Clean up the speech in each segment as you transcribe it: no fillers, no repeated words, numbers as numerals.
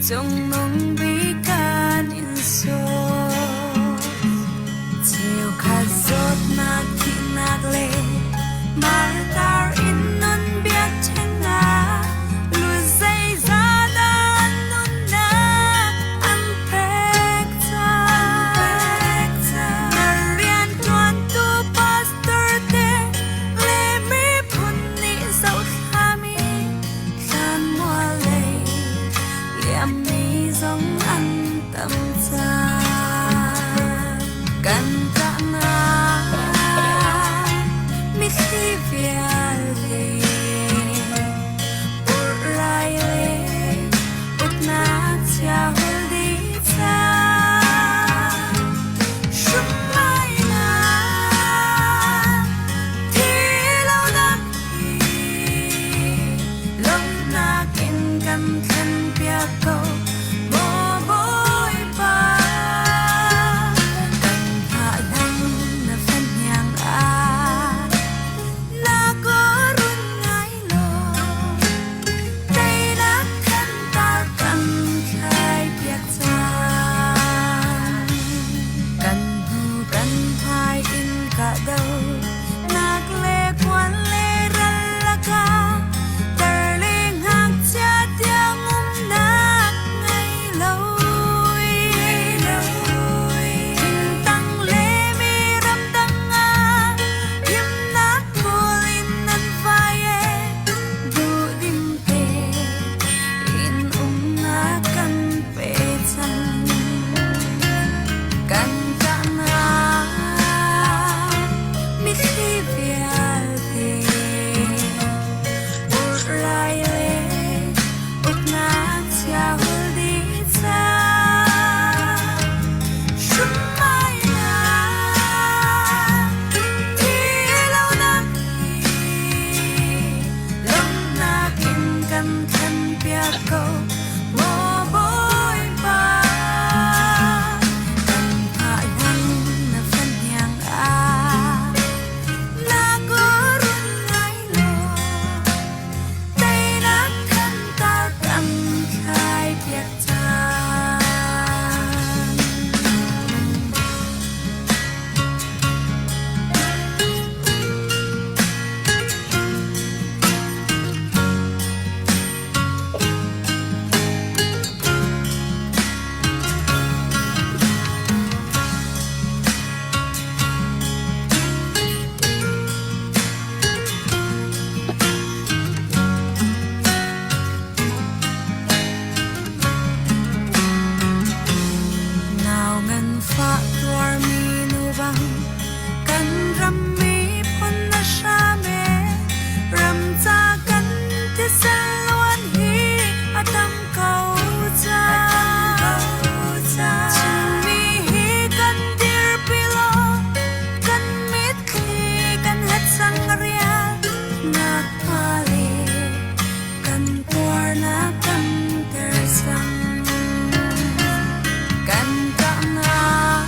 Cungnung bik kan in sawm. Cheukhat zawtnak thihnak le martar in nun biakṭheng ah lu zeizah dah an nunnak an pek cang. Na rianṭuantu pastor te le miphun nih zohthlami thlanmual lei liammi zong an tam cang. Kan ṭahnak mitthli vialte purh lai le uknak chia hul dih cang. Hruainak thi lonak hi lawmhnak in kan thlenpiak ko maw Bawipa. Kan hngahhlang na fahniang ah na ka run ngai law teinak thantar kan thlaipiak cang. Kan hnu kan hmai in kahdo nak le kuan le ral lakah tar le ngakchia tiang umnak ngei lo Thingtang le mi ramdang ah himnak kawl in nan vai e duhdim te in umnak kan pe cang. Kan ṭahnak mitthli vialte purh lai le uknak chia hul dih cang. Hruainak thi lonak hi lawmhnak in kan thlenpiak ko. Maw Bawipa, kan hngahhlang na fahniang ah na ka run ngai law teinak thantar kan thlaipiak cang. Nau nganfah tuarmi nu bang kan ram miphun na hram e ram ca kan thisen luan hi a tam ko cang. Chinmi hi kan dirpi law kan mitthli kan het sang rial nak hnga le kan tuarnak tamter cang. Kan ṭahnak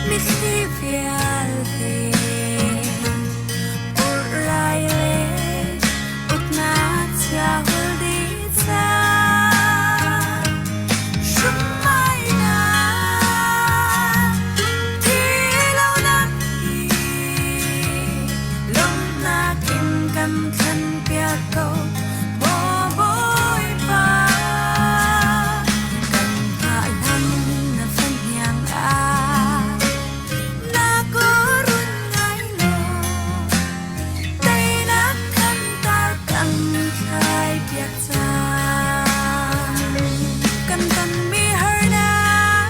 mitthli vialte purh lai le uknak chia hul dih cang. Hruainak thi lonak hi lawmhnak in kan thlenpiak ko. Maw Bawipa, kan hngahhlang na fahniang ah na ka run ngai law teinak thantar kan thlaipiak cang. Kan tonmi harnak,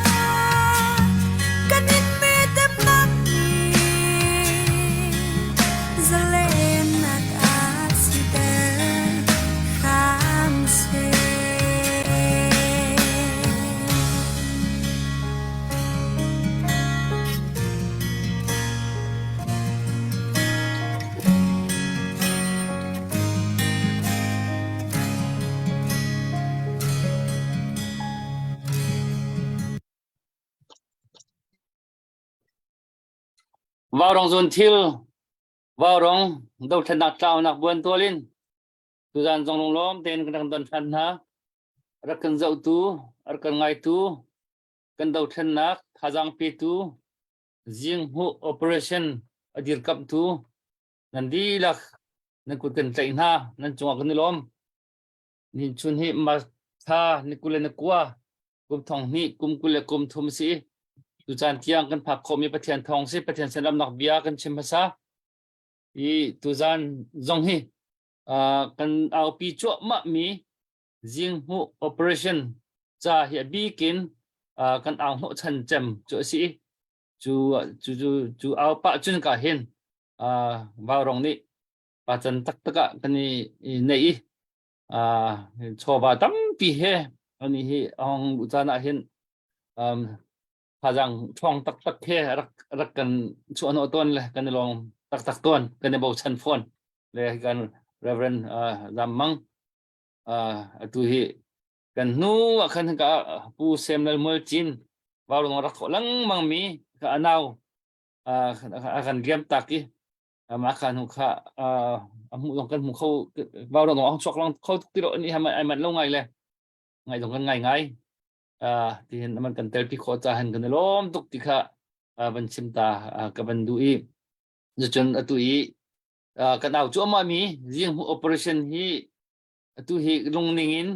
kan inmi temnak nih zalennak a siter hram seh. Vaurong zun thil vaurong dothlennak tlaunak buan tual in tuzan zong lunglawm tein kan rak don than hna. Rak kan zohtu, rak kan ngaitu, kan dothlennak thazaang petu, Zinghmuh operation a dirkamhtu nan dihlak nan kut kan tlaih hna, nan cungah kan i lawm. Nihin chun hi March thla ni 29 kum thong hnih kum 23 si. Tucaan tiang kan phak khawhmi Pathian thawng si, Pathian sin ramnak bia kan chim hmasa. I tuzaan zong hi kan aupi cuahmah mi Zinghmuh operation ca hi a bikin kan au hnawhchan cem cu a si. Cu cu cu cu au pah cun ka hin Vaurong nih pacan taktak ah kan i neih i chawva tampi he ani hi hong luh caan ah hin thazang ṭhawng taktak he rak rak kan chuahhnawh tawn le kan i lawm taktak tawn, kan i bochan fawn le kan Reverend Zam Mang atu hi kan hnu ah khan ka Pu Sem Lal Mual Cin Vaurong rak thawh lengmang mi ka anau a kan liam tak i mah kha hnu kha a hmuh zong kan hmu kho Vaurong a chuak lang kho tuk ti lo ni ai manh lo ngai le ngai zong kan ngai ngai tihin man kan telpi khawh ca han kan i lawm tuk ti kha van chim ta ka van duh i cun atu i kan au cuahmah mi zinghmuh operation hi atu hi lungning in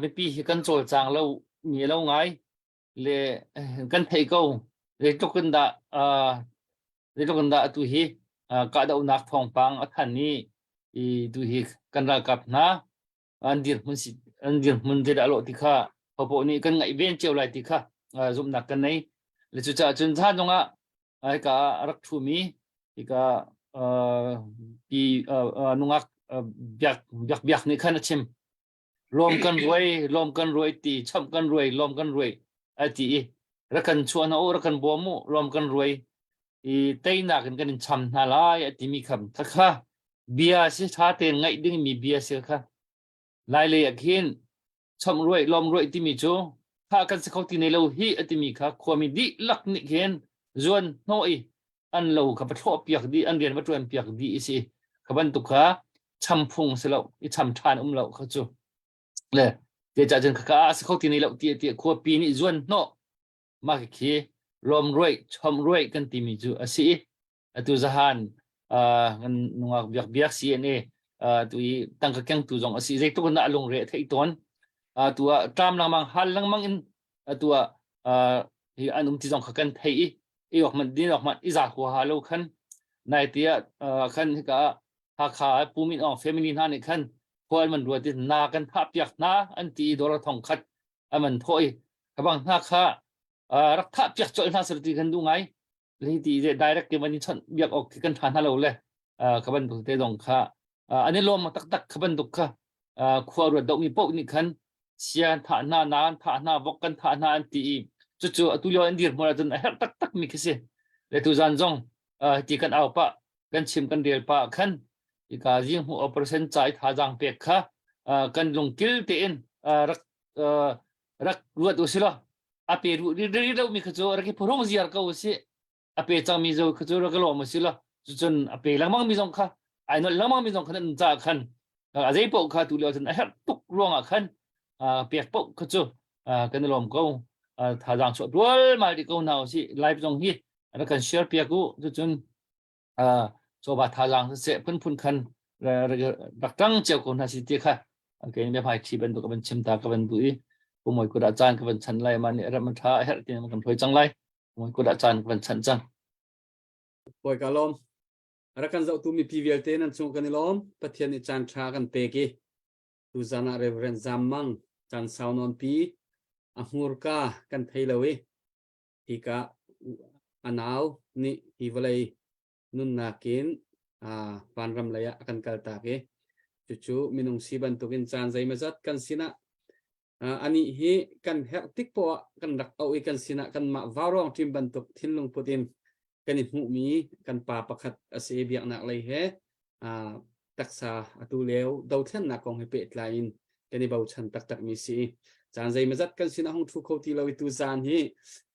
mipi hi kan cawlcang lo mi lo ngai le kan thei ko. Zeitluk in dah zeitluk in dah atu hi kahdohnak thawngpang a than i i tu hi kan ralkap hna an dirhmun si an dirhmun zeidah lawh ti kha hopoh nih kan ngaih ven cio lai ti kha zumhnak kan nei le cucaah cun zan zongah hika a rak ṭhumi hika pi nungak biak biak biak nih khan a chim. Lawm kan ruai, lawm kan ruai ti chamh kan ruai, lawm kan ruai a ti i rak kan chuah na u, rak kan bawm u, lawm kan ruai i teinak in kan in cham hna lai a timi kham kha kha bia si ṭha tein ngaih dingmi bia si kha. Lai lei ah khin chomh ruai, lawm ruai timi cu kha kan si kho ti ne lo hi a timi kha khuami dihlak nih khin zuan hnawh i an lo kha va thlawh piak dih, an rian va ṭuan piak dih i si. Kha bantuk kha cham phung si lo i cham ṭhan um lo kha cu le te ca cun kha a si kho ti ne lo ti ti khuapi nih zuan hnawh mah khi lawm ruai, chom ruai kan timi cu a si. Atu zahan kan nungak biak biak CNA tu i tangka kengtu zong a si, zeitluk in dah lungre a theih tawn. Tu ah tlam lengmang hal lengmang in atu ah hi an um ti zong kha kan thei i i ok man din ok man i za huaha lo khan nai te ah khan hika Hakha Pu Min Aung family hna nih khan khual man ruat in na kan thah piak hna an ti i dollar 1000 aman thawh i kabang hna kha rak thah piak colh hna sir ti kan duh ngai. Hi ti direct ke van i chawnh biak awk khi kan ṭha hna lo le ka bantuk te zong kha an i lawm taktak. Kha bantuk kha khua ruat dohmi paoh nih khan sian thah hna, nan thah hna, vok kan thah hna an ti i cucu atu lio an dirhmun ahcun a herh taktak mi khi si le tu zan zong ti kan au pah, kan chim kan rel pah khan ika zinghmuh operation ca i thazaang pek kha kan lungkil tein rak rak ruat u si law a pe ri lo mi kha cu rak i phurung ziar ko si. A pe cang mi zo kha cu rak lawm si lo. Cucun a pe lengmang mi zong kha ai nolh lengmang mi zong kha nan ca khan a zei paoh kha tu lio cun a herh tuk ruangah khan pek paoh kha cu kan i lawm ko. Thazaang chuah dual mal di ko hna usih. Live zong hi rak kan share piak u. Cucun chawva thazaang siseh phunphun khan rak ṭang cio ko hna si ti kha kei nih biahmai ṭhi bantuk ka van chim ta ka van duh i pumoi kut ah caan ka van chan lai. Mah nih ram ṭha a herh ti kan hloi cang lai. Pumoi kut ah caan ka van chan cang. Bawi ka lawm. Rak kan zohtu mipi vialte nan cung kan i lawm. Pathian nih caan ṭha kan pek i tuzan ah Reverend Zam Mang caan sau nawn pi a hmurka kan thei lo i hika a nau nih hi vawlei nunnak in vanram lei ah a kan kaltak i cucu minung si bantukin caan zeimawzat kan sinah anih hi kan herh tik poah kan rak auh i kan sinah kanmah vaurawng ṭim bantuk thinlung put in kan i hmuhmi kan pa pakhat a si i biaknak lei he taksa atu lio dothlennak kong he pehtlai in kan i bochan taktakmi si. Caan zeimawzat kan sinah hung ṭhu kho ti lo i tu zaan hi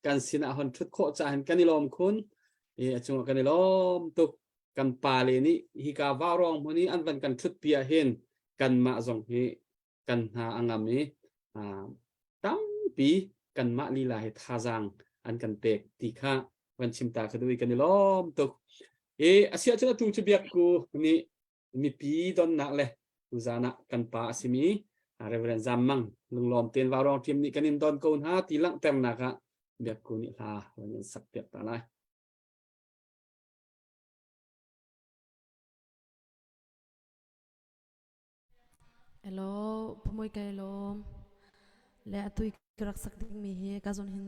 kan sinah hon ṭhut khawh caah hin kan i lawm khun i a cungah kan i lawm tuk. Kan pale nih hika vaurawng hmun i an van kan ṭhutpi ah hin kanmah zong hi kan hna a ngam i. Tampi kanmah lila he thazaang an kan pek ti kha van chim ta ka duh i kan i lawm tuk. E asiah cun atu cu biakku nih mipi donnak le tuzan ah kan pa a simi Reverend Zam Mang lunglawm tein Vaurawng team nih kan in don ko hna ti langhternak ah biakku nih hla van in sak piak ta lai. Hello, pumoi kai lawm. Le atu i ka rak sak dingmi hi ka zawn hin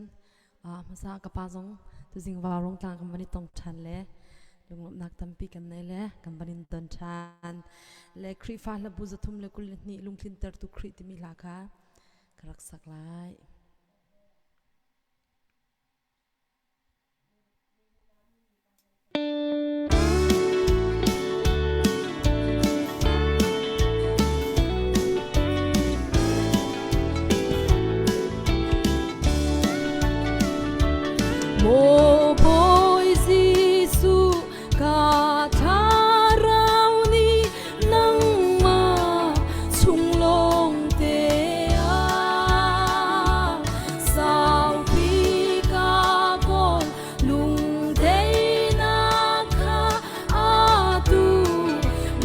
hmasa ka pa zong tuzing vaurong tlang kan van i tong ṭhan le lunglawmhnak tampi kan nei le kan van in ton ṭhan. Le Khrihfa hlabu 322 lungtlintertu Khrih timi hla kha ka rak sak lai. Maw Bawi Jesuh ka thlarau nih nangmah chung lawng te ah saupi ka kawl lungdeinak kha atu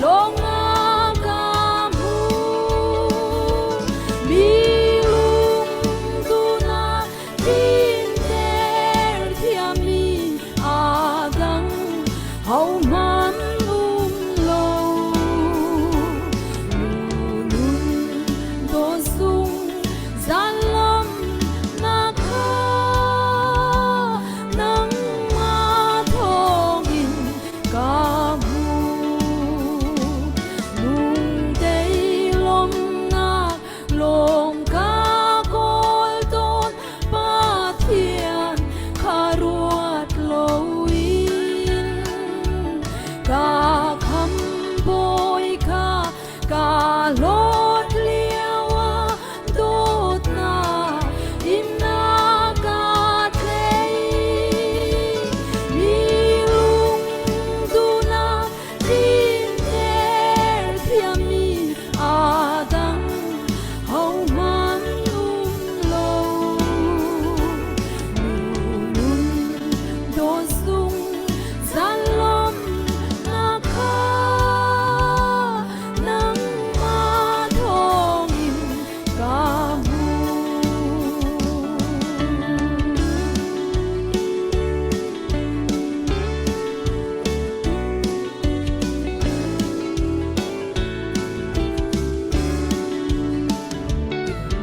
lawngah ka hmu mi lungduhnak tlinter thiammi a dang hohmanh um lo nun dawt zung lam na kha nangmah thawngin ka hmu lungtei lawmnak lawng ka kawl tawn Pathian kha ruat loin ka kham bawi kha ka hlawt lio ah dawtnak in na ka tlei mi lungduhnak tlinter thiammi a dang hohmanh um lo nun dawt zung zalom na kha nangmah thawngin ka hmu.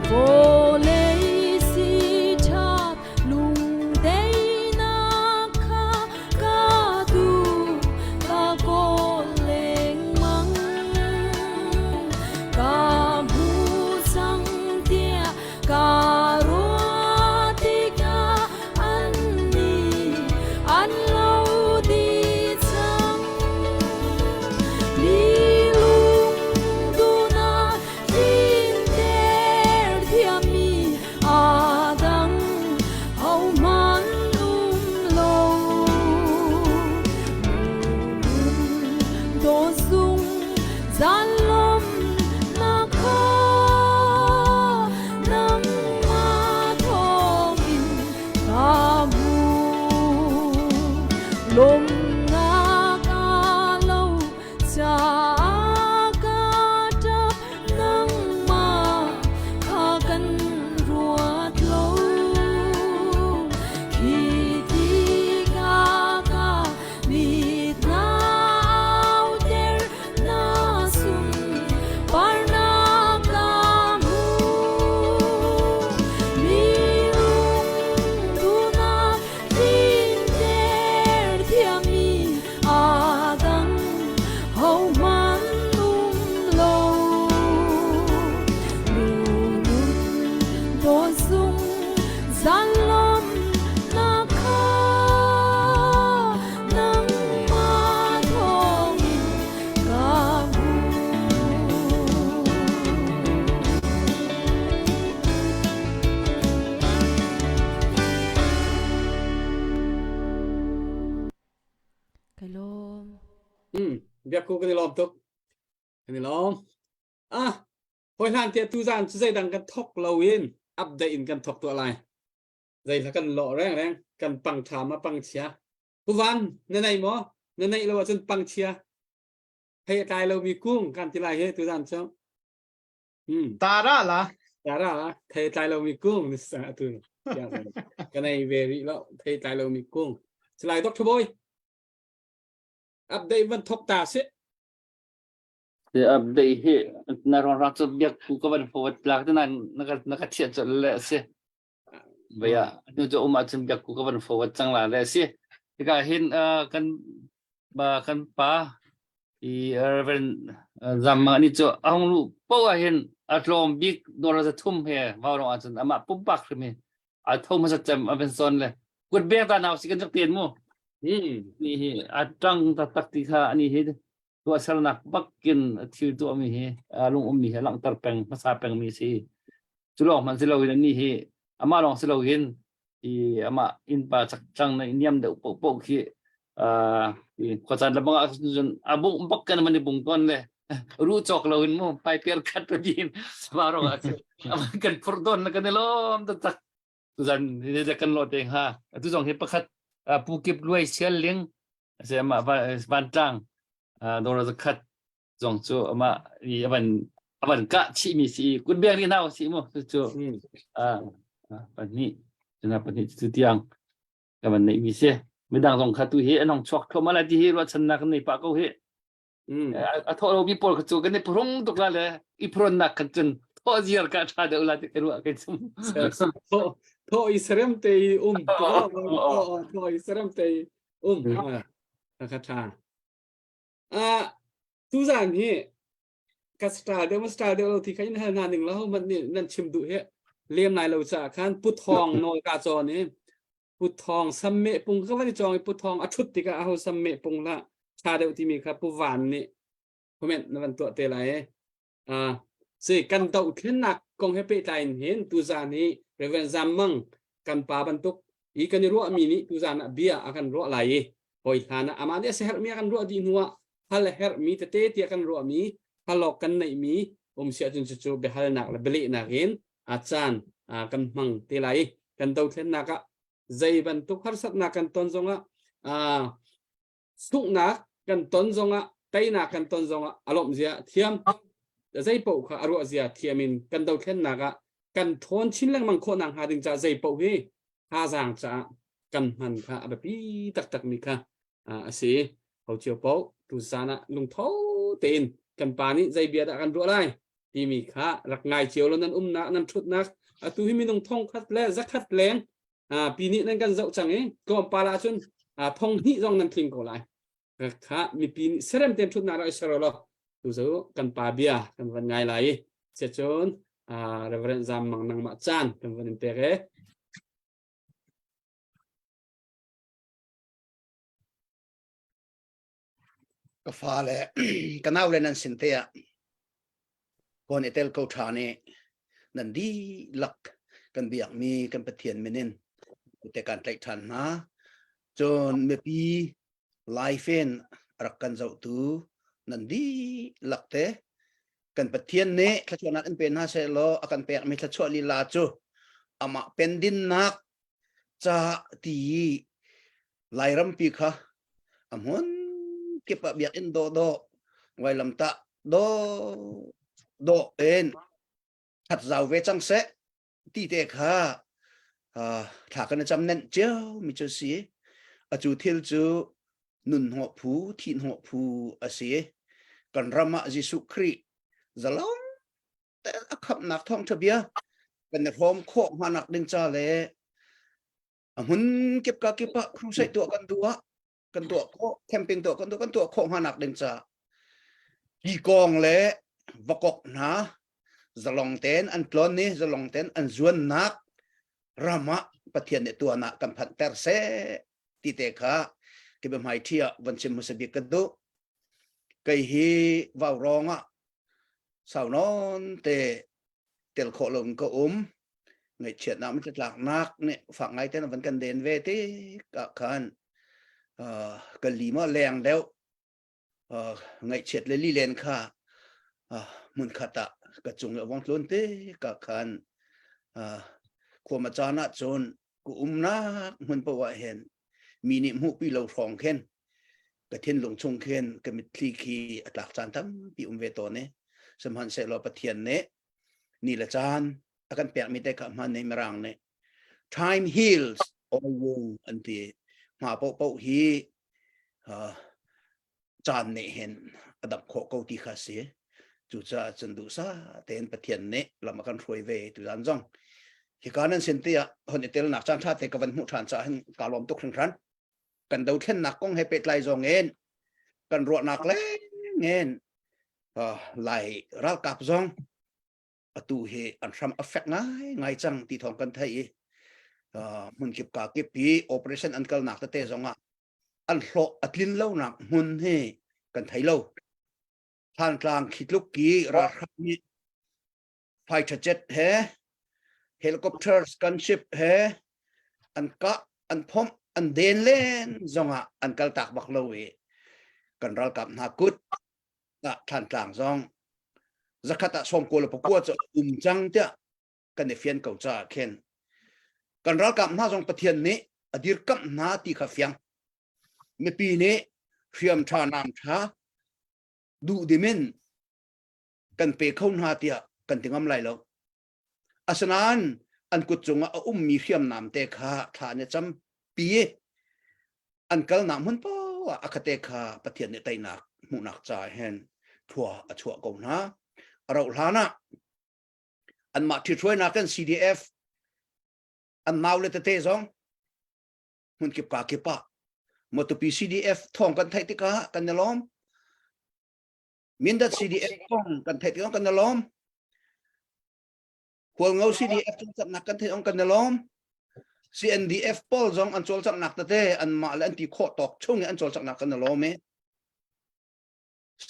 Vawlei si ṭhat lungdeinak kha ka duh ka kawl lengmang. Ka hmu cang tiah ka ruah tikah annih an lo dih cang. Mi lungduhnak tlinter thiammi a dang hohmanh um lo. Dawt zung zalom na kha nangmah thawngin ka hmu. Lawmnak a lo caah ka ṭap nangmah kha kan ruat lo. Khi tikah ka mit na auter na sunparnak ka hmu. Mi lungduhnak tlinter thiammi a dang hohmanh um lo. Lunun dawt zung zalom na kha nangmah thawngin ka hmu. Ka lawm. Biakku kan i lawm tuk. Kan i lawm. Ah, Hoi hlan tiah tuzan cu zeidang kan thok loin update in kan thok tuah lai. Zei hla kan lawh reng reng kan pang tha ma pang chia. Pu Van na nei maw? Na neih lo ahcun pang chia. Hei a tlai lomi kung kan ti lai he tuzan cu. Hmm. Tara la. Tara la. Thei tlai lomi kung ni sa atu. Ka nei ve rih lo. Thei tlai lomi kung. Salai Dr. Boy. Update van thok ta si. Te update hi na ron rak cu biak phu ka van forward tlak te nan na ka na ka thiah colh le a si. Baya nu cu um ahcun biak ku ka van forward cang la le a si. Hika hin kan ba kan pa i Reverend Zamma ni cu a hung lu po ah hin a tlawm bik dollar za thum he vaurong ahcun amah pumpak hrim hi a tho hmasa cem a van son le kut bek ta nau si kan rak ten mu. Ni hi a tang taktak ti kha ani hi tuahsernak bakin a thil tuahmi hi lung ummi hi a langhter peng hmasa pengmi si. Cu lawng hmanh si loin anih hi amah lawng si loin i amah innpa chakchang na niam deuh paohpaoh khi khuacaan le bangah cun a bungh bak kan man i bung tawn le ruh cawk loin mu paipiar khat din ma rong ah kan phurh tawn na kan i lawm taktak. Tuzan hi kan lawh te hnga. Atu zong hi pakhat Pu Kip Luai Sial Ling a si amah vantlang dawr zakhat zong cu amah i avan avan kah chihmi si i kutbeng ri hna si mu cu pahnih cuna pahnih cu tiang ka van neihmi si midang zong kha tu hi an hong chuak thluahmah lai ti hi ruahchannak kan nei pah ko hi a thawh lomi pawl kha cu kan i phrung tuk la le i phronnak khan cun thawh ziar ka ṭha deuh la ti ka ruah kai cum thawh i serem te i um thawh i serem te i um ka ṭha tuzan hi ka star deuh ma star deuh lo ti kha in hal hna ning lo man nih nan chim duh hi lem lai lo caah khan pu thawng nawl ka cawn i Pu Thawng sammeh pung ka van i cawng i Pu Thawng a ṭhut tikah aho sammeh pung hlah ṭha deuh timi kha Pu Van nih comment na van tuah te lai i uh, si kan dohthlennak kong he pehtlai in hin tuzan hi Reverend Zam Mang kan pa bantuk i kan i ruahmi nih tuzan ah bia a kan ruah lai i hawi hlan ah amah nih a herhmi a kan ruah dih hnuah hal a herhmi tete tiah kan ruahmi halawk kan neihmi um si ahcun cucu biahalnak le bialehnak in a caan kan hmang te lai i kan dothlennak ah zei bantuk harsatnak kan ton zongah sunghnak kan ton zongah teinak kan ton zongah a lawmh zia thiam zei paoh kha a ruah zia thiam in kan dothlennak ah kan ṭhawn chin lengmang khawh nak hnga ding caah zei paoh hi thazaang caah kan hman kha a biapi taktakmi kha a si. Ho cio paoh tuzan ah lungtho tein kan pa nih zei bia dah kan ruah lai timi kha rak ngai cio lo nan umnak nan ṭhutnak atu hi minung thong khat le zakhat leng pi nih nan kan zoh cang i tlawmpal ahcun thong hnih zong nan tling ko lai kha mipi nih serem tein ṭhutnak rak i ser law tu cu kan pa bia kan van ngai lai i cun Reverend Zam Mang nangmah caan kan van in pek e. Ka fale ka naule nan sin te ah kawn i tel ko ṭhan i nan dihlak kan biakmi kan Pathian min in te kan tlaih ṭhan hna. Cun mipi live in rak kan zohtu nan dihlak te kan Pathian nih thluachuahnak in pe hna seh law a kan pekmi thluachuah lila cu amah pendinnak ca ti i Lairampi kha a hmun kip ah biakinn dawhdawh vailamtah dawh dawh in khat zau ve cang seh ti te kha thla kan i cam nenh cio mi cu si. Acu thil cu nun hnawh phu, thih hnawh phu a si. Kan ram ah Jesuh Khrih zalong te a khamhnak thawngṭha bia kan i hrawm khawh hnganak ding ca le a hmun kip ka kip ah crusade tuah kan duh ah kan tuah khawh camping tuah kan duh kan tuah khawh hnganak ding ca kikong le vakok hna zalong ten an tlon ni zalong ten an zuannak ram ah Pathian nih tuan ah kan phanh ter seh ti te kha ki hmai thi ah van chim hmasa bik ka duh kei hi vau rong ah sau non te tel khawh lo in ka um ngaihchiatnak mittlaknak nih fak ngai ten van kan den ve ti ka khan ka li ma leng deuh ngaihchiat le lilen kha hmun khat ah. ka cung i a vong tlun te ka khan khuama caan ah cun ka umnak hmun paoh ah hin mi nih hmuhpi lo hrawng khin ka thinlung chung khin ka mitthli khi a tlak caan tampi um ve tawn i sihmanhsehlaw Pathian nih ni le caan a kan pekmi te kha hman nei mirang nih time heals all wound an ti hma paohpaoh hi caan nih hin a dam khawh ko ti kha si. Cucaah cun duhsah tein Pathian nih lam a kan hruai ve tuzan zong. Hika nan sin te ah hon i telnak caan ṭha te ka van hmuh ṭhan caah hin kaa lawm tuk hringhran. Kan dothlennak kong he pehtlai zong in kan ruahnak leng in Lai ralkap zong atu hi an hram a fek ngai ngai cang ti thawng kan theih i hmun kip ka kip hi operation an kalnak tete zong ah an hlawh a tlin lonak hmun hi kan thei lo. Thantlang khi tluk ki ralhrang nih fighter jet he helicopters gunship he an kah an phomh an den len zongah an kal tak bak lo i kan ralkap hna kut ah Thantlang zong zakhat ah 90 le pakua cu um cang tiah kan i fian ko caah khin kan ralkap hna zong Pathian nih a dirkamh hna ti kha fiang mipi nih hriam ṭha nam ṭha duhdim in kan pe kho hna tiah kan ti ngam lai lo asinain an kut cungah a ummi hriamnam te kha thla an i campi i an kalnak hmun poah ah a khate kha Pathian nih teinak hmuhnak caah hin thlua a chuah ko hna a rauh hlan ah anmah ṭhithruainak kan CDF an nau le tete zong hmunkip ka kip ah Matupi CDF thawng kan theih tikah kan i lawm Mindat CDF thawng kan theih tikah kan i lawm Hualngo CDF cawlcanghnak kan theih kan i lawm CNDF pawl zong an cawlcanghnak tete anmah le an ti khawh tawk chung i an cawlcanghnak kan i lawm i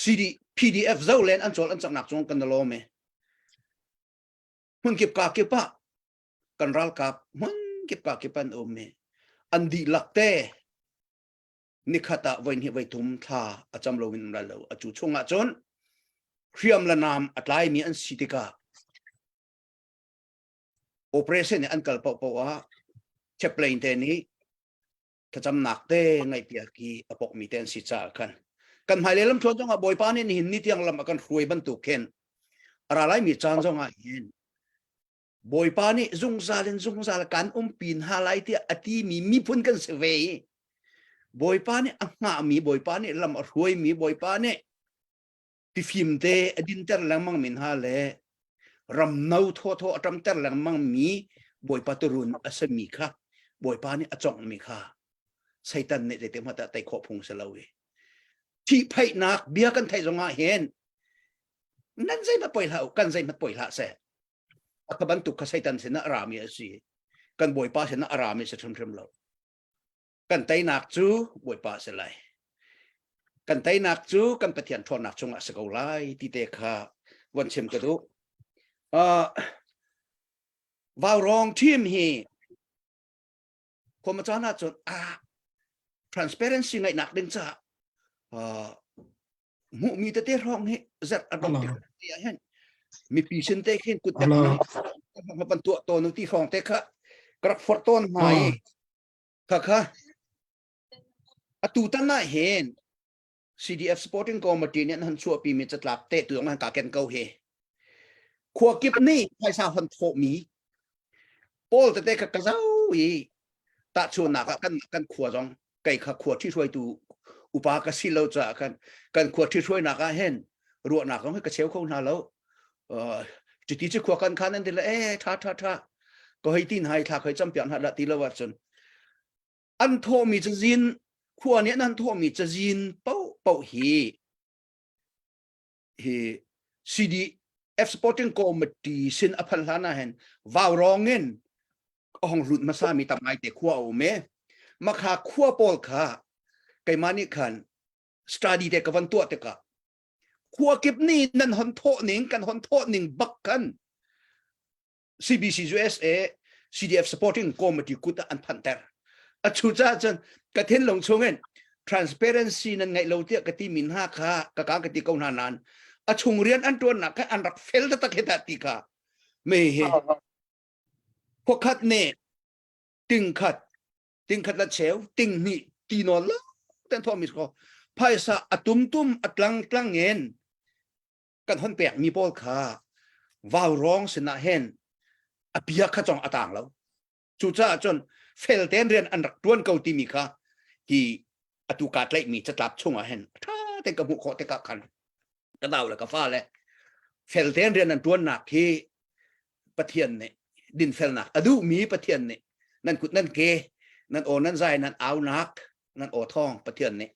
CD PDF zo len an cawl an caknak cung kan lawm e hmun kip ka kip ah kan ralkap hmun kip ka kip an um e an dihlak te nikhat ah voi hnih voi thum thla a cam lo in ral lo a cu chung ah cun hriam le nam a tlai mi an si tikah operation an kal paoh paoh ah chaplain te nih thlacamnak te ngaihpiak hi a pokmi te an si caah khan kan hmailei lamthluan zongah Bawipa nih nihin ni tiang lam a kan hruai bantuk khin a ra laimi caan zongah hin Bawipa nih zungzal in zungzal kan umpi hna lai tiah a timi miphun kan si ve i Bawipa nih a hngahmi Bawipa nih lam a hruaimi Bawipa nih tifim te a dinter lengmang mi hna le ram no thawthaw a ṭamter lengmang mi Bawipa turun a simi kha Bawipa nih a conghmi kha Satan nih zeitik hmanh ah tei khawh phung si lo i thihphaihnak bia kan theih zongah hin nan zeihmanh poi hlah u kan zeihmanh poi hlah seh a ka bantuk kha Satan sinah a rami a si kan Bawipa sinah a rami si hrimhrim lo Kan teinak cu Bawipa a si lai. Kan teinak cu kan Pathian ṭhawnnak chungah a si ko lai ti te kha von chim ka duh. Uh, Vaurawng team hi khuama caan ahcun ah transparency ngaihnak ding caah uh, hmuhmi tete hrawng hi zerh a dong tik ti ah hin mipi sin te khin kut ma pan tuah tawn ti hrawng te kha ka rak forh tawn hna i kha kha atu tan ah hin CDF Supporting Committee nih an han chuahpi mi catlap te tu han ka ken ko hi khua kip nih phaisa hon thawhmi pawl tete kha ka zau i tahchunnak ah kan kan khua zong kei kha khua ṭhihruaitu upa ka si lo caah khan kan khua ṭhihruainak ah hin ruahnak zong hi ka cheu kho hna lo cuti cu khua kan khan an ti le e ṭha ṭha ṭha ka hoi tin hai thla khoi campiak hna dah ti lo ahcun an thawhmi cazin khua nih an thawhmi cazin paoh paoh hi hi CDF Supporting Committee sin a phanh hlan ah hin vaurawng in a hong lut hmasa mi tam ngai te khua a um e makha khua pawl kha keimah nih khan study te ka van tuah tikah khua kip nih nan hon thawh ning kan hon thawh ning bak khan CBC USA CDF supporting committee kut ah an phanhter a chu ca cun ka thinlung chungin transparency nan ngaih lo tiah ka ti mi hna kha ka ka ka ti ko hna nan. A chung rian an ṭuannak kha an rak fel taktak hi dah ti kha me hi khuakhat nih tingkhat tingkhat la cheu ting hnih ti nawn lo ten thawh mi ko phaisa a tum tum a tlang tlang in kan hon pek mi pawl kha vau rong sinah hen a bia kha chong a tang lo cucaah cun fel ten rian an rak tuan ko timi kha hi atu ka tlaih mi catlap chungah hin tha te ka hmuh khawh tikah khan ka nau le ka fa le fel ten rian an tuannak hi Pathian nih dinfelnak a duhmi Pathian nih nan kut nan ke nan aw nan zai nan aunak nan aw thawng Pathian nih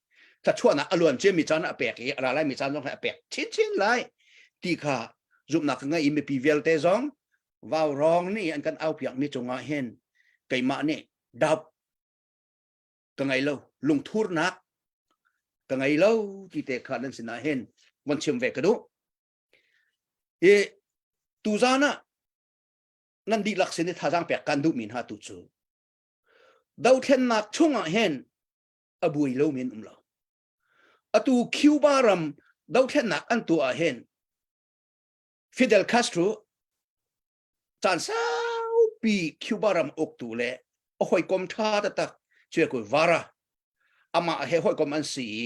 thluachuahnak a luan ciami caan a pek i a ra lai mi caan zong a pek chinchin lai ti kha zumhnak ka ngei i mipi vialte zong vau rong nih an kan aupiak mi cungah hin keimah nih doubt ka ngei lo lungthurnak ka ngei lo ti te kha nan sinah hin von chim ve ka duh i tuzan ah nan dihlak sin i thazaang pek kan duhmi hna tu cu dothlennak chungah hin a buai lo men um lo atu Cuba ram dothlennak an tuah ah hin Fidel Castro caan saupi Cuba ram uktu le a hawikom ṭha taktak Che Guevara amah he hawikom an si i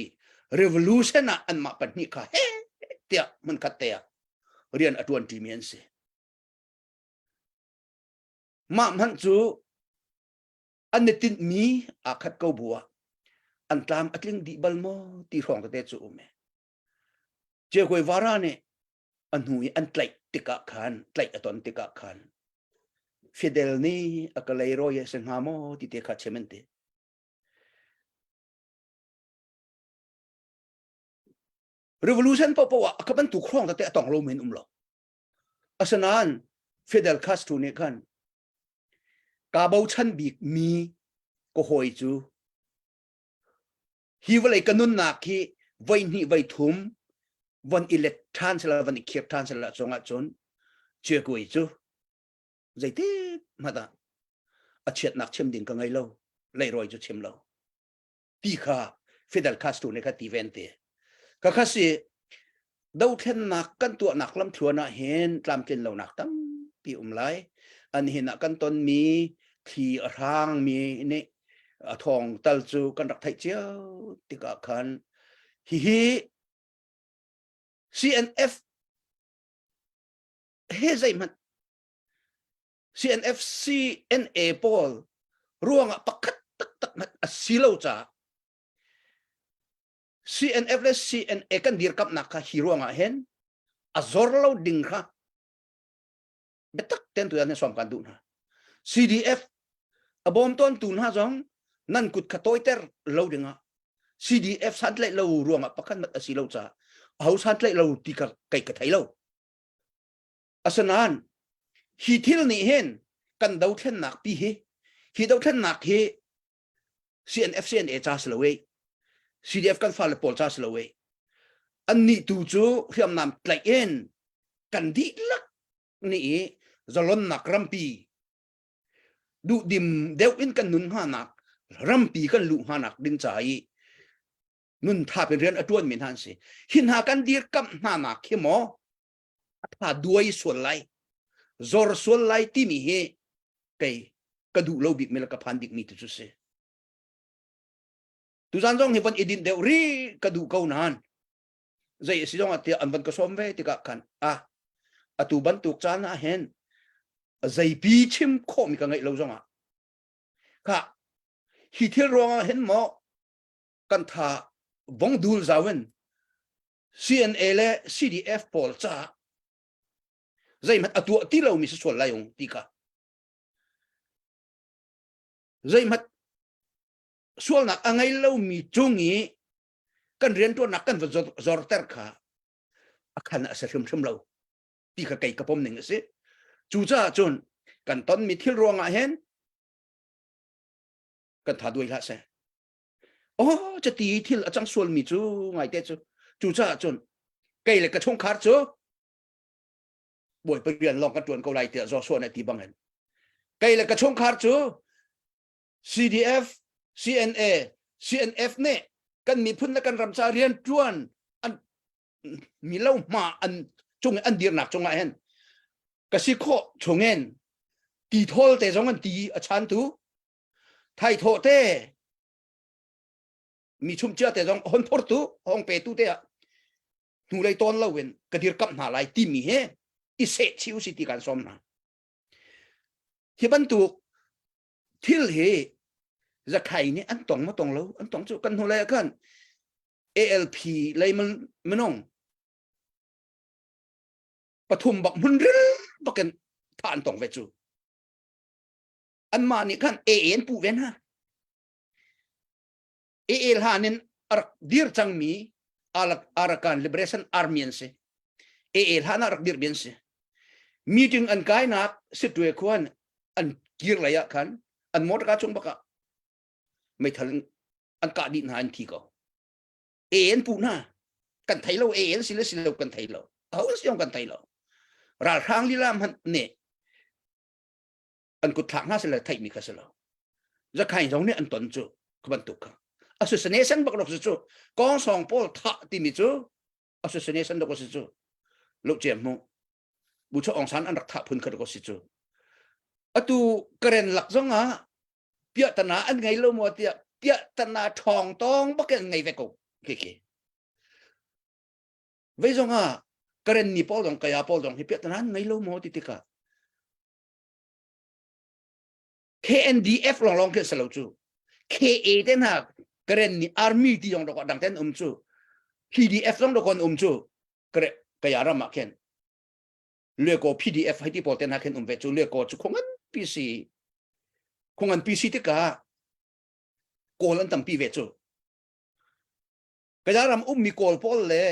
revolution ah anmah pahnih kha he tiah hmunkhat te ah rian a ṭuan ṭimi an si. Mah hmanh cu an i tinhmi aa khat ko bu ah an tlam a tling dih bal maw ti hrawng tete cu um e. Che Guevara nih a hnu i an tlaih tikah khan tlaih a ton tikah khan Fidel nih a ka leirawi a si hnga maw ti te kha chim an ti. Revolution paohpaoh ah a ka bantuk hrawng tete a tong lo men um lo. Asinain Fidel Castro nih khan ka bochan bik mi ka hawi cu hi vawlei ka nunnak hi voi hnih voi thum von i let ṭhan sela von i khir ṭhan sela cungah cun Chiakui cu zeitik hmanh ah a chiatnak chim ding ka ngei lo leirawi cu chim lo ti kha Fidel Castro nih kha ti ven te ka kha si dothlennak kan tuahnak lamthluan ah hin tlamtlin lonak tampi um lai an hin ah kan tonmi thli a hrangmi nih a thawng tal cu kan rak theih cio tikah khan hihi CNF he zeihmanh CNF CNA pawl ruangah pakhat taktak hmanh a si lo caah CNF le CNA kan dirkamnak kha hi ruangah hin a zor lo ding kha biatak ten tu yan som kan duh hna CDF a bawm tawn tu hna zong nan kut kha tawiter lo dingah CDF santlaih lo ruangah pakhat mat a si lo caah aho santlaih lo ti ka kei ka thei lo asinain hi thil nih hin kan dothlennak pi hi hi dothlennak hi CNF CNA ca si lo e CDF kan fale pawl ca si lo e annih tu cu hriamnam tlaih in kan dihlak nih i zalonnak rampi duhdim deuh in kan nun hnganak rampi kan luh hnganak ding ca i nun thap in rian a tuan mi hna an si hi hna kan dirkamh hna nak hi maw a tha duai sual lai zor sual lai timi hi kei ka duh lo bik mi le ka phan bik mi tu cu si tuzan zong hi van i dinh deuh ri ka duh ko nain zei a si zong ah tiah an van ka sawm ve tikah khan ah atu bantuk caan ah hin zeipi chim khawh mi ka ngeih lo zong ah kha hi thil ruangah hin maw kan tha vong dul zau in CNA le CDF pawl caah zeihmanh a tuah ti lomi si sual lai ung ti kha zeihmanh sualnak a ngei lomi cung i kan riantuannak kan va zorter kha a khan a si hrimhrim lo ti kha kei ka pom ning a si cucaah cun kan tonmi thil ruangah hin kan tha duai hlah seh oh cati thil a cang sualmi cu ngaite cu cucaah cun kei le ka chungkhar cu bawipa rian lawng kan ṭuan ko lai tiah Joshua nih a ti bangin kei le ka chungkhar cu CDF CNA CNF nih kan miphun le kan ram ca rian ṭuan an mi lo hma an cung an dirnak cungah hin ka si khawh chungin ti thawl te zong an ti a chantu thai thawh te mi chumcia te zong hon phortu hong petu te ah hnulei tawn lo in ka dirkamh hna lai timi he i seh chi usi ti kan som hna hi bantuk thil hi zakhai nih an tong ma tong lo an tong cu kan hnulei ah khan ALP lei minung pathum bak hmun ril bakin tha an tong ve cu anmah nih khan AA an puh ve hna AA hlan in rak dir cangmi Arakan Liberation Army an si AA hlan ah rak dir mi an si meeting an kainak Sittwe khuan an kir lei ah khan an motor ka chung bakah meithal an kah dih hna an thi ko AA an puh hna kan thei lo AA an si le si lo kan thei lo aho an si kan thei lo ralhrang lila hmanh nih an kut thlak hna sile theihmi kha si lo zakhain zong nih an ton cu ka bantuk kha assassination bak rok si cu kong song pawl thah timi cu assassination dok si cu lo cem mu bu cho ong san an rak thah phun kha dok si cu atu karen lak zong ah piah tana an ngei lo maw tiah piah tana ṭhawng tawng bak an ngei ve ko khi khi vei zong ah karen ni pawl zong kaya pawl zong hi piah tana an ngei lo maw ti tikah KNDF lawng lawng khi si lo cu KA te hna Karen ni army ti zong dok dang ten um cu PDF zong dok um cu kare kaya ram ah khen leko PDF hai ti pawl te hna khen um ve cu leko cu khongan PC khongan PC tikah kawl an tampi ve cu Kaya ram ummi Kawl pawl le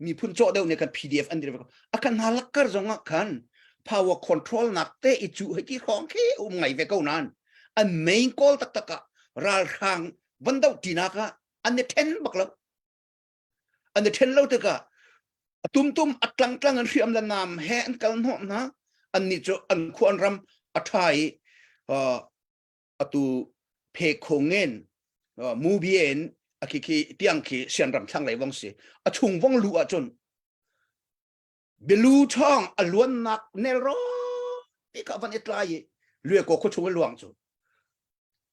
miphun cawh deuh nih khan PDF an dir ve ko. A kan hna lakkar zong ah khan power control nak te i cu hei ti hrawng khi um ngai ve ko nan an main kawl taktak ah ralhrang van doh tinak ah an i then bak lo an i then lo tikah a tumtum a tlang tlang an hriam le nam he an kal hnawh hna an nih cu an khu an ram a tha i atu phe khong in movie in a khi khi tiang khi sian ram thlang lei vong si a chung vong lu ahcun bilu chong a luannak nel ro ti ka van i tlai i lue ko khu chung i luang cu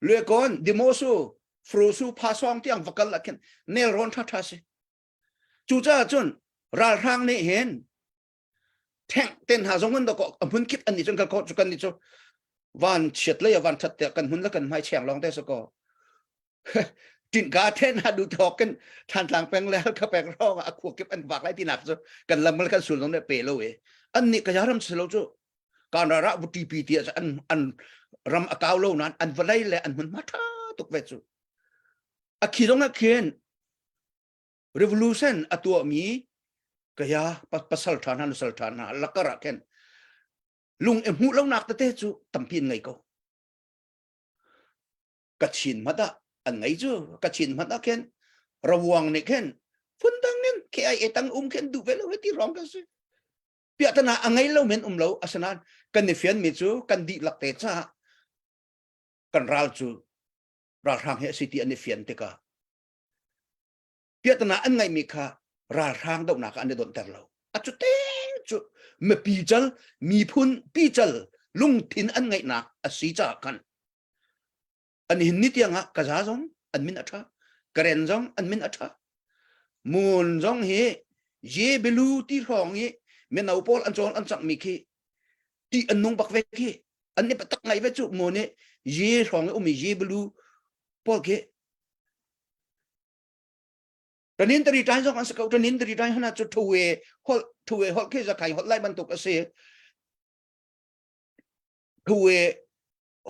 lue kon dimosu frusu phasong tiang vakal ah khin nel ron tha tha si cu caah cun ralhrang nih hin theng ten hna zong an ko a hmun kip an ni cun kan ko cu kan ni cu van chiat lei van that te kan hun la kan hmai cheng long te so ko tin ga then ha du thok kan than tlang peng le ka peng rong a khu kip an vak lai ti nak cu kan lam kan sul zong ne pe lo e an ni ka ram silo cu kan ra ra bu TP ti an an ram a kau lo nan an vlei le an hun ma tha tuk ve cu a khi zong a khin revolution a tuahmi kaya pasal ṭha hna nusal ṭha hna lakar ah khin lung i hmuh lonak tete cu tampi an ngei ko Kachin hmat ah an ngei cu Kachin hmat ah khin rawang nih khin phundang in KIA tang um khin duh ve lo ti rong kan si piahtana a ngei lo men um lo asinain kan i fian mi cu kan dihlak te caah kan ral cu ralhrang hi a si ti an i fian tikah piahtana an ngeihmi kha ralhrang dohnak ah an i donhter lo a cu te cu mipi cal miphun pical lungthin an ngeihnak a si caah khan an hin ni tiang ah kaza zong an min a ṭha karen zong an min a ṭha mun zong hi ye belu ti hrawng i mino pawl an cawn an cangmi khi ti an nung bak ve khi an i patak ngai ve cu mu nih ye hrawng i umi ye belu pawl khi Tanin tari tai zong an si ko tanin tari tai hana cu thuwe hol thuwe hol khi zakai hol lai bantuk a si thuwe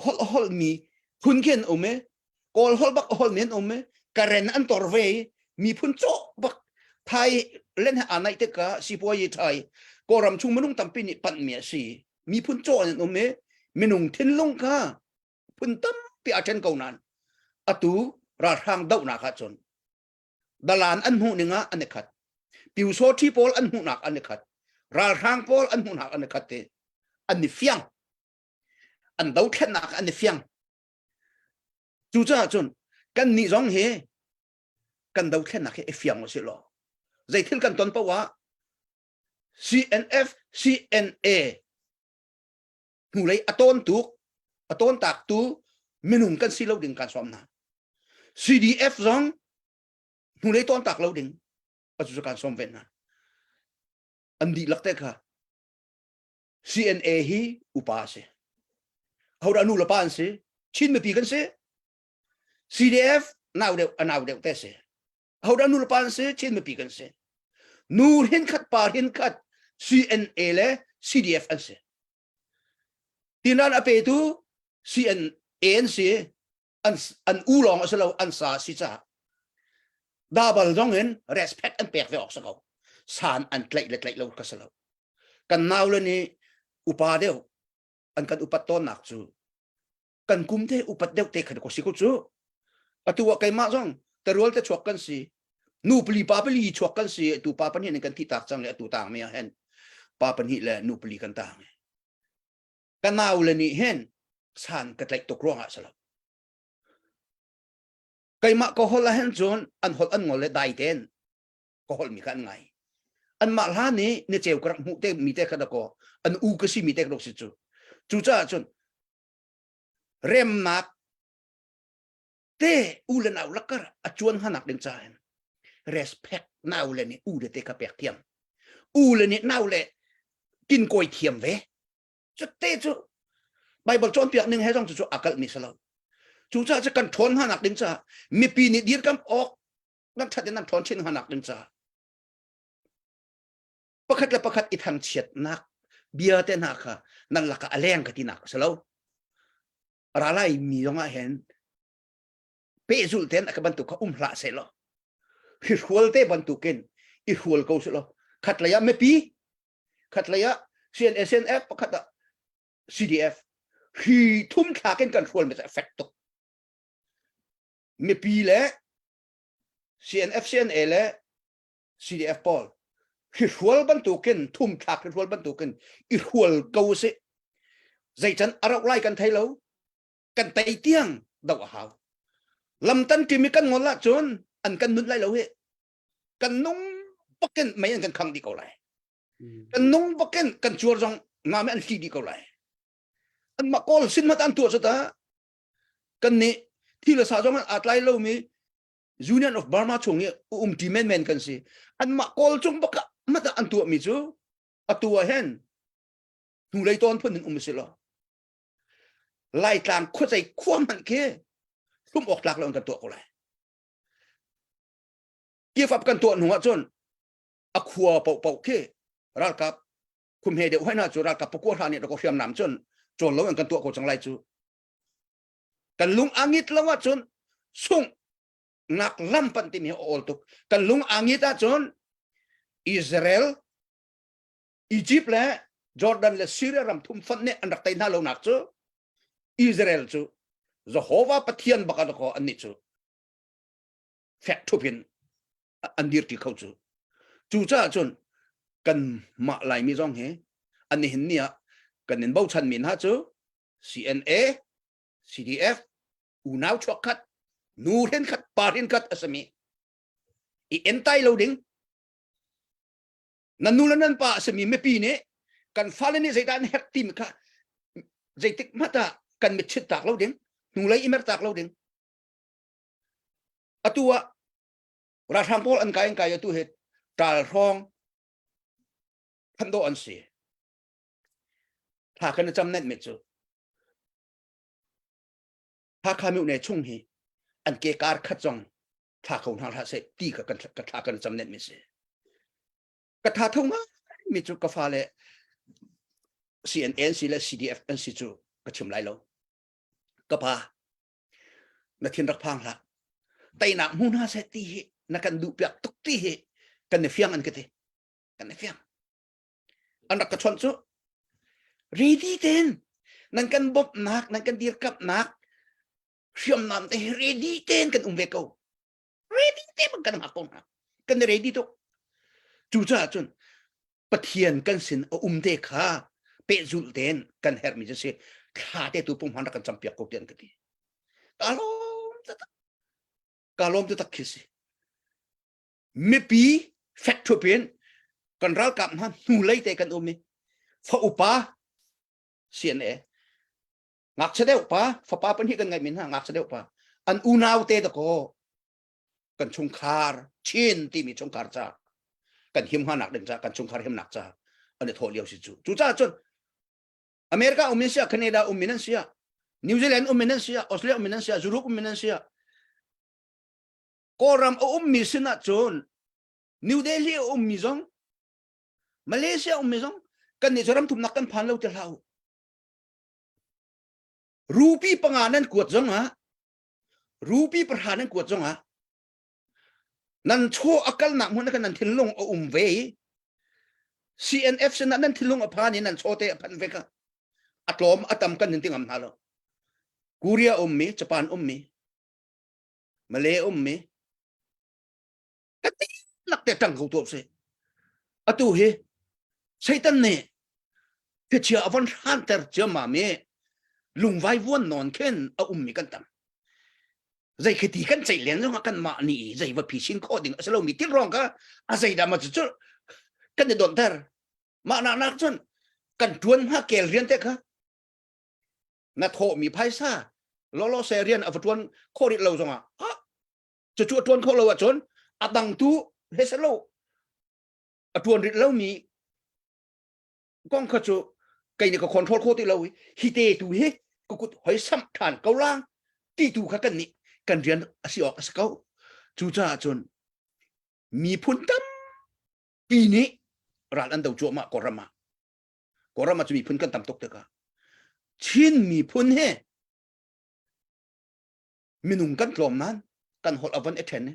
hol hol mi phun khi an um e kawl hol bak hol mi an um e karen an tor ve mi phun cho bak thai len ha anai te ka sipuai thai kawlram chung minung tampi nih panh mi a si miphun cho an um e minung thinlung kha phun tampi a ṭhen ko nain atu ralhrang dohnak ahcun dalan an hmuh ning ah an i khat pyusawṭhi pawl an hmuhnak an i khat ralhrang pawl an hmuhnak an i khat te an i fiang an dothlennak an i fiang cucaah cun kan nih zong hi kan dothlennak hi i fiang usih law. Zeithil kan ton paoh ah CNF CNA hnulei a tawn tuk a tawn tak tu minung kan si lo ding kan sawm hna. CDF zong hnulei tawn tak lo ding a cu kan sawm ve hna. An dihlak te kha CNA hi upa a si. Hodah nu le pa an si? Chin mipi kan si. CDF nau deuh a nau deuh te si. Hodah nu le pa an si? Chin mipi kan si. Nu hin khat pa hin khat CNA le CDF an si. Tinan a petu CNA an si. An, an u lawng a si lo, an sa si caah. Dabal zong in respect an pek ve awk si ko. San an tlaih le tlaih lo ka si lo. Kan nau le nih upa deuh an kan upat tawnnak cu kan kum te upat deuh te khan ko si ko cu. Atu ah keimah zong terual te chuak kan si. Nu pali pa pali chuak kan si. Tu pa pahnih in kan thi tak cang le atu tang mi ah hen pa pahnih le nu pali kan tang. Ka nau le nih hin san ka tlaih tuk ruangah si lo. Keimah ka holh ah hin cun an holh an ngol le dai tein ka holh mi kha an ngai. Anmah hla nih ni ceu ka rak hmuh te mi te kha dakaw an u ka si mi te ka si cu. Cucaah cun remnak te u le nau lakar a cuan hanak ding ca hin respect nau le nih u le te ka pek thiam. U le nih nau le kinkawi thiam ve. Cutte cu Bible cawnpiak ning he zong cu a kalh mi si lo. Cucaah cu kan ṭhawn hna nak ding caah mipi nih dirkamh awk nan ṭhat in nan ṭhawn chin hna nak ding caah pakhat le pakhat i thangchiatnak bia te hna kha nan lakah a leng ka tinak a si lo. Ralai mi zong ah hin pehzulh ten a ka bantuk kha um hlah seh law hri te bantukin i hrual ko seh law khat lei ah mipi khatlei ah CNSNF pakhat ah CDF hi thum thlak in kan hrual mi fek tuk mipi le CNF CNA le CDF pawl hi hrual bantukin thum thlak hi hrual bantukin i hrual ko si zeican a rauh lai kan thei lo kan tei tiang do a hau lamtan timi kan ngol ahcun an kan nun lai lo hi kan nung bakin mei an kan khang dih ko lai kan nung bakin kan cuar zong nga me an hli dih ko lai an mah kawl sin mat an tuah ta kan nih thi le sa zong aa tlai lomi Union of Burma chung i um ti men men kan si an mah kawl cung baka mat an tuah mi cu atu ah hen hnulei tawn phun in um si lo Laitlang khuacei khua hmanh khi hlum awk tlak lo in kan tuah ko lai give up kan tuah hnu ahcun a khua paohpaoh khi ralkap khumhe deuh hoi hna cu ralkap pakua hra nih dakaw hriamnam cun cawl lo in kan tuah ko cang lai cu kan lung a ngit lo ahcun sungh nak lam pan timi a awl tuk kan lung a ngit ahcun Israel Egypt le Jordan le Syria ram thum fonh nih an rak tei hna lo nak cu Israel cu Jehovah Pathian bak an ko an nih cu fek ṭhup in an dirṭi kho cu. Cucaah cun kan mah Laimi zong hi an nihin ni ah kan in bochan mi hna cu CNA, CDF, unau chuak khat, nu hren khat, pa hren khat a simi i entai lo ding nan nu le nan pa a simi mipi nih kan fale nih zeidah an herh timi kha zeitik hmanh ah kan mit chit tak lo ding hnulei i mer tak lo ding Atu ah ralhrang pawl an kai an kai atu hi ṭal hrawng phanh dawh an si. Thla kan i cam nenh mi cu Hakha myo chung hi an ke kar khat zong thla ko hna hlah seh ti ka kan ka thla kan cam nenh mi si. Ka tha tho ngai mi cu ka fale CNN si le CDF an si cu ka chim lai lo. Ka pa na thin rak phang hlah teinak hmu hna seh ti hi na kan duh piak tuk ti hi kan i fiang an ka ti kan i fiang an rak ka chawnh cu ready ten nan kan bawmhnak nan kan dirkamhnak hriamnam te hi ready ten kan um ve ko ready te bang kan hngak ko hna kan i ready tuk cucaah cun Pathian kan sin a um te kha pehzulh tein kan herhmi cu si thla te tu punghman rak kan campiak ko tian ka ti ka lawm taktak ka lawm taktak khi si mipi Fek thup in kan ralkap hna hnulei te kan um i fa upa CNA ngakchia deuh pa fapa pahnih kan ngeih mi hna ngakchia deuh pa an unau te dakaw kan chungkhar Chin timi chungkhar ca kan him hnganak ding ca kan chungkhar himnak ca an i thawh lio si cu cucaah cun America um in sia Canada um in an sia New Zealand um in an sia Australia um in an sia Europe um in an sia Kawlram a ummi sinah cun New Delhi a ummi zong Malaysia ummi zong kan nih cu ram thumnak kan phan lo ti hlah u Rupi panga nan kuat zong ah rupi pahra nan kuat zong ah nan chaw a kalnak hmun ah nan thinlung a um ve i CNF sinah nan thinlung a phan i nan chaw te a phanh ve ka a tlawm a tam kan nin ti ngam hna lo Korea ummi Japan ummi Malay ummi ka dihlak te ṭang ko tuah sih atu hi Satan nih thlichia a von hranter ciammam i lungvai vuan nawn khin a ummi kan tam zei khi ti kan ceih len zongah kan mah nih zei va phi sin khawh ding a si lomi thil ruang kha a zei dah ma cu kan i donhter mah nak nak cun kan ṭuan hnga kel rian te kha na thawhmi phaisa lolo se rian a va ṭuan khawh rih lo zongah ah cucu a ṭuan khawh lo ahcun a dang tu he se lo a ṭuan rih lomi kong kha cu kei nih ka control kho ti lo i hi te tu hi ka kut hoi samh ṭhan ko la ti tu kha kan nih kan rian a si awk a si ko cucaah cun miphun tampi nih ral an do cuahmah Kawlram ah Kawlram ah cu miphun kan tam tuk tikah Chin miphun he minung kan tlawm nain kan holh a von i ṭhen i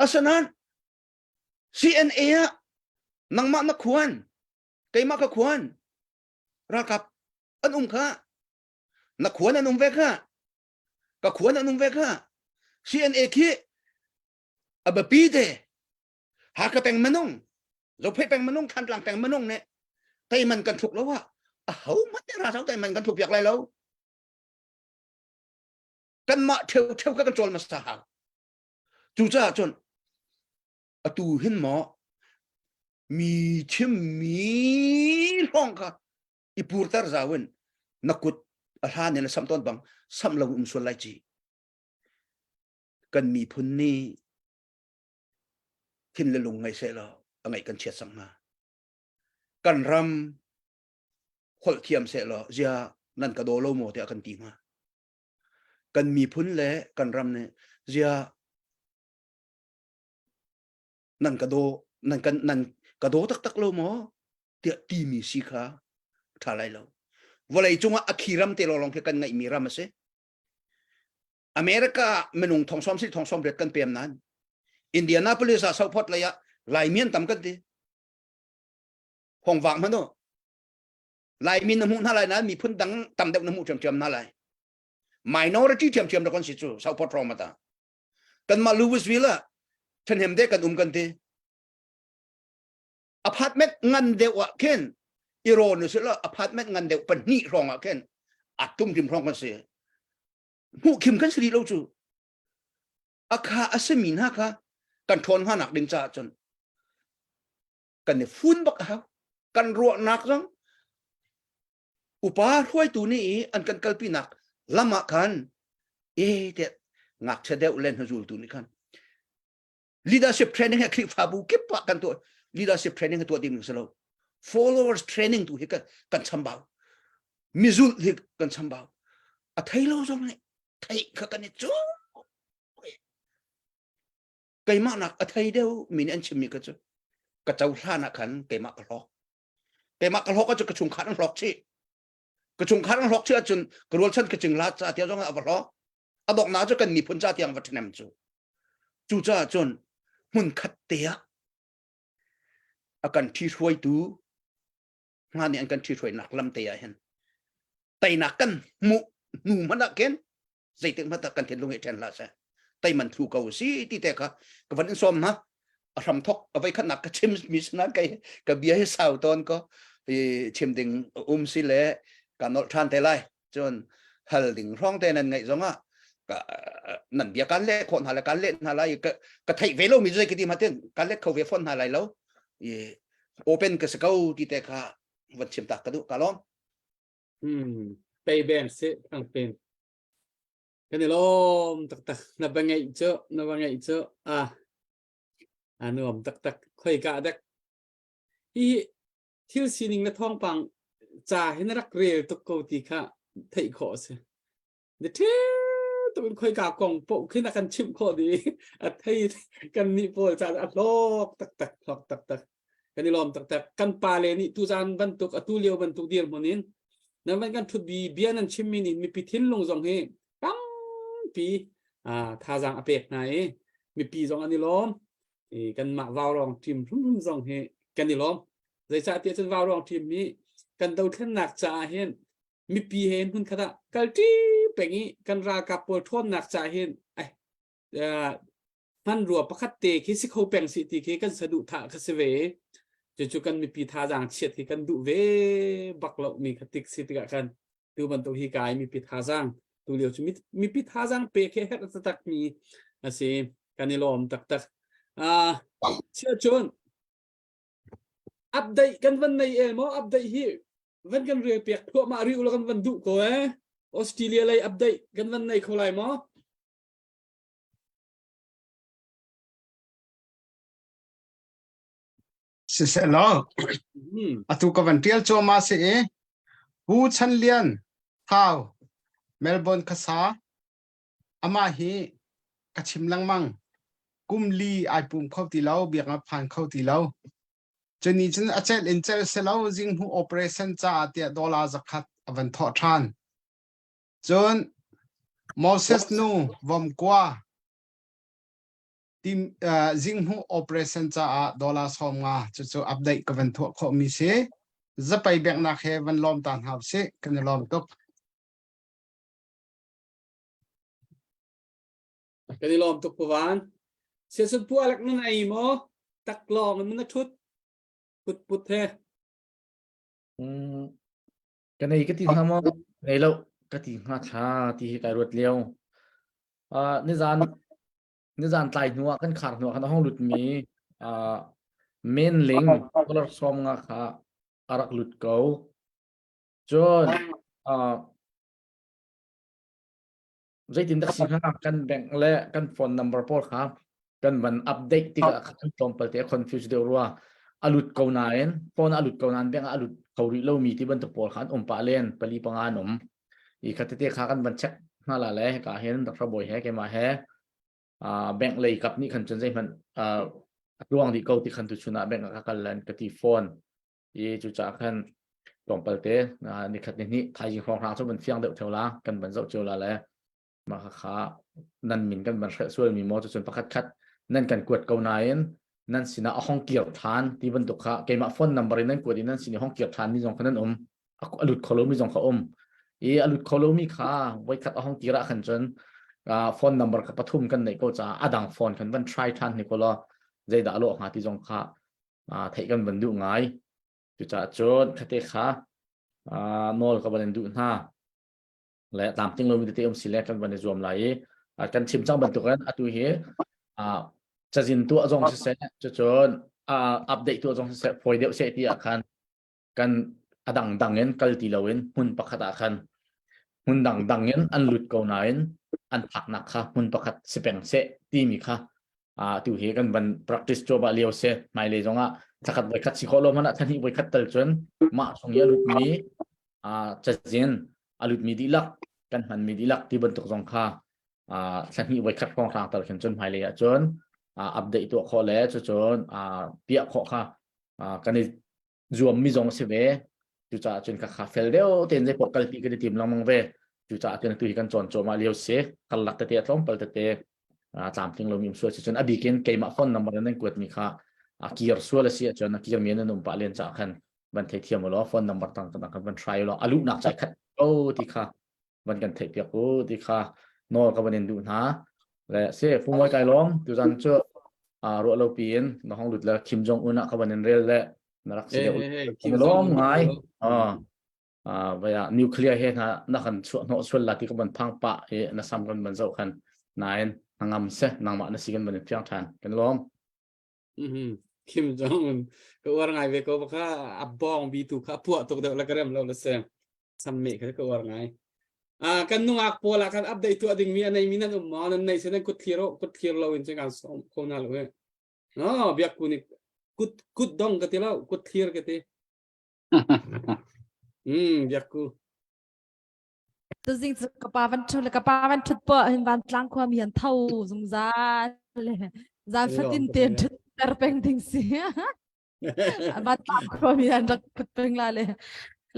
asinain CNA ah nangmah na khuan keimah ka khuan ralkap an um kha na khuan an um ve kha ka khuan an um ve kha CNA khi a biapi te Hakha peng minung Zophei peng minung Thantlang peng minung nih teiman kan thluk lo ah a ho hmanh nih ralhrang teiman kan thluk piak lai lo kanmah ṭheu ṭheu kha kan cawl hmasa hau cucaah cun atu hin maw mi chimmi lawng kha i purter zau in na kut a hlan in na samh tawn bang samh lo um sual lai ci kan miphun nih thin le lung ngei seh law a ngaih kan chiat sang hnga kan ram holh thiam seh law zia nan ka daw lo maw tiah kan ti hnga kan miphun le kan ram nih zia nan ka daw nan kan nan ka daw taktak lo maw tiah timi si kha tha lai lo vawlei cungah a khi ram te lawng khi kan ngeihmi ram a si America minung thong som si thong som riat kan pem nan Indianapolis ah Southport lei ah Laimi an tam kan ti hong vang hmanu Laimi na hmuh hna lai nain miphun dang tam deuh na hmuh ṭhiamṭhiam hna lai. Minority ṭhiamṭhiam rak kan si cu Southport hrawng mata. Kanmah Louisville ah ṭhahnem te kan um kan ti. Apartment ngan deuh ah khin i rawn usih law apartment ngan deuh pahnih hrawng ah khin a tum hrim hrawng kan si. Hmuh khim kan si rih lo cu. A kha a simi hna kha kan ṭhawn hna nak ding caah cun kan i fun bak a hau kan ruahnak zong upa hruaitu nih i an kan kalpinak lam ah khan e te ngakchia deuh le hnuzultu nih khan leadership training he Khrihfabu kip ah kan tuah leadership training he tuah ding si lo followers training tu hi kan kan chambau mizul hi kan chambau a thei lo zong nih theih kha kan i cu keimah nak a thei deuh mi nih an chimmi kha cu ka cohlan ah khan keimah ka hlawk keimah ka hlawk ahcun ka chungkhar an hlawk chih ka chungkhar an hlawk chih ahcun ka rualchan ka cingla ca tiang zong ah a va hlawk a donghnak cu kan miphun ca tiang va ṭhahnem cu cucaah cun hmun khat te ah a kan ṭhihruaitu hna nih an kan ṭhihruainak lam te ah hin teinak kan hmuh hnu hmanh ah khin zeitik hmanh kan thinlung hi ṭhen hlah seh teiman thlu ko si ti te kha ka van in sawm hna a hram thok a voi khatnak ka chim mi sinan kai ka bia hi sau tawn ko i chim ding um si le ka nolh ṭhan te lai cun hal ding hrawng te nan ngaih zongah. Ka nan bia kan le khawh hna le kan leh hna lai ka ka theih ve lo mi zei ka ti ma ten kan let kho ve fawn hna lai lo. I open ka si ko ti te kha van chim tak ka duh ka lawm. Hmm. Pei beng si thang pen. Kan i lawm taktak na va ngeih cu na va ngeih cu a a nuam taktak khoi ka dek hi thil sining na thawngpang ca hi na rak rel tuk ko ti kha theih khawh a si. Na ṭheu tuk in khoika kong paoh khi na kan chimh khawh dih. A thei kan nih pawl ca a hlawk taktak hlawk taktak. Kan i lawm taktak. Kan pale nih tuzaan bantuk atu lio bantuk dirhmun in nan van kan ṭhut bi bia nan chimmi nih mipi thinlung zong hi tampi thazaang a pek hna i mipi zong an i lawm. I kanmah Vaurawng team hrimhrim zong hi kan i lawm. Zeicahtiah cun Vaurawng team hi kan dothlennak caah hin mipi he hmun khat ah kalṭi peng i kan ralkap pawl ṭhawnnak caah hin ai hmanrua pakhat te khi si kho peng si ti khi kan saduhthah kha si ve. Cucu kan mipi thazaang chiat hi kan duh ve bak lo mi kha tik si tikah khan tu bantuk hi kai mipi thazaang tu lio cu mipi thazaang pek hi herh taktak mi a si kan i lawm taktak. Ah chia cun update kan van nei el maw update hi van kan rel piak thluahmah rih ulaw kan van duh ko eh Australia lei update kan van nei kho lai maw Siseh law atu ka van tial cuahmah si i Pu Chan Lian Thau Melbourne khasa amah hi ka chim lengmang kum li ai pum kho ti lo biak a phan kho ti lo Cuni cun a celh in celh selo zinghmuh operation caah tiah dollar zakhat a van thawh ṭhan. Cun Moses nu vomkua tim uh, zinghmuh operation caah dollar 50 cucu update ka van thuah khawhmi si. Zapei biaknak he van lawm ta hna usih. Kan i lawm tuk. Kan i lawm tuk Puvan. Siasun pu alak nan ei maw? Taklawng in na ṭhut. Put put he. Mm, ka nei ka ti hnga maw? Nei lo ka ti hnga thla ti hi kai ruat lio. Uh, nizan nizan tlai hnu ah kan khar hnu ah khan a hong lut mi uh, main ling dollar som nga kha a rak lut ko. Cun uh, Zeitindah si hnga kan bank le kan phone number pawl kha kan van update tikah khan tlawmpal te a confuse deuh rua. A lut ko nain phone a lut ko nain bank ah a lut kho rih lomi ti bantuk pawl kha an um pah len pali panga an um. I kha tete kha kan van check hna la le hika hin Dr. Bawi he keimah he uh, bank lei kap nih khan cun zeihmanh uh, a tluang dih ko ti khan tu chun ah bank ah ka kal lan ka ti phone i cucaah khan tlawmpal te nikhat ni hnih thaizing hrawnghrang cu van fiang deuh theo la kan van zoh cio la le mah kha nan min kan van hrelh sual mi maw cucun pakhat khat nan kan kuat ko nain nan sinah a hong kir than ti bantuk kha keimah phone number in nan kuat i nan sin i hong kir than mi zong kha nan um a lut kho lo mi zong kha um i a lut kho lo mi kha voikhat a hong kir ah khan cun phone number kha pathum kan neih ko caah a dang phone kan van try than ni ko law zeidah a lawh hnga ti zong kha theih kan van duh ngai. Cucaah cun khate kha nawl ka van in duh hna. Le tlamtling lomi tete um si le kan van i zuam lai i kan chim cang bantukin atu hi cazin tuah zong siseh cucun update tuah zong siseh fawi deuh seh ti ah khan kan a dangdang in kal ti loin hmun pakhat ah khan hmun dangdang in an lut ko nain an phaknak kha hmun pakhat si peng seh timi kha tu hi kan van practice cuahmah lio si hmailei zongah thlakhat voikhat si khawh lo hmanh ah thlahnih voikhat tal cun mah chung i a lutmi cazin a lutmi dihlak kan hmanmi dihlak ti bantuk zong kha thlahnih voikhat hrawnghrang tal khin cun hmailei ah cun update tuah khawh le cucun piah khawh kha kan i zuammi zong a si ve. Cucaah cun ka kha fel deuh tein zeipoh kalpi kan i tim lengmang ve. Cucaah cun atu hi kan cawn cuahmah lio si. Karlak tete a tlawmpal tete tlamtling lomi um sual si cun a bik in keimah phone number in nan kuatmi kha a kir sual a si ahcun a kirmi nan um pah len caah khan van theithiam ulaw phone number tang kan kan van try ulaw a luhnak cai khat ko ti kha van kan theih piak u ti kha nawl ka van in duh hna le si fumoi kai lawm tuzan cu ruah lo piin na hong lut le Kim Jong Un ah ka van in rel le na rak si deuh Kim lawm ngai. Vaya nuclear he hna na kan chuah hnawh sual la ti ka ban phang pa i na sam kan ban zoh khan nain ngam se nangmah na si kan ban fiang than kan lawm. Kim Jong Un ka uar ngai ve ko baka a bong bi tu kha puah tuk deuh la ka rem lo la se sam me kha ka uar ngai. Ah kan nungak pawl ah kan update tu ading mi anei mi nan um ma nan nei se nan kut thlir kut thlir lo in chen kan som ko na lo he. No biak ku ni kut kut dong ka ti lo kut thlir ka ti. Biak ku. Tuzing cu ka pa van ṭhu le ka pa van ṭhut poah hin vantlang khua mi an tho zungzal le zan fatin te ṭhut ter peng ding si. Vantlang khua mi an rak ṭhut peng la le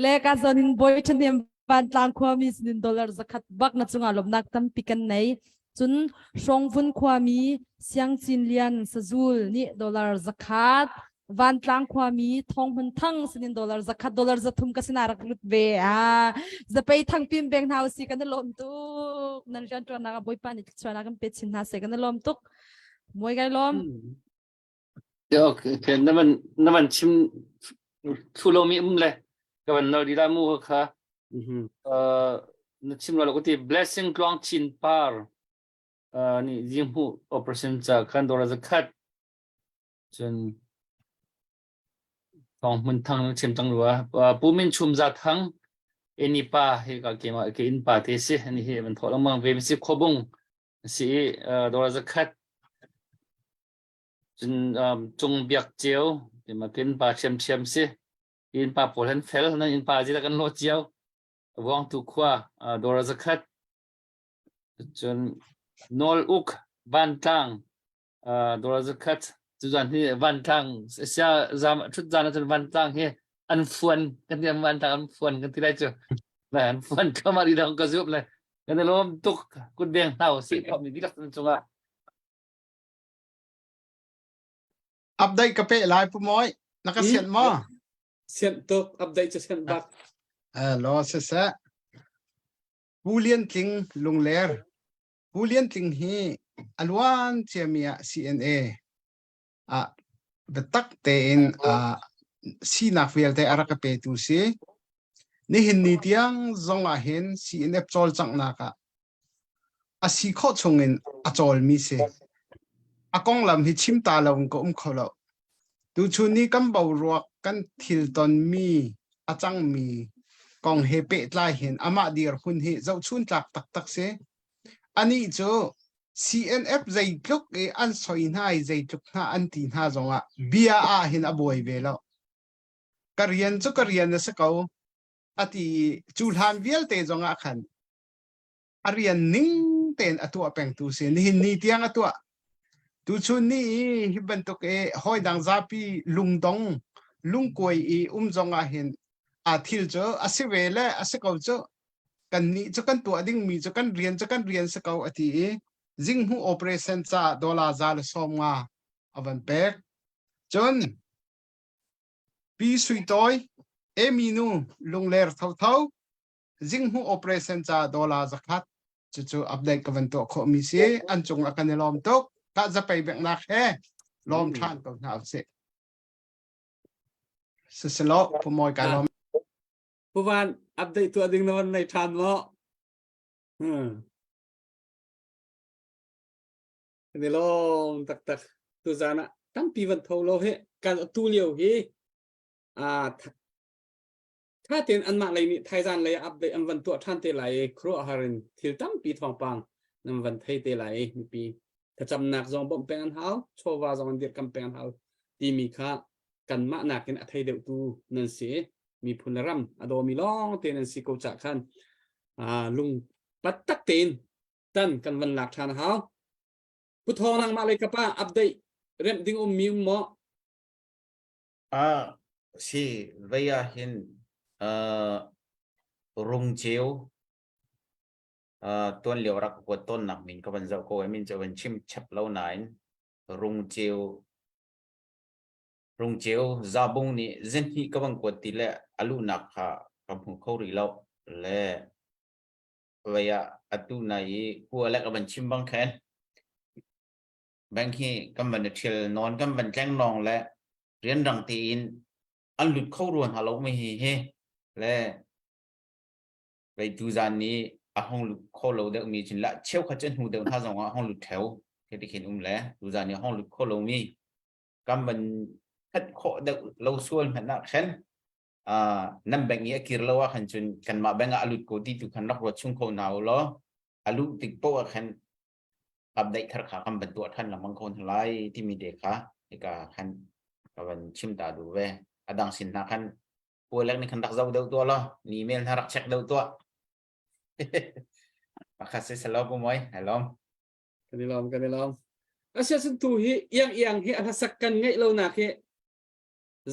le ka zon in boy ṭhahnem vantlang khua mi sinin dollar zakhat bak na cungah lawmnak tampi kan nei. Cun Hrawngvun khuami Siang Cin Lian Sazul nih dollar zakhat, Vantlang khuami Thawng Hmun Thang sinin dollar zakhat, dollar 300 ka sinah rak lut ve. Ah, zapei thang pim beng hna usi kan i lawm tuk. Nan rianṭuannak ah Bawipa nih thluachuahnak kan pe chin hna seh kan i lawm tuk. Mawi kai lawm. Okay, na van na van chim thu lomi um le ka van nol dila mu kha uh, na chim lo ko ti blessing tluang chin par uh, ni jinghu operation cha khan dora zakhat cun thong hmun thang na chim tang rua pu min chum za thang eni pa he ka ke ma ke in pa te si ani he man tho lang ve si khobung si dora zakhat Cun um, Cung Biak Ceu keimah ka innpa ṭhiamṭhiam si. Innpa pawl han fel, nan innpa zila kan lawh cio. Vuangtu khua uh, dawr zakhat. Cun Nawl Uk Vantlang uh, dawr zakhat. Cuzan hi Vantlang sia zam ṭhut zan ahcun Vantlang hi an fuan kan ti Vantlang an fuan kan ti lai cu. Lai an fuan thluahmah dih dang ka zup le kan i lawm tuk kut beng hna usih mi dihlak cungah Update ka pe lai pu moi. Na ka sian maw? Sian tuk update cu sian bak. Eh lo se se. Pu Lian Tling Lungler. Pu Lian Tling hi aluan ciami ah CNA ah biatak tein ah sinak vialte a rak ka petu si. Nihin ni tiang zong ah hin CNF cawlcanghnak ah A si khawh chungin a cawlmi si. A konglam hi chim ta lo in ka um kho lo. Tuchun ni kan boruak kan thil tonmi a cangmi kong he pehtlai hin amah dirhmun hi zohchun tlak taktak si. Anih cu CNF zeitluk i an soi hna i zeitluk hna an ti hna zongah bia ah hin a buai ve lo. Ka rian cu ka rian a si ko a ti i cu hlan vialte zongah khan a rian ning tein a tuah pengtu si nihin ni tiang a tuah tuchun ni i hi bantuk i hawi dang zapi lungdong lungkuai i um zong ah hin a thil cu a si ve le a si ko cu kan nih cu kan tuah ding mi cu kan rian cu kan rian si ko a ti i zinghmu operation ca dollar za le 50 a van pek cun pi sui toi emi nu lungler thotho zinghmuh operation ca dollar 100 cucu update ka van tuah khawh mi si an cung ah kan i lawm tuk ka zapei beknak he lawm than ko hna usih sisilo pumawi ka lawm Puvan update tuah ding na van nei than maw hmm kan i lawm taktak tu zan ah tampi van tho lo hi kan tu lio hi a Tha tein anmah lei nih thaizan lei ah update an van tuah ṭhan te lai i khuaruahhar in thil tampi thawngpang nan van thei te lai i mipi thlacamnak zong bawmh peng an hau, chawva zong an dirhkamh peng an hau timi kha kanmah nakin a thei deuhtu nan si i miphun le ram a dawmi lawng te nan si ko cah khan lung pat tak tein tan kan van lak ṭhan a hau. Pu Thawng nangmah lei kapa update remh ding ummi um maw? Ah, si, vei ah hin uh, rungceu uh, tuan lio rak kuat tawnnak min ka van zoh ko i min cu van chim chap lo nain rungceu rungceu zabung nih zenhnih ka van kuat ti le a luhnak kha ka hmu kho rih lo le vei ah atu nai i kua le ka van chim bang khan Bank hi kan van i ṭhial nawn kan van tleng nawng le rianrang tein an lut kho rua hna lo mi hi hi le. Vei tu zan ni a hong lut kho lo deuh mi cun la cheukhat cu hnu deuh hna zong ah hong lut theo khi ti khin um le tu zan ni hong lut kho lo mi kam ban khat khawh deuh lo sual hmanh ah khan nan bank i a kir lo ah khan cun kanmah bank ah a lut ko ti tu khan rak ruat chung kho hna u law a luh tik poh ah khan update thar kha kan van tuah than lengmang ko hna lai timi te kha hika khan ka van chim ta duh ve a dang sin hna khan pualek nih khan rak zoh deuh tuah law ni email hna rak check deuh tuah pakhat si salo pu moi hello Kan i lawm kan i lawm. Asia sun tu hi iang iang hi a hlasak kan ngeih lo nak hi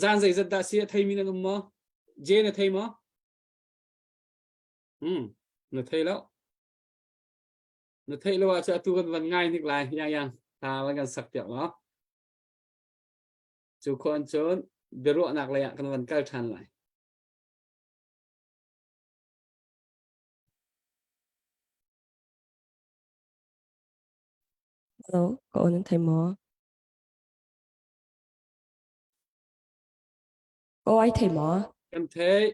zan zeizat dah si a thei mi nan um maw? Je na thei maw? Hmm, na thei lo. Na theih lo ahcun atu kan van ngai hnik lai iang iang ta van kan sak piak law. Cu khuan cun biaruahnak lei ah kan van kal ṭhan lai. Hello, ka aw nan thei maw? Ka aw ai thei maw? Kan theih.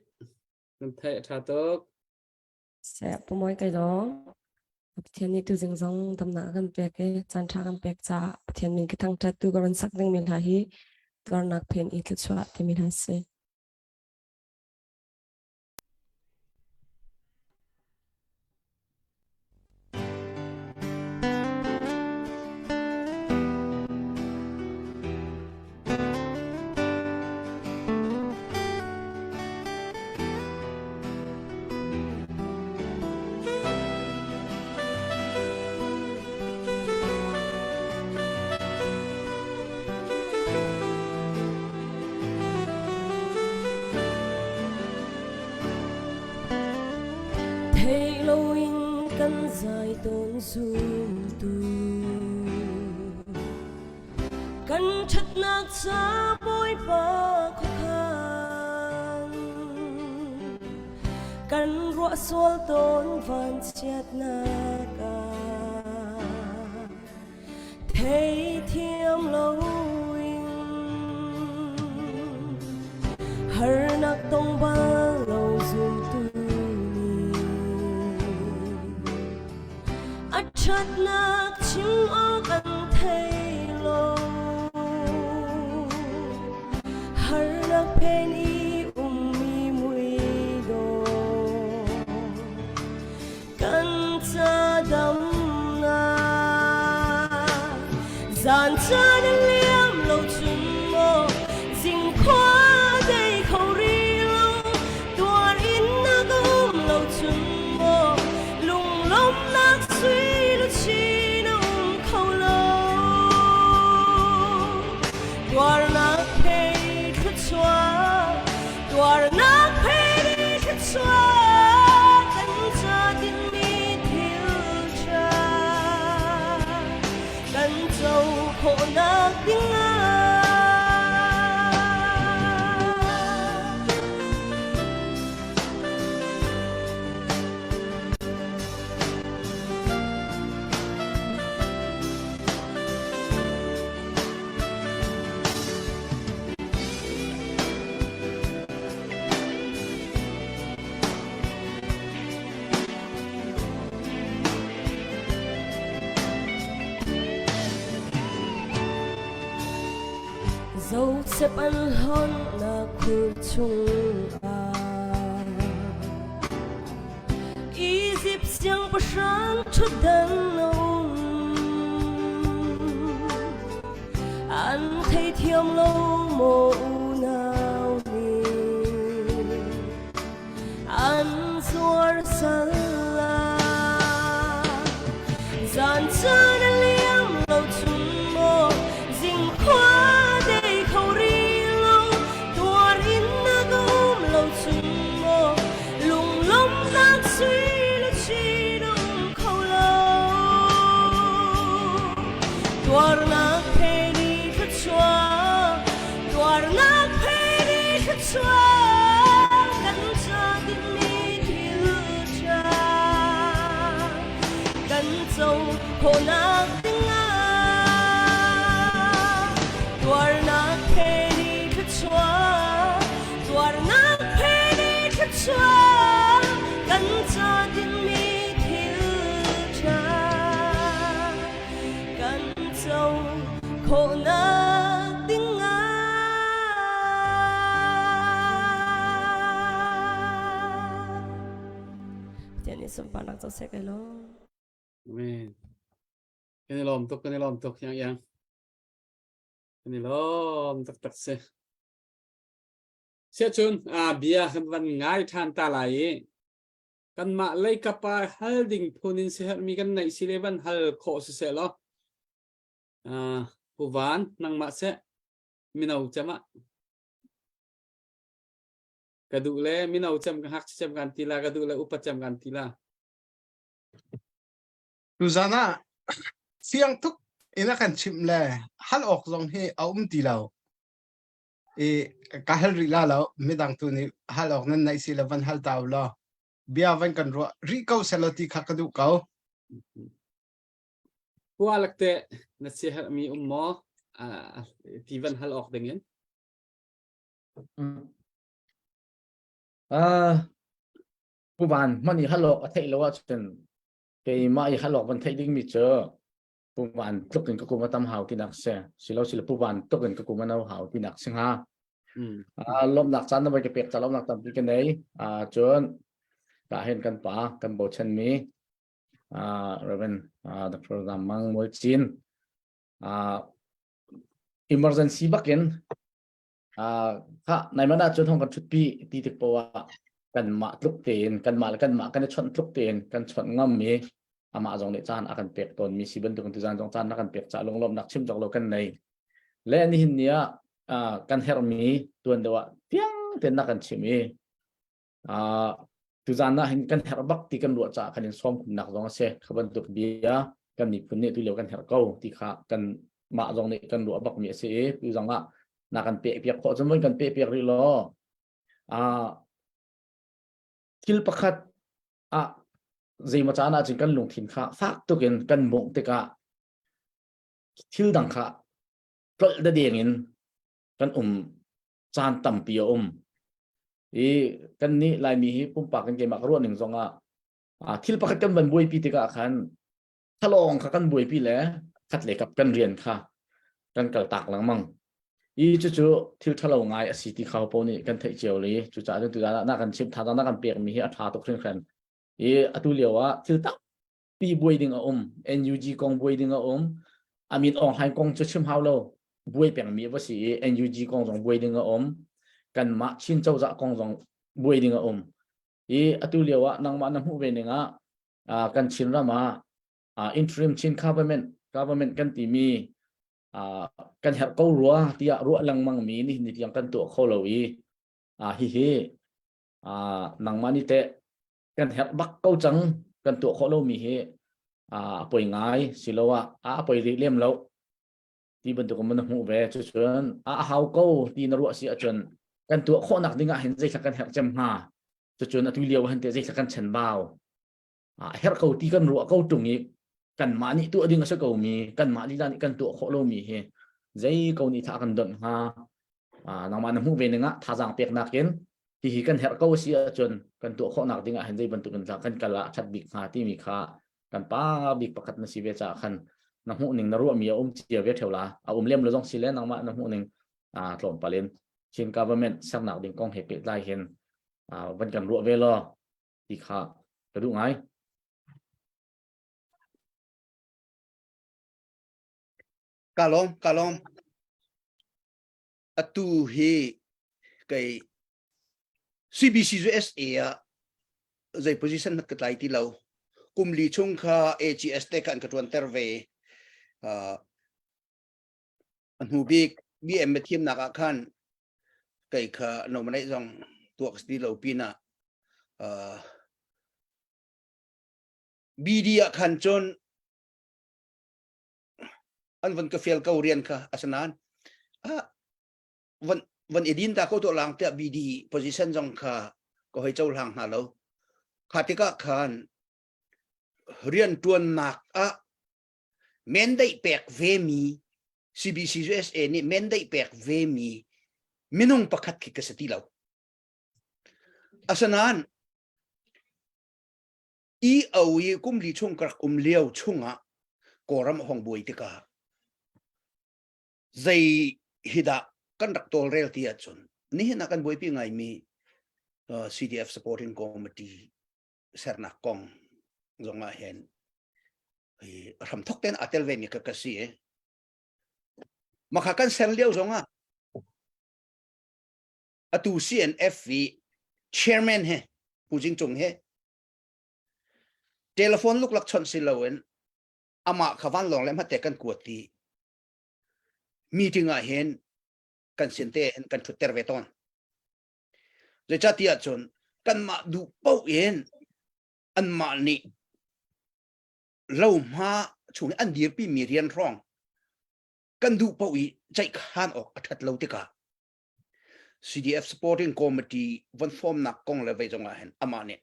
Kan theih a ṭha tuk. Seh pumawi kai lawm. Pathian nih tuzing zong damnak a kan pek i caan ṭha kan pek caah Pathian min ka thangṭhat tu ka run sak dingmi hla hi tuarnak phen i thluachuah timi hla a si. Thei loin kan zai tawn zumtu Kan ṭhatnak ca Bawipa khuakhan kan ruah sual tawn vanchiatnak ah theithiam loin harnak tong bal lo zumtu nih A ṭhatnak chim awk an thei lo. Harnak phen i ummi mui dawh kan ca damnak zan caan a liam lo cun maw zingkhua dei kho rih lo tuar in na ka um lo cun maw Lunglawmhnak sui luchin a um kho lo. Tuarnak phei thluachuah, tuarnak phei thluachuah, kan ca dingmi thil ṭha kan co khawhnak dingah. Zohchep an hlonhnak khur chungah Izipt siangpahrang ṭhutdan a um. An theithiam lo maw unau nih an zuar sal ah. Zan caan a liam lo chung maw zingkhua dei kho rih lo tuar in na ka um lo chung maw lunglawmhnak sui luchin a um kho lo tuarnak he ni thluachuah tuarnak he ni thluachuah kan ca dingmi thil ṭha kan co khawhnak dingah tuarnak he ni thluachuah tuarnak he ni thluachuah kan ca. nih sunparnak co seh kai lawm. Amen. Kan i lawm tuk, kan i lawm tuk, yang yang. Kan i lawm taktak si. Siahcun bia kan van ngai ṭhan ta lai i kanmah leikap ah hal ding phun in siherhmi kan neih si le van hal khawh siseh law Pu Van nangmah seh mino cem ah ka duh le mino cem ka ngakchia cem kan ti la ka duh le upa cem kan ti la. Tuzan ah fiang tuk in a kan chimh le hal awk zong hi a um ti lo. I ka hal rih la lo midang tu nih hal awk nan neih si le van hal ta law bia van kan ruah rih ko selaw ti kha ka duh ko. Kualak te na siaherhmi um maw ti van hal awk ding in? Uh, Pu Van hman i hal awk a theih lo ahcun keimah i hal awk van theih dingmi cu Pu Van tluk in ka kum a tam hau tinak si. Silo silo Pu Van tluk in ka kum a no hau tinak si hnga. Uh, lawmhnak caan na voi ka pek ca lawmhnak tampi ka nei. Uh, cun ka hen kan pa kan bochanmi uh, Reverend uh, Dr. Zam Mang Mual Cin uh, emergency bakin kha nai man ahcun hong kan ṭhutpi ti tik poah ah kanmah tluk tein kanmah le kanmah kan i chawnh tluk tein kan chawnh ngam i amah zong nih caan a kan pek tawn mi si bantuk in tuzaan zong caan na kan pek ca lunglawmhnak chim cawk lo kan nei le nihin ni ah kan herhmi tuan deuh ah tiang tein na kan chim i tuzaan ah hin kan herh bak ti kan ruah caah kan in sawm khunnak zong a si kha bantuk bia kan miphun nih tulio kan herh ko ti kha kan mah zong nih kan ruah bak mi a si i tu zong ah na kan peh piak khawh cun kan peh piak rih law thil pakhat ah zeimaw caan ah cun kan lungthin kha fak tuk in kan mawngh tikah thil dang kha tlolh dadeng in kan um caan tampi a um i kan nih Laimi hi pumpak in keimah ka ruah ning zong ah thil pakhat kan van buaipi tikah khan thalawng kha kan buaipi le khat le kap kan rian kha kan kal tak lengmang i cucu thil ṭhalo ngai a si ti kha po nih kan theih cio li cucaah cun tutan ah na kan chimh tha na kan pek mi hi a ṭha tuk hringhran i atu lio ah thil tampi buai ding a um NUG kong buai ding a um amin Aung Hlaing kong cu chim hau lo buai pengmi va si i NUG kong zong buai ding a um kanmah Chin cozah kong zong buai ding a um i atu lio ah nangmah na hmuh ve ning ah kan Chin ram ah interim Chin government government kan timi kan herh ko rua tiah ruah lengmang mi ni ni tiang kan tuah kho lo i hihi nangmah nih teh kan herh bak ko cang kan tuah khawh lomi hi a poi ngai siloah a poi rih lem lo ti bantuk in na hmuh ve cucun a hau ko ti na ruah si ahcun kan tuah khawhnak ding ah hin zeithla kan herh cem hnga cucun atu lio han te zeithla kan chen bau a herh ko ti kan ruah ko tung i kanmah nih tuah ding a si ko mi kanmah lila nih kan tuah khawh lomi hi zei ko nih tha kan donh hnga nangmah na hmuh ve ning ah thazaang peknak in hihi kan herh ko si ahcun kan tuah khawhnak ding ah hin zei bantuk in kan kal ah a ṭhat bik hnga timi kha kan pa bik pakhat na si ve caah khan na hmuh ning na ruahmi a um cia ve ṭheo la a um lem lo zong si le nangmah na hmuh ning tlawmpal in Chin government sernak ding kong he pehtlai hin van kan ruah ve law ti kha ka duh ngai. Ka lawm, ka lawm. Atu hi kei CBC USA ah zei position ka tlai ti lo. Kum li chung kha AGS te kha an ka tuanter ve. Uh, a hnu bik BM thiamnak ah khan kei kha nominate zong tuak ti lo pinah uh, BD ah khan cun an von ka fial ko rian kha asanan ah von von edin ta ko to lang te BD position zong kha ko hoi cho hlang hna lo kha tikah khan rian tuannak ah mandate pek ve mi CBC USA nih mandate pek ve mi minung pakhat khi ka si ti lo asanan EO i kum li chung ka rak um lio chungah Kawlram a hong buai tikah zei hi dah kan rak tawlrel ti ahcun nihin ah kan buaipi ngaimi CDF Supporting Committee sernak kong. zong ah hin hi hramthok ten a tel ve mi ka ka si e makha kan ser lio zong ah atu CNF i chairman he Pu Jing Cung he telephone luklak chawnh si loin amah kha vanlawng le hmate kan kuat i meeting ah hin kan sin te hin kan ṭhutter ve tawn. Zeicahtiah cun kanmah duh paoh in anmah nih lohma chung i an dirpi mi rian hrawng kan duh paoh i ceihkhan awk a ṭhat lo tikah CDF Supporting Committee von formnak kong le vei zong ah hin amah nih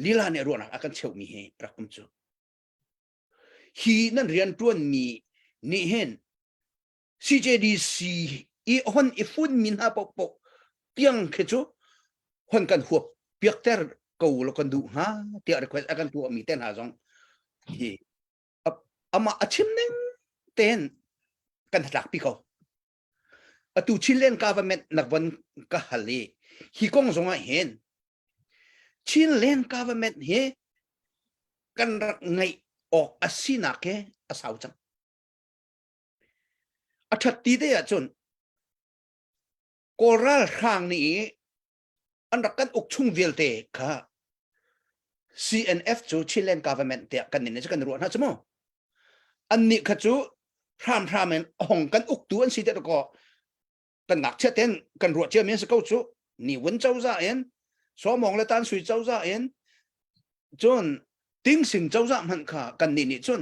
lila nih ruahnak a kan cheuhmi hi rak um cu. Hi nan rian ṭuanmi nih hin CJDC i hon i fun mi hna paohpaoh tiang khi cu hon kan huap piakter ko lo kan duh hnga tiah request a kan tuahmi te hna zong hi amah a chim ning tein kan tlakpi ko. Atu Chinland government nak von ka hal i hi kong zong ah hin Chinland government hi kan rak ngeih awk a sinak he a sau cang. A ṭhat ti te ahcun Kawl ralhrang nih an rak kan uk chung vialte kha CNF cu Chinland government tiah kan nih kan ruah hna cu mu. Annih kha cu hramhram in hong kan uktu an si te ko kan ngakchia ten kan ruah cia mi an si ko cu ni wun cozah in Sawmong le Tan Sui cozah in cun Tingsing cozah hmanh kha kan nih nih cun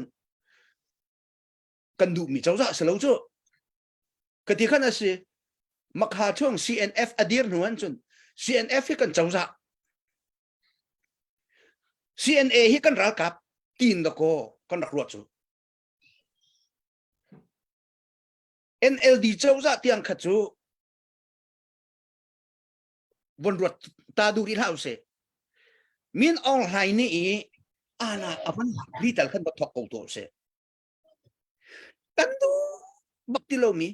kan duhmi cozah si lo cu ka ti khan a si makha chung CNF a dir hnu an cun CNF hi kan cozah CNA hi kan ralkap tin da ko kan rak ruat cu NLD cozah tiang kha cu von ruat ta duh rih hlah usih Min Aung Hlaing nih i ana a van lak li tal khan va thok ko tuah usih kan duh bak ti lomi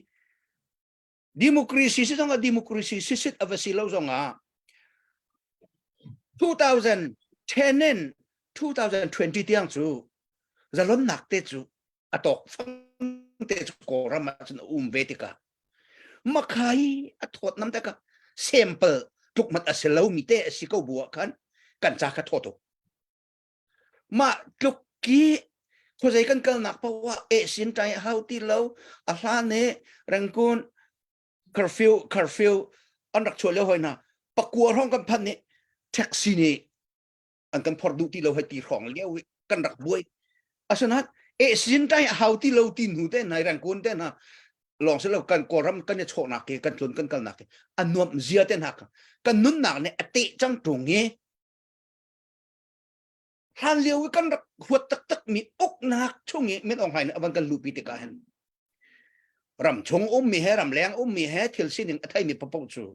democracy si zong ah democracy sisit a va si lo zong ah 2010 in 2020 tiang cu zalonnak te cu a tawk fang te cu Kawlram ah cun a um ve tikah makhai a thawt nam te ka sample tluk mat a si lomi te a si ko bu ah khan kan ca kha thaw tuk mah tluk ki khuazei kan kalnak paoh ah eh sin ṭai a hau ti lo a hlan i Rangoon curfew curfew an rak chuah lio hoi hna pakua hrawng kan phanh nih taxi nih an kan phor duh ti lo hei ti hrawng lio i kan rak buai asinain eh sin ṭai a hau ti lo ti hnu te hna Rangoon te hna lawng si lo kan Kawlram kan i chawhnak ke kan tlun kan kalnak ke a nuamh zia te hna kan nunnak nih a teh cang ṭung i hlan lio i kan rak huat taktak mi uknak chung i Min Aung Hlaing nih a van kan luhpi tikah hin ram chung ummi he ram leng ummi he thil sining a theimi paoh cu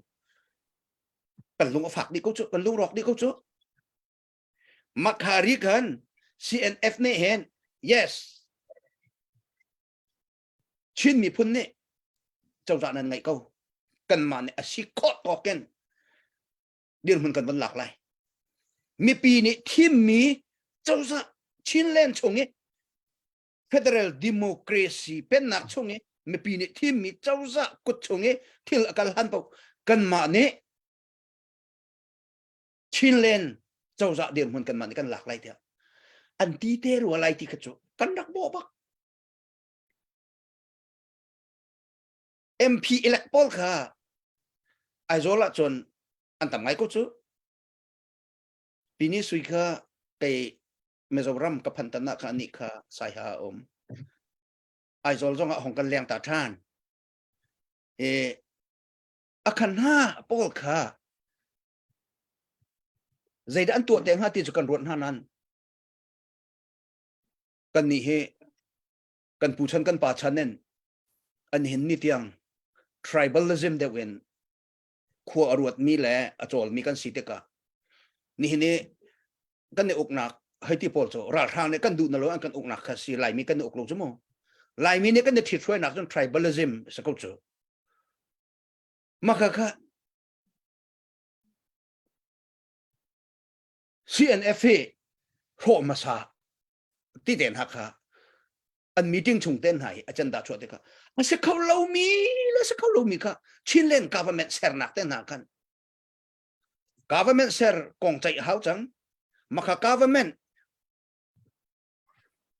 kan lung a fak dih ko cu kan lung rawk dih ko cu Makhari khan CNF nih hin yes Chin miphun nih cozah nan ngeih ko kanmah nih a si khawh tawk in dirhmun kan von lak lai mipi nih thimmi cozah Chinland chung i federal democracy pennak chung i mipi nih thimmi cozah kut chung i thil a kal han paoh kanmah nih Chinland cozah dirhmun kanmah nih kan lak lai tiah an ti te rua lai ti kha cu kan rak bawh bak MP elect pawl kha Aizawl ah cun an tam ngai ko cu. Pini sui kha kei Mizoram ka phan tan ah kha anih kha Saiha a um. Aizawl zong ah hong kan leng ta ṭhan. E, a khan hna pawl kha zeidah an tuah te hnga ti cu kan ruat hna nan kan nih hi kan pu chan kan pa chan in an hin ni tiang tribalism deuh in khua a ruatmi le a cawlmi kan si tikah nihin i kan i uknak hei ti pawl cu ralhrang nih kan duh na lo an kan uknak kha si laimi kan i uk lo cu mu laimi nih kan i ṭhithruainak cun tribalism si ko cu maka kha CNF hi Hrawh hmasa ti te hna kha an meeting chung te hna hi agenda chuah tikah a si kho lomi le si kho lomi kha Chinland government sernak te hna khan government ser kong ceih hau cang makha government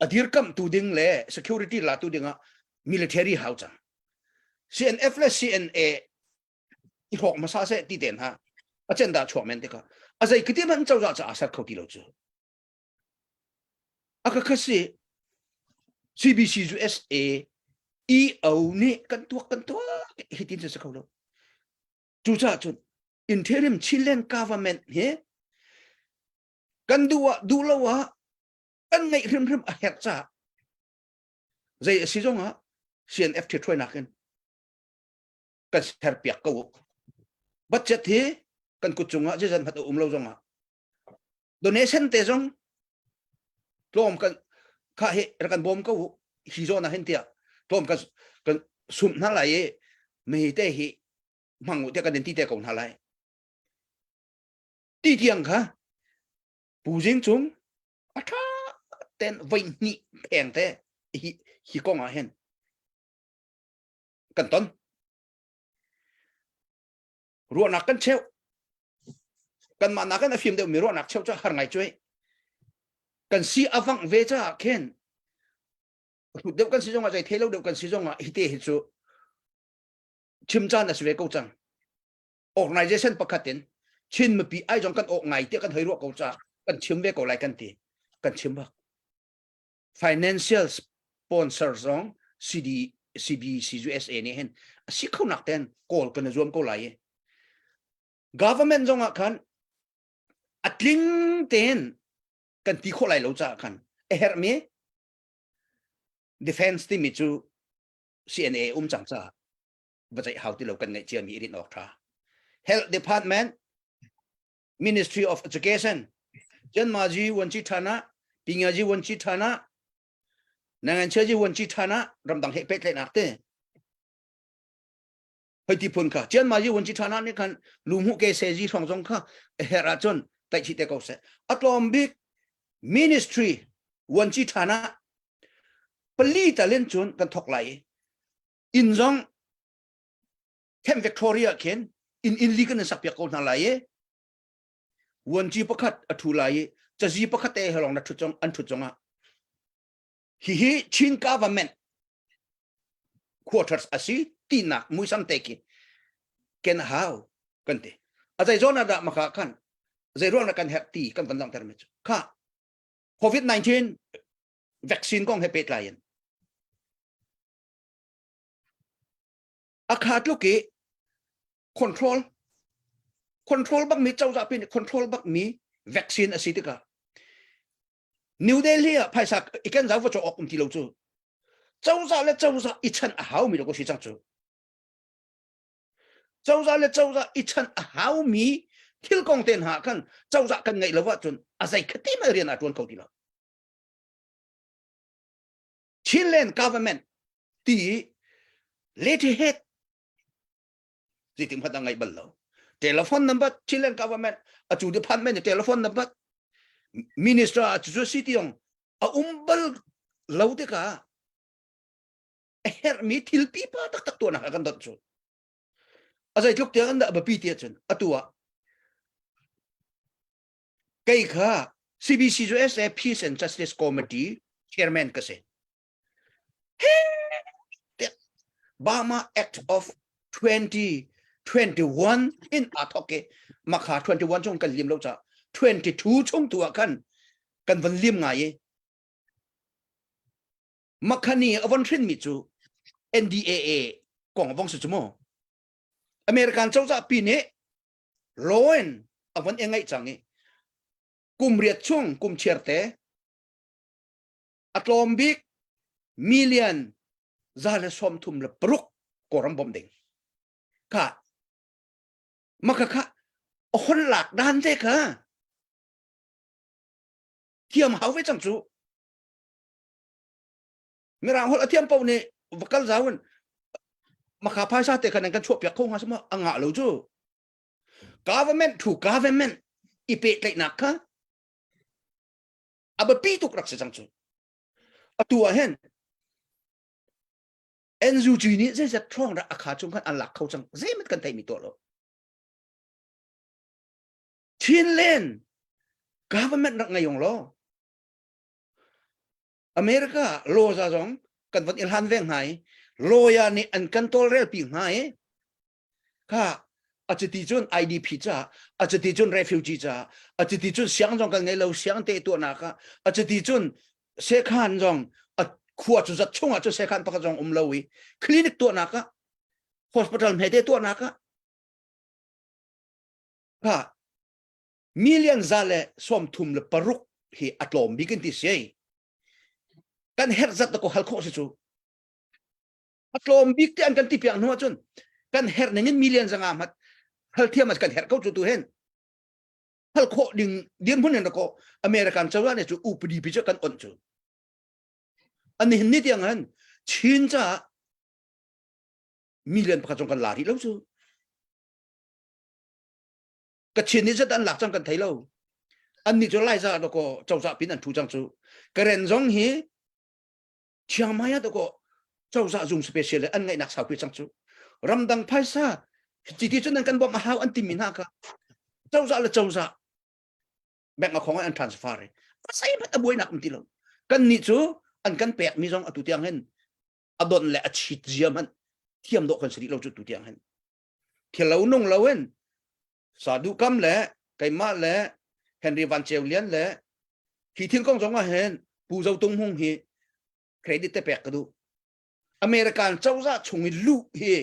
a dirkamh tu ding le security la tu ding ah military hau cang CNF le CNA i hrawk hmasa seh ti te hna agenda chuak men tikah a zei kiti hmanh cozah ca a ser kho ti lo cu a ka khasi CBC USA EO nih kan tuak kan tuak hi tin si kho lo cucaah cun interim Chilean government hi kan duh ah duh lo ah kan ngeih hrimhrim a herh caah zei a si zong ah CNF ṭhiṭhuainak in kan ser piak ko budget hi kan kut cungah zeizat hmanh a um lo zong ah donation te zong tlawm kan kha hi rak kan bawm ko hi zawn ah hin tiah tlawm kan kan sumh hna lai i mi te hi hmang u tiah kan in ti te ko hna lai ti tiang kha Pu Zing Cung a ṭha ten voi hnih pheng te hi hi kong ah hin kan ton ruahnak kan cheuh kanmah nakin a fim deuhmi ruahnak cheuh cu har ngai cuai kan si a vangh ve caah khin hrut deuh kan si zongah zei thei lo deuh kan si zongah hi te hi cu chim caan a si ve ko cang organization pakhat in Chin mipi ai zong kan awk ngai tiah kan hoi ruah ko ca kan chim ve ko lai kan ti kan chim bak financial sponsor zong CD CBC USA nih hin a si kho nak ten kawl kan zuam ko lai i government zong ah khan a tling tein kan ti khawh lai lo caah khan a herhmi defense timi cu CNA um cang caah va ceih hau ti lo kan ngeih ciami i rinh awk tha health department ministry of education Janmaji wanchi thana Pingaji wanchi thana Nanganchiaji wanchi thana ramdang he pehtlaihnak te hoi ti phun kha Chianmaji wanchi thana nih khan lumhu ke se ji hrawng zong kha her ahcun tlaihchih te ko seh a tlawm bik ministry wanchi thana pali talin cun kan thok lai i inn zong Camp Victoria khin inn inn li kan in sak piak ko hna lai i vuanci pakhat a thu lai i cazi pakhat te he lawng na thut zong an thut zong ah hihi Chin government quarters a si tinak muisam te khi ken hau kan ti a zei zawn ah dah maka khan zei ruang kan herh ti kan van langhter mi cu kha COVID-19 vaccine kong he pehtlai in A kha tluk i control control bak mi cozah pi nih control bak mi vaccine a si tikah New Delhi ah phaisa i ken zau va cawk awk um ti lo cu cozah le cozah i chan a hau mi lo ko si cang cu cozah le cozah i chan a hau mi thil kong te hna khan cozah kan ngeih lo ahcun a zei khati mai rian a tuan kho ti lo Chinland government ti letterhead zeitin hmanh a ngaih bal lo telephone number Chilean government acu department telephone number minister cu si tiong a um bal lo tikah a herhmi thil pipa taktak tuahnak a kan dot cu a zeitluk tiang an dah biapi ti ahcun atu ah kei kha CBC USA Peace and Justice Committee chairman ka si Burma Act of 2021 in aa thawk i makha 21 chung kan lim lo ca 22 chung tu ah khan kan van lim ngai i makhani a von hrin mi cu NDAA kong vong si cu mu American cozah pi nih loan a von i ngaih cang i kum riat chung kum chiar te a tlawm bik million 136 kawlram bawmh ding kha maka kha a hon lak dan te kha thiam hau ve cang cu mirang holh a thiam paoh nih va kal zau in makha phaisa te khan kan chuah piak kho hnga sama a ngah lo cu government to government i pehtlaihnak kha. A biapi tuk rak si cang cu. Atu ah hin NUG nih zeizat ṭhawng dah a kha chung khan an lak kho cang zeihmanh kan theimi tuah lo. Chinland government rak ngei ung law America law za zong kan von i hlan ve hnga i lawyer nih an kan tawlrel pi hnga i kha a cuti cun IDP ca a cuti cun refugee ca a cuti cun siang zong kan ngei lo siang te tuahnak ah a cuti cun sekhan zong a khua cu zat chungah cu sekhan pakhat zong um lo i clinic tuahnak ah hospital hmete tuahnak ah kha million za le 36 hi a tlawm bik in ti si kan herh zat ko hal khawh si cu a tlawm bik te an kan ti piak hnu ahcun kan herh ning in million zanga mat hal thiam kan herh ko cu tu hen hal khawh ding dirhmun in ko American cozah nih cu upadi pi cu kan on cu an hin ni tiang han Chin ca million pakhat zong kan la rih lo cu Kachin nih zat an lak cang kan thei lo an nih cu Laiza do ko cozah pin an thu cang cu Karen zong hi Chiang Mai ah ko cozah zung special an ngaihnak saupi cang cu ramdang phaisa ti cun an kan bawmh a hau an timi hna kha cozah le cozah bank a khong an transfer i sai hmanh a buainak um ti lo kan nih cu an kan pek mi zong atu tiang hin a don le a chit zia hmanh thiam dawh kan si rih lo cu tu tiang hin thil lo nung lo in sadu kam le keimah le Henry Van Ceu Lian le hi thil kong zong ah hin Pu Zo Tung Hmung hi credit te pek ka duh American cozah chung i luh hi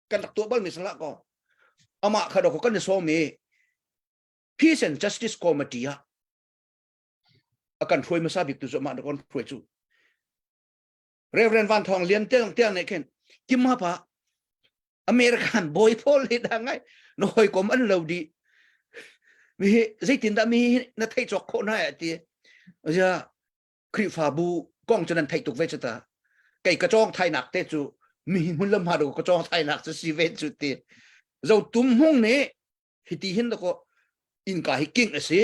kan rak tuah bal mi sala ko amah kha do kan i sawm i Peace and Justice Committee ah a kan hruai hmasa bik tu cu amah kan hruai cu Reverend Van Thawng Lian tiang tiang nih khin Kim ha pa American bawi pawl hi dah ngai na hawikom an lo dih mi hi zeitindah mi hi na theih cawk khawh hna ti zia Khrihfabu kong cu nan theih tuk ve cu ta kei ka cawng thainak te cu mi hi hmun lam ha do ka cawng thainak cu si ve cu ti zo tum hmung nih hiti hin dako innka hi king a si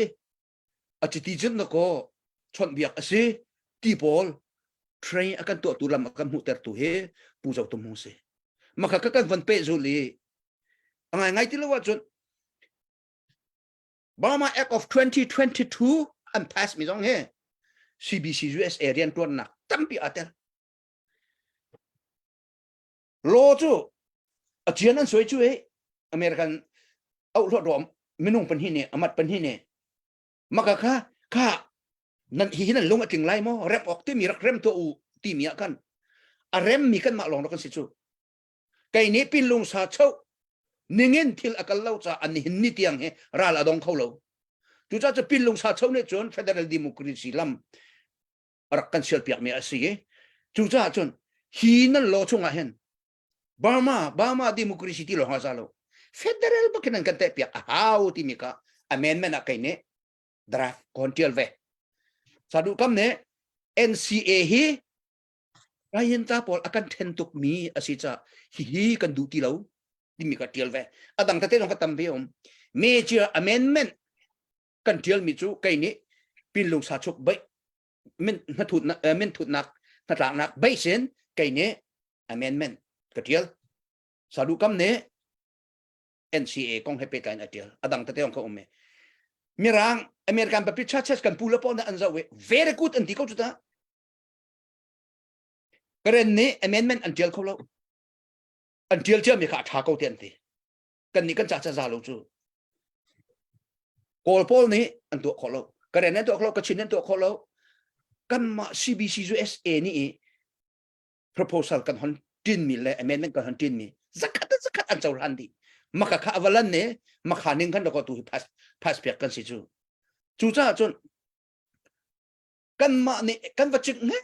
a chiti cun dako chawnhbiak a si ti pawl train a kan tuahtu lam a kan hmuhtertu hi Pu Zo Tum Hmung si. Maka ka kan van peh zul i a ngai ngai ti lo ahcun Burma Act of 2022 an pass mi zong hi CBC USA riantuannak tampi aa tel. Law cu a cian an suai cu i American auhluat rawm minung pahnih nih amat pahnih nih maka kha kha nan hi nan lung a tling lai maw rem awk timi rak rem tuah u timi ah khan a rem mi kan mah lawng rak kan si cu kei nih pin lung sa cho ningin thil a kal lo ca an hin ni tiang hi ral a dong kho lo cucaah cu pin lung sa cho nih cun federal democracy lam rak kan sial piak mi a si i cucaah cun hi nan law chungah hin Burma Burma democracy ti lawng a za lo federal bakin an kan teh piak a hau timi ka amendment ah kei nih draft kon tial ve sadu kam nih NCA hi Kayin ta pawl a kan then tuk mi a si ca hihi kan duh ti lo timi ka tial ve adang tete zong ka tam ve um major amendment kan tial mi cu kei nih pinlung sa chuk bai min hnathutnak min thutnak hnatlaknak base in kei nih amendment ka tial sadu kam nih NCA kong he pehtlai in a tial adang tete ong kha um mirang American Baptist churches kan pu le pawl an zoh i very good an ti ko cu ta Karen nih amendment an tial kho lo an tial cia mi kha a tha ko te an ti kan nih kan ca ca za lo cu Kawl pawl nih an tuah khawh lo Karen an tuah khawh lo Kachin an tuah khawh lo kanmah CBC USA nih proposal kan hon tin mi le amendment kan hon tin mi zakhat zakhat an cohlan dih maka kha avalan ne makha ning kan ko tu hi pass pass piak kan si cu cu caah cun kanmah nih kan va cik nge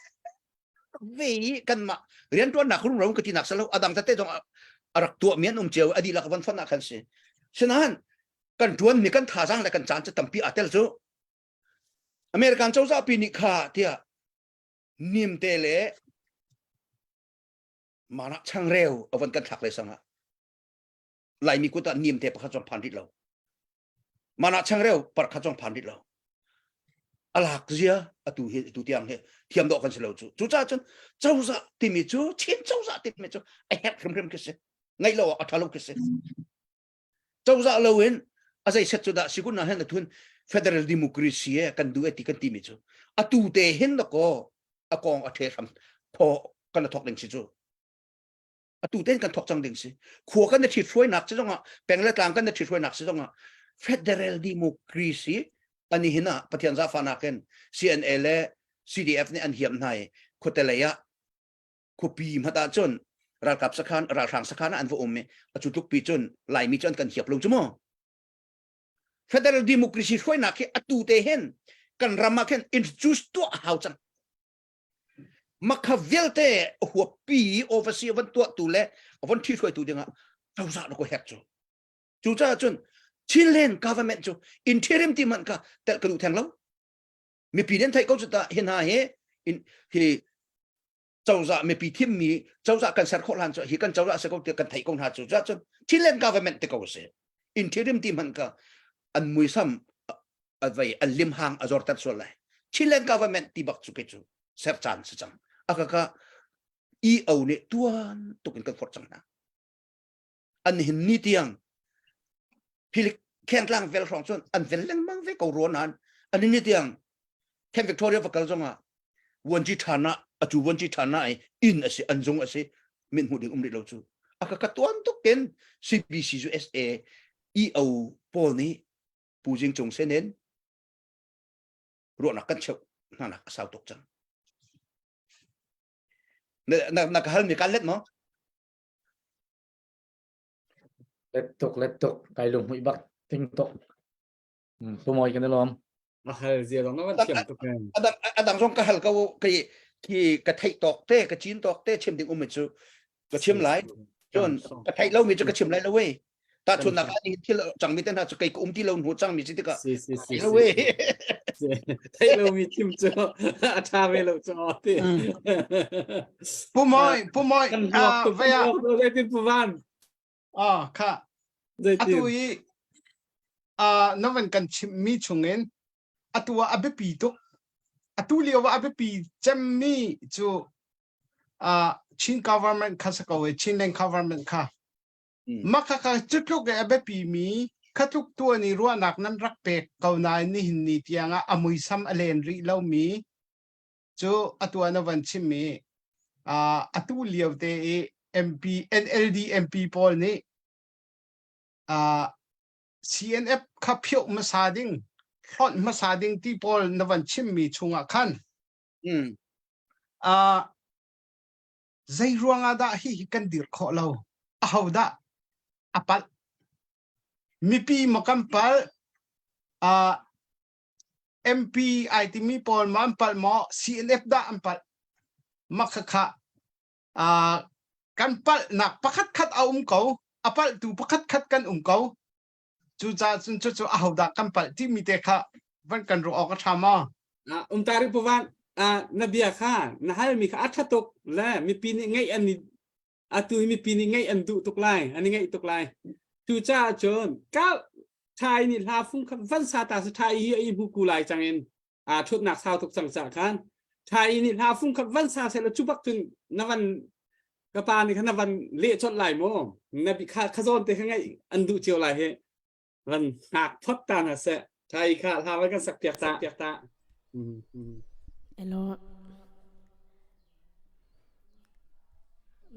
ve i kanmah riantuannak rumro ka ti nak salo adang tete zong a rak tuah mi an um cio adi lak van fon ah khan si sinain kan tuan mi kan thazaang le kan caan cu tampi aa tel cu American cozah pi nih kha tiah nimte le mana changreu a von kan thlak le sangah laimi kut ah nimte pakhat zong phan rih lo mana changreu par khat zong phan rih lo. A lak zia atu hi tu tiang hi thiam dawh kan si lo cu. Cucaah cun cozah timi cu Chin cozah timi cu a herh hrimhrim khi si. Ngaih lo ah a ṭha lo khi si. Cozah lo in a zei set cu dah sikun na hen athun federal democracy e kan du e ti kan timi cu atu te hin da ko a kong a the hram tho kan thok ding si cu atu ten kan thok cang ding si khua kan thi hruainak si zongah peng le tlang kan thi hruainak si zongah federal democracy ani hin ah pathian zafa nakin CNA le CDF nih an hiam hna i khuate lei ah khuapi hmat ah cun ralkap sakhan ralhrang sakhan ah an va um i a cu tluk pi cun laimi cu an kan hiap lo cu mu federal democracy hruainak hi atu te hin kan ram ah khin introduce tuah hau cang makha vialte huappi oversee van tuah tu le von thi hruai tu dingah cozah na ko hek cu cu caah cun Chinland government cu interim ti man ka tel ka duh theng lo mipi nih an theih ko cu ta hi hna hi in hi cozah mipi thimmi cozah kan ser khawh hlan cu hi kan cozah se ko ti kan theih ko hna cu cun Chinland government te ko se interim ti hmanh ka an muisam a vei an limhang a zorter sual lai Chinland government ti bak cu ke cu ser caan si cang akaka EO nih tuan tuk in kan forh cang hna an hin ni tiang philik khengtlang vel hrawng cun an vel lengmang ve ko rua nain an ni tiang Camp Victoria va kal zongah vuanci ṭhan ah atu vuanci ṭhan ah inn a si an zung a si min hmuh ding um rih lo cu a ka ka tuan tuk in CBC USA EO pawl nih Pu Jing Cung sen in ruahnak kan cheuh hna nak a sau tuk cang na na, na ka hal mi kan let maw Let tuk let tuk kai lung hmuih bak ting tuk. Pumawi kan i lawm. A hal zia zong na van thiam tuk em. Adang adang zong ka hal ko kai khi ka theih tawk te ka chin tawk te chim ding um cu ka chim lai. Cun ka theih lo mi cu ka chim lai lo we. Ta chun nak ani thil cang mi te hna cu kei ka um ti lo hnu cang mi si tikah. Si si si. Lo we. Theih lo mi chim cu a tha ve lo cu ti. Pumawi pumawi Kan huak tuk vaya zeitin pu van. Ah kha. Atu i na van kan chimh mi chungin atu ah a biapi tuk atu lio ah a biapi cemmi cu Chin government kha si ko i Chinland government kha Mah kha cu tluk i a biapimi kha tluk tuan i ruahnak nan rak pek ko nain nihin ni tiangah a muisam a len rih lomi cu atu ah na van chim i atu lio te i MP NLD MP pawl nih CNF kha phioh hmasa ding hlonh hmasa ding ti pawl na van chimmi chungah khan Zei ruangah dah hihi kan dir khawh lo? Ahodah a palh? Mipi maw kan palh? Uh, MP ai timi pawl maw an palh maw? CNF dah an palh? Mah khakha uh, kan palhnak pakhat khat a um ko. A palhtu pakhat khat kan um ko. Cucaah cun cucu ahodah kan palh timi te kha van kan ruah awk a ṭha maw? Umtari Puvan, na bia kha na halmi kha a ṭha tuk le mipi nih ngaih an atu hi mipi nih ngaih an duh tuk lai, an i ngaih tuk lai. Cucaah cun ka ṭhai nih hla fung kha van sa ta si ṭhai hi a i hmu ku lai cang in aa ṭhutnak sau tuk cang cah khan ṭhai nih hla fung kha van sa seh law cu bak cun na van ka pa nih khan na van leh colh lai maw na bi kha kha zawn te kha ngaih an duh cio lai hi van hngak phot ta hna seh ṭhai kha hla van kan sak piak ta piak ta Elo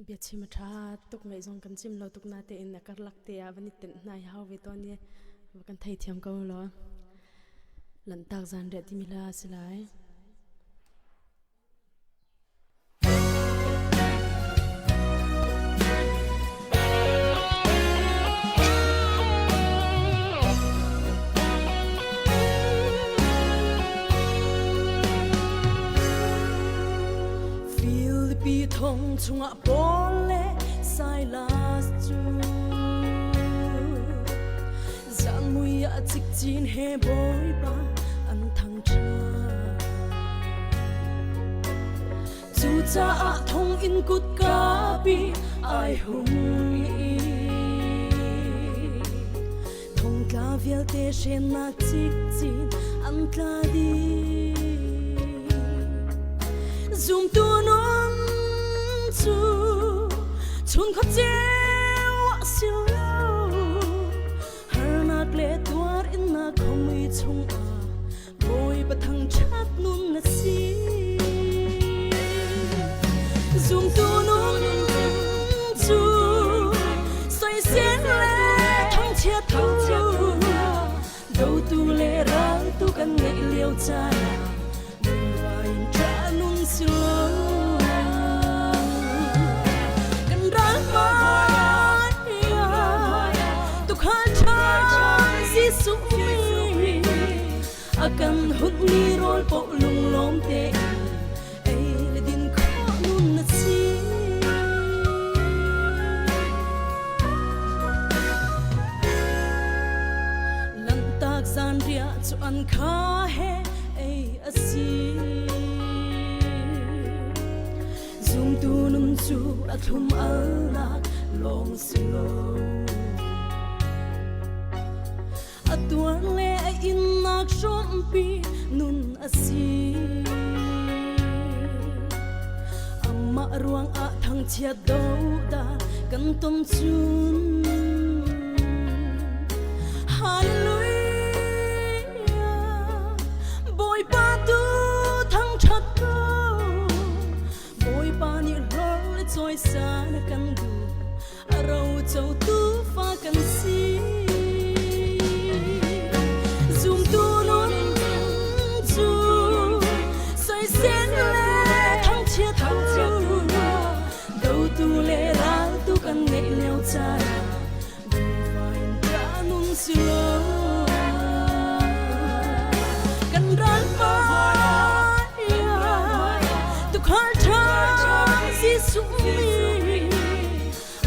biachim a ṭha tuk ngaih zong kan chim lo tuk na tein a karlak te ah van i tenh hna hi hau ve tawn i va kan theithiam ko law Lanhtak zanriah timi hla a si lai. Filipi thong chungah Paul le Silas cu Zan mui ah cikcin he Bawipa an thangṭhat. Cucaah thonginn kutka pi ai hung i thongtla vialte hrennak cikcin. an tla dih. Zumtu nun cu chungkhar ceu a si lo. Harnak le tuar innak khomi chungah Bawipa thangṭhat nun na si. Zumtu nun cu soisel le thangchiat tu, dotu le raltu kan ngeih lio caan ah lungvai in ṭah nun si lo. Kan ral hmai ah tuukhal ṭha Jesuh nih a kan hunmi rawl paoh lunglawm tein ei le din khawh nun na si. Lanhtak zanriah cu an kha he ei a si. Zumtu nun cu a thlum alnak lawng si lo. A tuar le a innak hrawmpi nun a si. Amah ruangah thangchiat doda kan ton cun. Hallelujah, Bawipa tu thangṭhat ko. Bawipa nih hlor le cawisan a kan duh. A rocotu fa kan si. Zumtu nun cu soisel le thangchiat tu, dotu le raltu kan ngeih lio caan ah lungvai in ṭah nun si lo. Kan ral hmai ah tuukhal ṭha Jesuh nih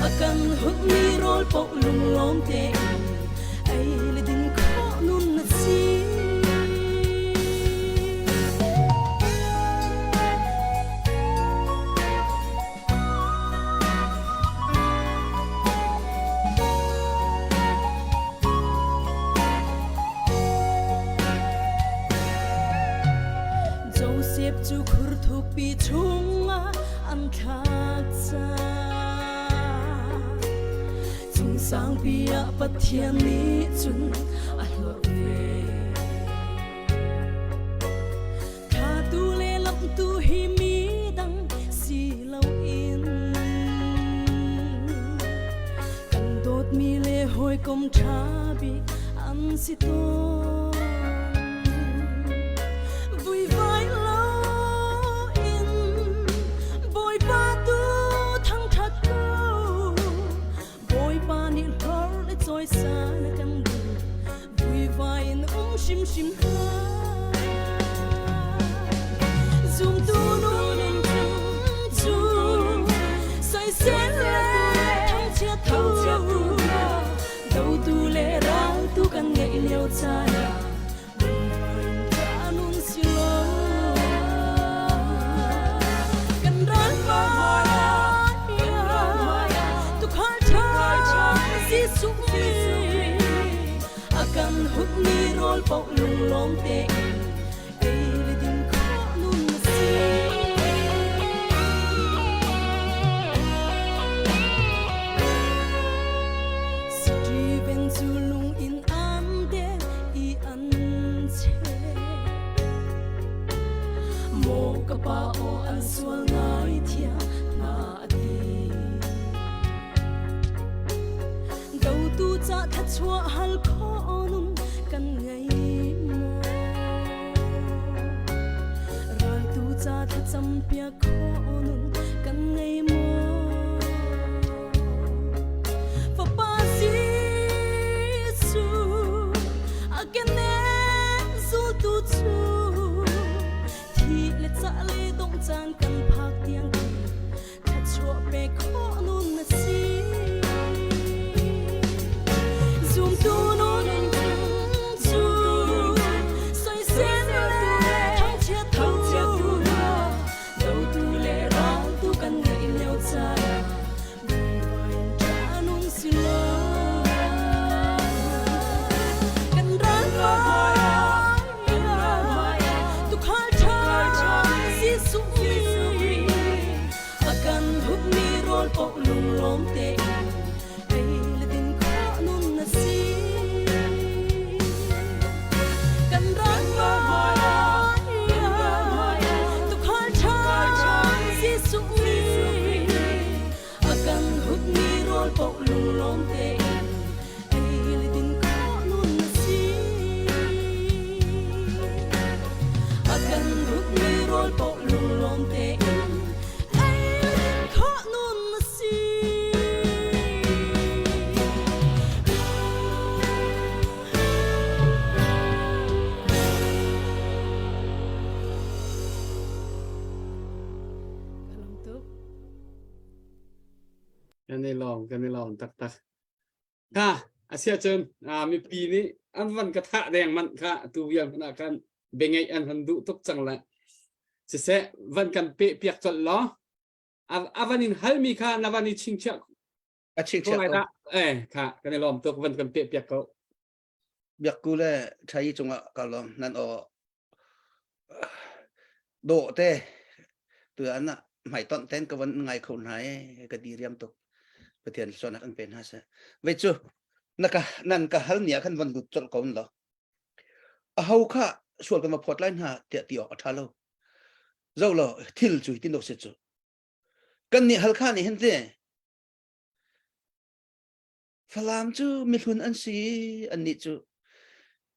a kan hunmi rawl paoh lunglawm tein ei le din khawh nun na si. Joseph cu khur thukpi chungah an thlak cang. Cung sangpi ah Pathian nih cun a hlorh ve. Thatu le lamtu hi mi dang si loin kan dawtmi le hawikom ṭha bik an si tawn. Vuivai loin Bawipa tu thangṭhat ko. Bawipa nih hlor le cawisan a kan duh. Vuivai in um hrimhrim hlah. Zumtu nun cu soisel le thangchiat tu, dotu le raltu kan ngeih lio caan ah nun si lo. Kan ral tuukhal ṭha Jesuh nih a kan hunmi rawl paoh lunglawm tein ei le din khawh nun a si. Steven cu lung in an den i an cheh. Maw ka pa aw an sual ngai thiam hna a ti. Dotu ca thlachuah hal khawh nun kan ngei maw? Raltu ca thlacam piak khawh nun kan ngei maw? Fapa Jesuh a keneh zultu cu thi le ca le dongh caan kan phak tiang thluachuah pe khawh nun na si. Zumtu nun cu soisel le thangchiat tu, dotu le raltu kan ngeih lio caan ah lungvai in ṭah nun si lo. Kan ral hmai ah rawl paoh lunglawm tein ei le din khawh nun na si. Kan ram tuukhal ṭha Jesuh nih a kan hutmi rawl paoh lunglawm tein ei le din khawh nun na si. A kan hutmi rawl paoh lunglawm tein ei le din khawh nun na si. Kan i lawm, kan i lawm taktak. Kha, a siah cun mipi nih an van ka thah deng manh kha tu vial hmanh ah khan biangeih an han duh tuk cang le. Siseh, van kan peh piak colh law, a van in halmi kha na van i chingchiah A chingchiah ko. Eh, kha, kan i lawm tuk, van kan peh piak ko. Biakku le Ṭhai cungah ka lawm nan aw dawh te tu an ah hmaitonh ten ka van ngai kho hna i ka diriam tuk Pathian suanak an pe hna seh vei cu na ka nan ka hal ni ah khan van lut colh ko lo a ho kha sual kan va phawt lai hna tiah ti awk a ṭha lo zo lo thil cu tin dok se cu kan nih halkha nih hin te Falam cu mihlun an si annih cu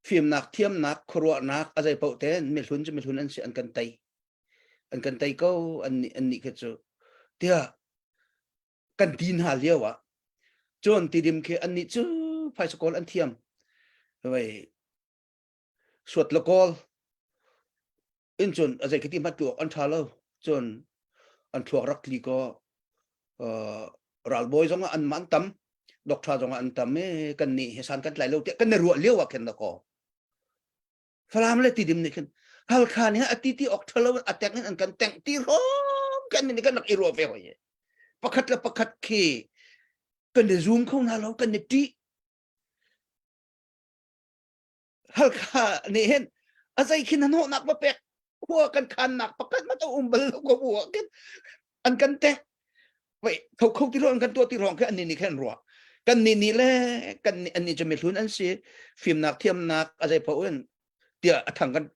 fimnak thiamnak khuaruahnak a zei paoh tein mihlun cu mihlun an si an kan tei an kan tei ko annih annih khi cu tiah kan ti hna lio ah cun tidim khi annih cu phaisa kawl an thiam vei suat le kawl in cun a zei khi ti hmat tu awk an ṭha lo cun an thluak rak tli kaw ralbawi zong ah an man tam doctor zong ah an tam i kan nih hi san kan tlai lo tiah kan i ruah lio ah khin da kaw Falam le Tidim nih khin Halkha nih a ti ti awk ṭha lo a tek in an kan tengh ti hrawng kan nih kan rak i ruah ve hoi pakhat le pakhat khi kan i zoom kho hna lo kan i ṭih Halkha nih hin a zei khin hnawhnak va pek khua kan khannak pakhat mat a um bal lo ko bu ah khin an kan te wei kho kho ti an kan tuah ti rong khi an nih khan ruah kan nih nih le kan nih an nih cu mihlun an si fimnak thiamnak a zei paoh in tiah a thang kan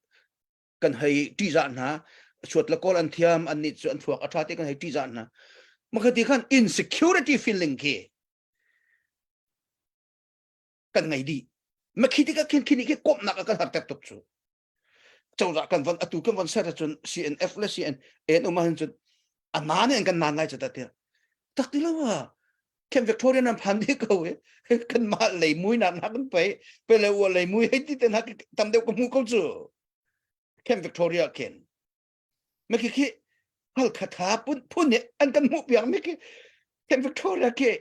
kan hei ṭihzah hna suat le kawl an thiam an nih cu an thluak a ṭha te kan hei ṭihzah hna makhati khan insecurity feeling khi kan ngei dih ma khi tikah khin khi nih khi komhnak a kan har tek tuk cu cozah kan von atu kan von ser ahcun CNF le CN en um ahcun cun a na nih an kan naan lai cu ta tiah tak ti lo ah Camp Victoria nan phan dih ko e kan mah lei mui nak nak kan pe pe le ua lei mui hei ti te na tam deuh ka hmu ko cu Camp Victoria khin ma khi khi hal khatha pun phun nih an kan hmuh piak mi khi Camp Victoria khi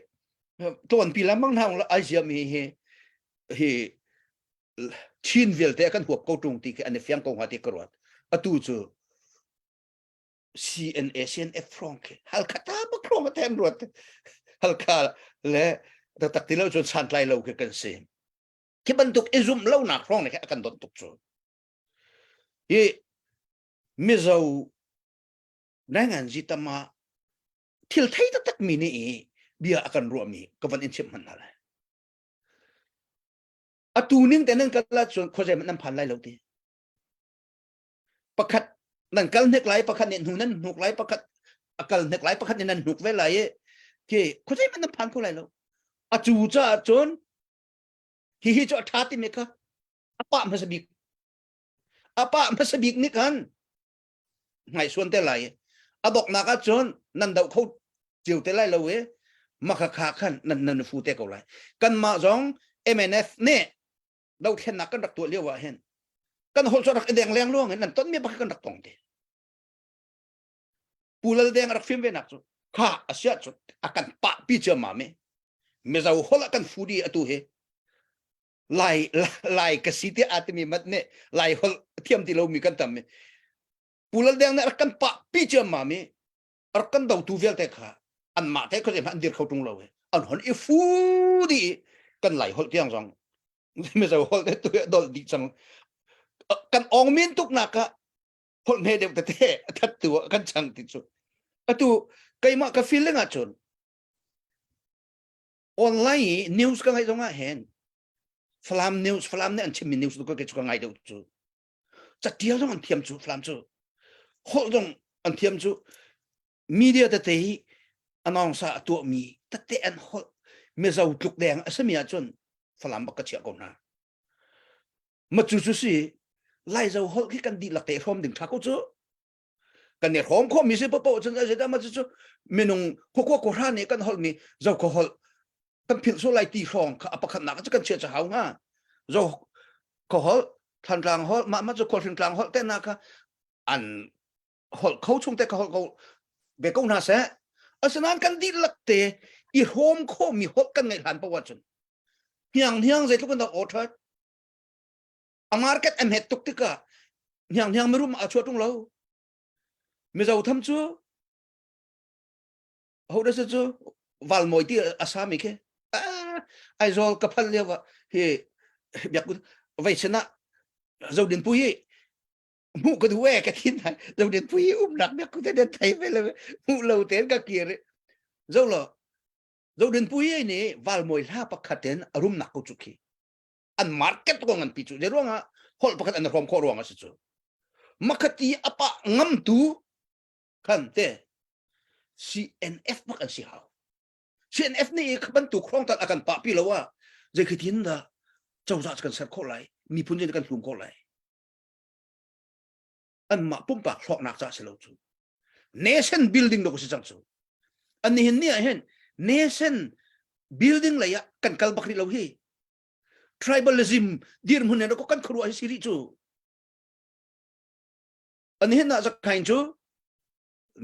tuan pi lamang hna la ai ziam hi hi hi Chin vialte kan huap ko tung ti khi an i fiang ko hnga ti ka ruat atu cu CNA CNF frong khi halkha ta bak frong a them ruat halkha le taktak ti lo cun santlai lo khi kan si khi bantuk i zumh lo nak hrong ne khi a kan don tuk cu hi Mizo nangan zi tama thil thei taktak mi nih i bia a kan ruah mi ka van in chimh hmanh hna lai atu ning te nan kal ahcun khuazei hmanh nan phan lai lo ti pakhat nan kal hnek lai pakhat nih hnu nan hnuk lai pakhat a kal hnek lai pakhat nih nan hnuk ve lai i khi khuazei hmanh nan phan kho lai lo a cu caah cun hihi cu a ṭha timi kha a pah hmasa bik a pah hmasa bik nih khan hmaisuan te lai a doknak ah cun nan doh kho cio te lai lo i makha kha khan nan nan fu te ko lai kanmah zong MNF nih dothlennak kan rak tuah lio ah hin kan holh cu rak i deng leng luang in nan ton mi pakhat kan rak tong te Pu Lal Deng rak fim ve nak cu kha asia cu a kan pah pi cia ma mi Mizo holh ah kan fu di atu hi Lai Lai ka si tiah aa timi mat nih Lai holh thiam ti lomi kan tam i Pu Lal Deng nih rak kan pah pi ciammam i rak kan dotu vialte kha anmah te khuazei hmanh an dir kho ṭung lo i an hon i fu dih i kan Lai holh tiang zong Mizo holh te tu a dolh dih cang kan ong min tuk nak ah holh hme deuh tete a that tu ah kan chang ti cu atu keimah ka feeling ah cun. Online i news ka ngaih zong ah hin Falam news Falam nih an chimmi news tu ka cu ka ngai deuh cu. Catial zong an thiam cu Falam cu. Holh zong an thiam cu. Media tete hi anawngsa a tuahmi tete an holh Mizo tluk deng a simi ahcun Falam bak ka chiah ko hna. Ma cu cu si Laizo holh khi kan dihlak te hrawm ding tha ko cu. Kan i hrawm khawhmi si paoh cun a ma cu cu minung khuakua khuahra nih kan holhmi zo kho holh kan philh sual lai ti hrawng kha a pakhatnak cu kan chia cu hau hnga. Zo kho holh Thantlang holh mah ma cu khualhring tlang holh te na kha an holh kho chung te ka holh ko ve ko hna seh asinain kan dihlak te i hrawm khawhmi holh kan ngeih hlan paoh ahcun hniang hniang zeitluk in dah aw ṭhat a market a hmet tuk tikah hniang hniang mirum a chuah ṭung lo mizo tham cu ho da cu valmawi ti a sami khi Aizawl ka phal lio ah hi biak vei sinah zodin pui hi hmuh ka duh e ka thin hai zodin pui umnak biak ku te den thei ve le hmuh lo ten ka kir zo lo zodin pui nih valmawi hla pakhat in a rumnak ko cu khi an market ko ngan pi cu je ruangah holh pakhat an hrom khawh ruang a si cu makhati apa ngam tu khan te CNF bak an si hau CNF nih kha bantuk hrawng tal akan pa pi lo ah zei khi tin dah cozah kan ser khawh lai miphun in kan hlum khawh lai anmah pumpak hlawknak ca si lo cu nation building do si cang cu an nihin ni ah hin nation building lei ah kan kal bak rih lo hi tribalism dirhmun in ko kan khuaruah hi si rih cu an hin ah zakhain cu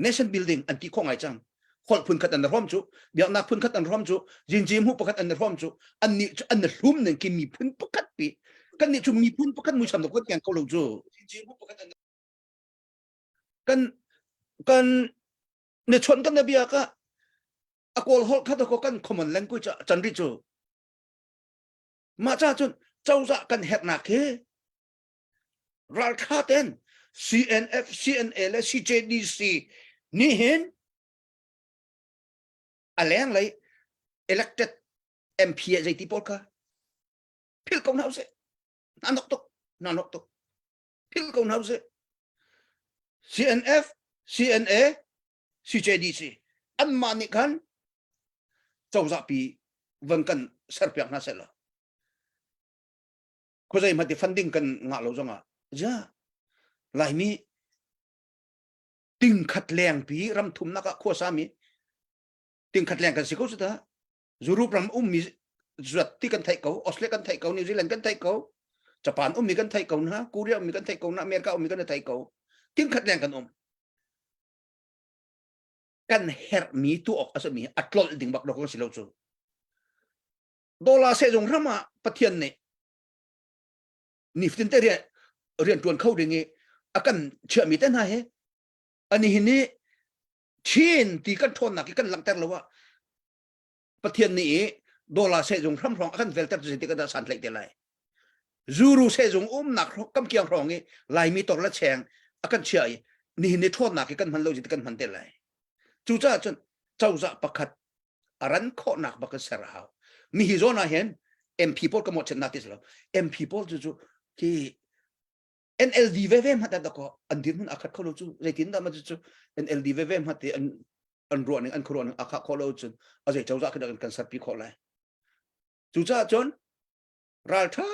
nation building an ti khawh ngai cang holh phun khat an hrom cu biaknak phun khat an hrom cu jinji mu pakhat an hrom cu an nih cu an hlum ning ki miphun pakhat pi kan nih cu miphun pakhat muisam kan keng ko lo cu kan kan ne chon kan na bia ka a kawl holh khat ko kan common language chan ri cu ma cha cun cozah kan hernak hi raltha ten CNF, CNA le CJDC nih hin a leng lei elected MP ah zeiti pawl kha phil ko hna usih hna nok tuk hna nok tuk phil ko hna usih CNF CNA CJDC anmah nih khan cozah pi van kan serpiak hna seh law khuazei hmati funding kan ngah lo zongah ja laimi tingkhat lengpi ram thumnak ah khua sami tingkhat leng kan si ko su ta Europe ram ummi zuat ti kan theih ko Australia kan theih ko New Zealand kan theih ko Japan ummi kan theih ko na Korea ummi kan theih ko na America ummi kan theih ko tingkhat leng kan um kan herhmi tu awk a simi a tlolh ding bak lo si lo cu Dollar sehzung ram ah Pathian nih nifatin te rian rian tuan kho ding i a kan chiahmi te hna hi ani hin nih Chin ti kan ṭhawnnak hi kan langhter lo ah Pathian nih i dollar sehzung hram hrawng a kan velter cu zeitik dah san tlaih te lai Zuru sehzung umnak kam kiang hrawng i Laimi tor le cheng a kan chiah i nihin ni ṭhawnnak hi kan hman lo zeitik kan hman te lai cucaah cun cozah pakhat a ran khawhnak bak in ser a hau mi hi zawn ah hin MP pawl ka mawhchiatnak ti si lo MP pawl cu cu khi NLD veve hmat da ko an dirhmun a khat kho lo cu zeitin dah ma cu NLD veve hmat ti an an ruah ning an khuaruah ning a khah khawh lo cun a zei cozah khi dah kan serpi khawh lai cucaah cun ralṭha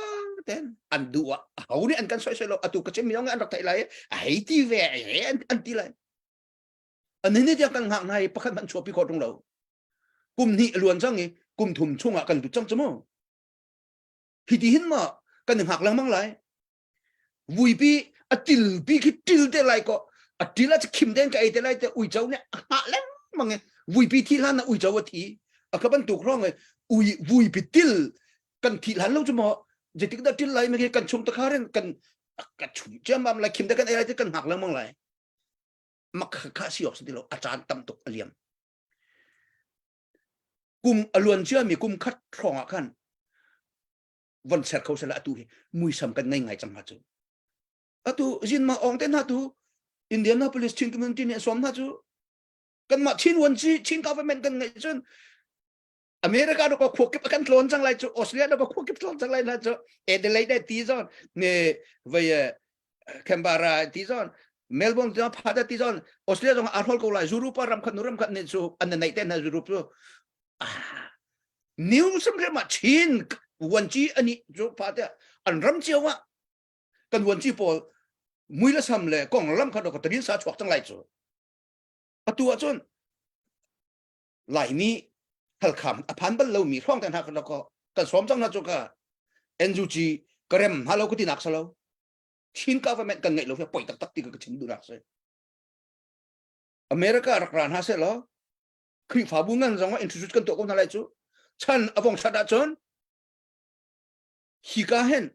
ten an duh ah ho nih an kan soisel lo atu ka chim mi zong an rak theih lai a hei ti ve he an ti lai an ni tiang kan hngak hna i pakhat hmanh chuahpi khawh ṭung lo kum hnih a luan cang i kum thum chungah kan lut cang cu mu hi ti hin ma kan i hngak lengmang lai vuipi a tilpi khi til te lai ko a til a khim den ka ei te lai te uico nih a hngah lengmang i vuipi thi hlan na uico a thi a ka bantuk hrawng i ui vuipi til kan thi hlan lo cu maw zeitik dah til lai mi kan chung takharin kan ka chum ciammam lai khim te kan ei lai te kan hngak lengmang lai mak kha si awk si ti lo a caan tam tuk a liam kum a luan ciami kum khat hrawng ah khan von ser kho sela atu hi muisam kan ngei ngai cang hnga cu atu zin ma ong te hna tu Indianapolis Chin community nih a sawm hna cu kanmah Chin wan ci Chin government kan ngeih cun. America no ko khua kip kan tlawn cang lai cu Australia no ko khua kip tlawn cang lai na cu Adelaide ti zon ne vai Canberra ti zon Melbourne ti zon Perth ti zon Australia zong a hol ko lai Europe ram khat nu ram khat ne cu an nei te na Europe cu New sim rim ah Chin vuanci ani cu pa te an ram cio ah kan vuanci pawl mui le sam le kong lam khat ko tarin sa chuak cang lai cu atu ah cun Laimi halkham a phan bal lomi hrawng te hna kan ko kan sawm cang hna cu ka NUG ka rem hna lo ka ti nak salo Chin government kan ngeih lo hi poi taktak ti ka chim duh nak si America rak ra hna seh law Khrihfabu ngan zong ah introduce kan tuah ko hna lai cu chan a vong that ahcun hi ka hen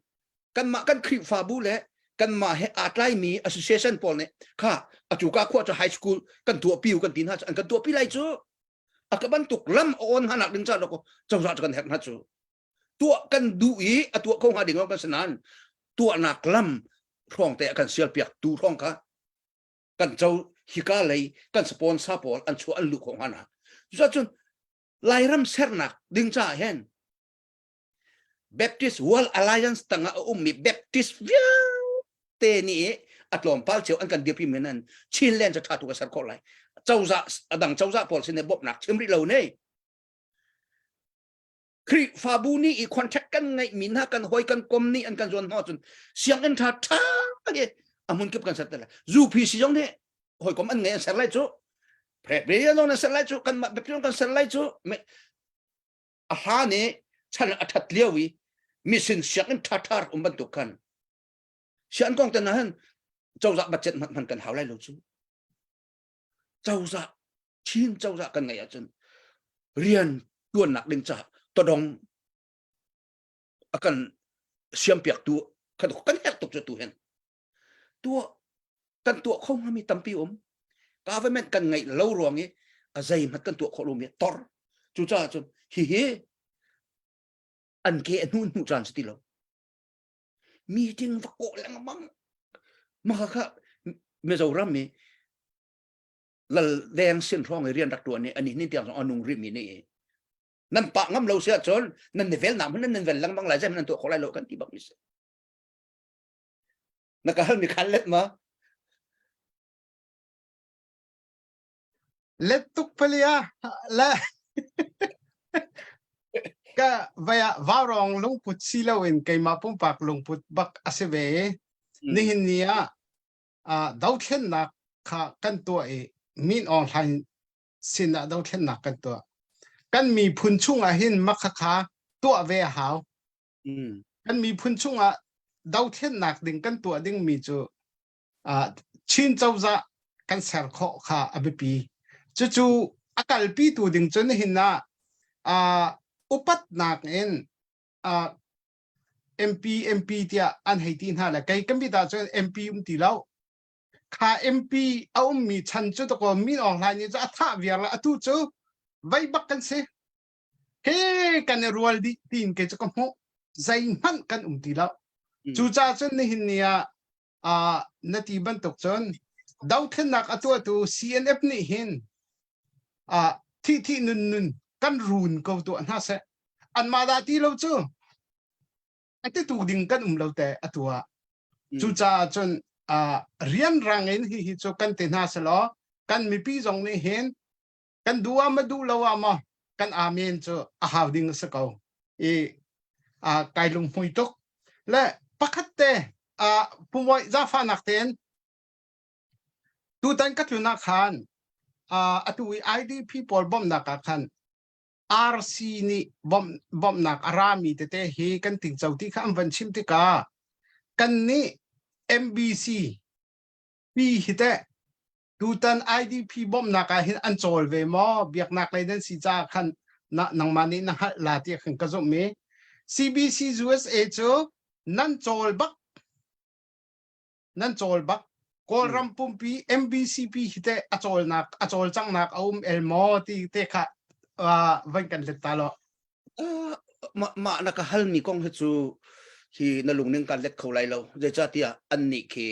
kanmah kan Khrihfabu le kanmah he aa tlaimi association pawl nih kha atu ka khua cu high school kan tuahpi kan ti hna cu an kan tuahpi lai cu a ka bantuk lam a on hna nak ding ca ko cozah cu kan herh hna cu tuah kan duh i a tuah kho hnga ding kan si nain tuahnak lam hrawng te a kan sial piak tu hrawng kha kan co hika lei kan sponsor pawl an chuah an luh kho hnga na cucun Lairam sernak ding caah hin Baptist World Alliance tangah a ummi Baptist vialte nih a tlawmpal cio an kan dirpi men an Chinland cu ṭha tu ka ser khawh lai. Cozah a dang cozah pawl sin bawmhnak chim rih lo ne. Khrihfabu nih i contract kan ngeih mi hna kan hoi kan kom nih an kan zuan hna cun sianginn ṭha ṭha ke a hmun kip kan ser te lai. UPC zong nih hawikom an ngei an ser lai cu. Presbyterian zong an ser lai cu kanmah Baptist kan ser lai cu. A hlan i chan a ṭhat lio i misin sianginn ṭhaṭha rak um bantuk khan sian kong ten ah hin cozah budget hmanh hman kan hau lai lo cu. Cozah Chin cozah kan ngeih ahcun rian ṭuannak ding caah todong a kan siampiaktu kan kan herh tuk cu tu hin tuah kan tuah kho hngami tampi um government kan ngeih lo ruang i a zeihmanh kan tuah khawh lomi tor cucaah cun hihi an ke a hnu hnu caan si ti lo meeting va kawh lengmang mah kha Mizoram i lal deng sin hrawng i rian rak tuan i ani nin tiang zong a nung rih mi nih nan pah ngam lo si ahcun nan ni vel nak hmun nan vel lengmang lai zeihmanh nan tuah khawh lai lo kan ti bak mi si na ka hal mi khan let ma let tuk palia le ka vaya vaurong lungput si loin keimah pumpak lungput bak a si ve nihin ni ah dothlennak kha kan tuah i Min Aung Hlaing sin ah dothlennak kan tuah. Kan miphun chungah hin makhakha tuah ve a hau. Kan miphun chungah dothlennak ding kan tuah dingmi cu Chin cozah kan ser khawh kha a biapi. Cucu a kalpitu ding cu nihin ah upatnak in MP MP tiah an hei ti hna le kei kan bit ahcun MP um ti lo. Kha MP a ummi chan cu takaw Min Aung Hlaing nih cu a thah viar le atu cu vei bak kan si. He kan i rual dih tiin kei cu ka hmuh. Zeihmanh kan um ti lo. Cucaah cun nihin ni ah uh, na ti bantuk cun dothlennak a tuahtu CNF nih hin uh, thi thi nun nun kan run ko tuah hna seh anmah dah ti lo cu a titu ding kan um lo te atu ah cucaah cun uh, rianrang in hi hi cu kan ti hna selaw kan mipi zong nih hin kan duh ah ma duh lo ah maw kan amen cu a hau ding a si ko i uh, kai lunghmui tuk le pakhat te uh, pumoi zafa nak tein tutan ka tlun ah khan uh, atu i IDP pawl bawmhnak ah khan RC nih bawmh bawmhnak a rami tete hi kan tingco ti kha an van chim tikah kan nih MBC pi hi teh tutan IDP bawmhnak ah hin an cawl ve maw biaknak lei nan si caah khan na nangmah nih na hngalh la tiah khan ka zumh i CBC USA cu nan cawl bak nan cawl bak Kawlram pumpi MBCP hi teh a cawlnak a cawlcanghnak a um el maw ti te kha uh, van kan let ta lo Uh, mah mah na ka halmi kong hi cu hi na lungning kan let kho lai lo zeicahtiah annih khi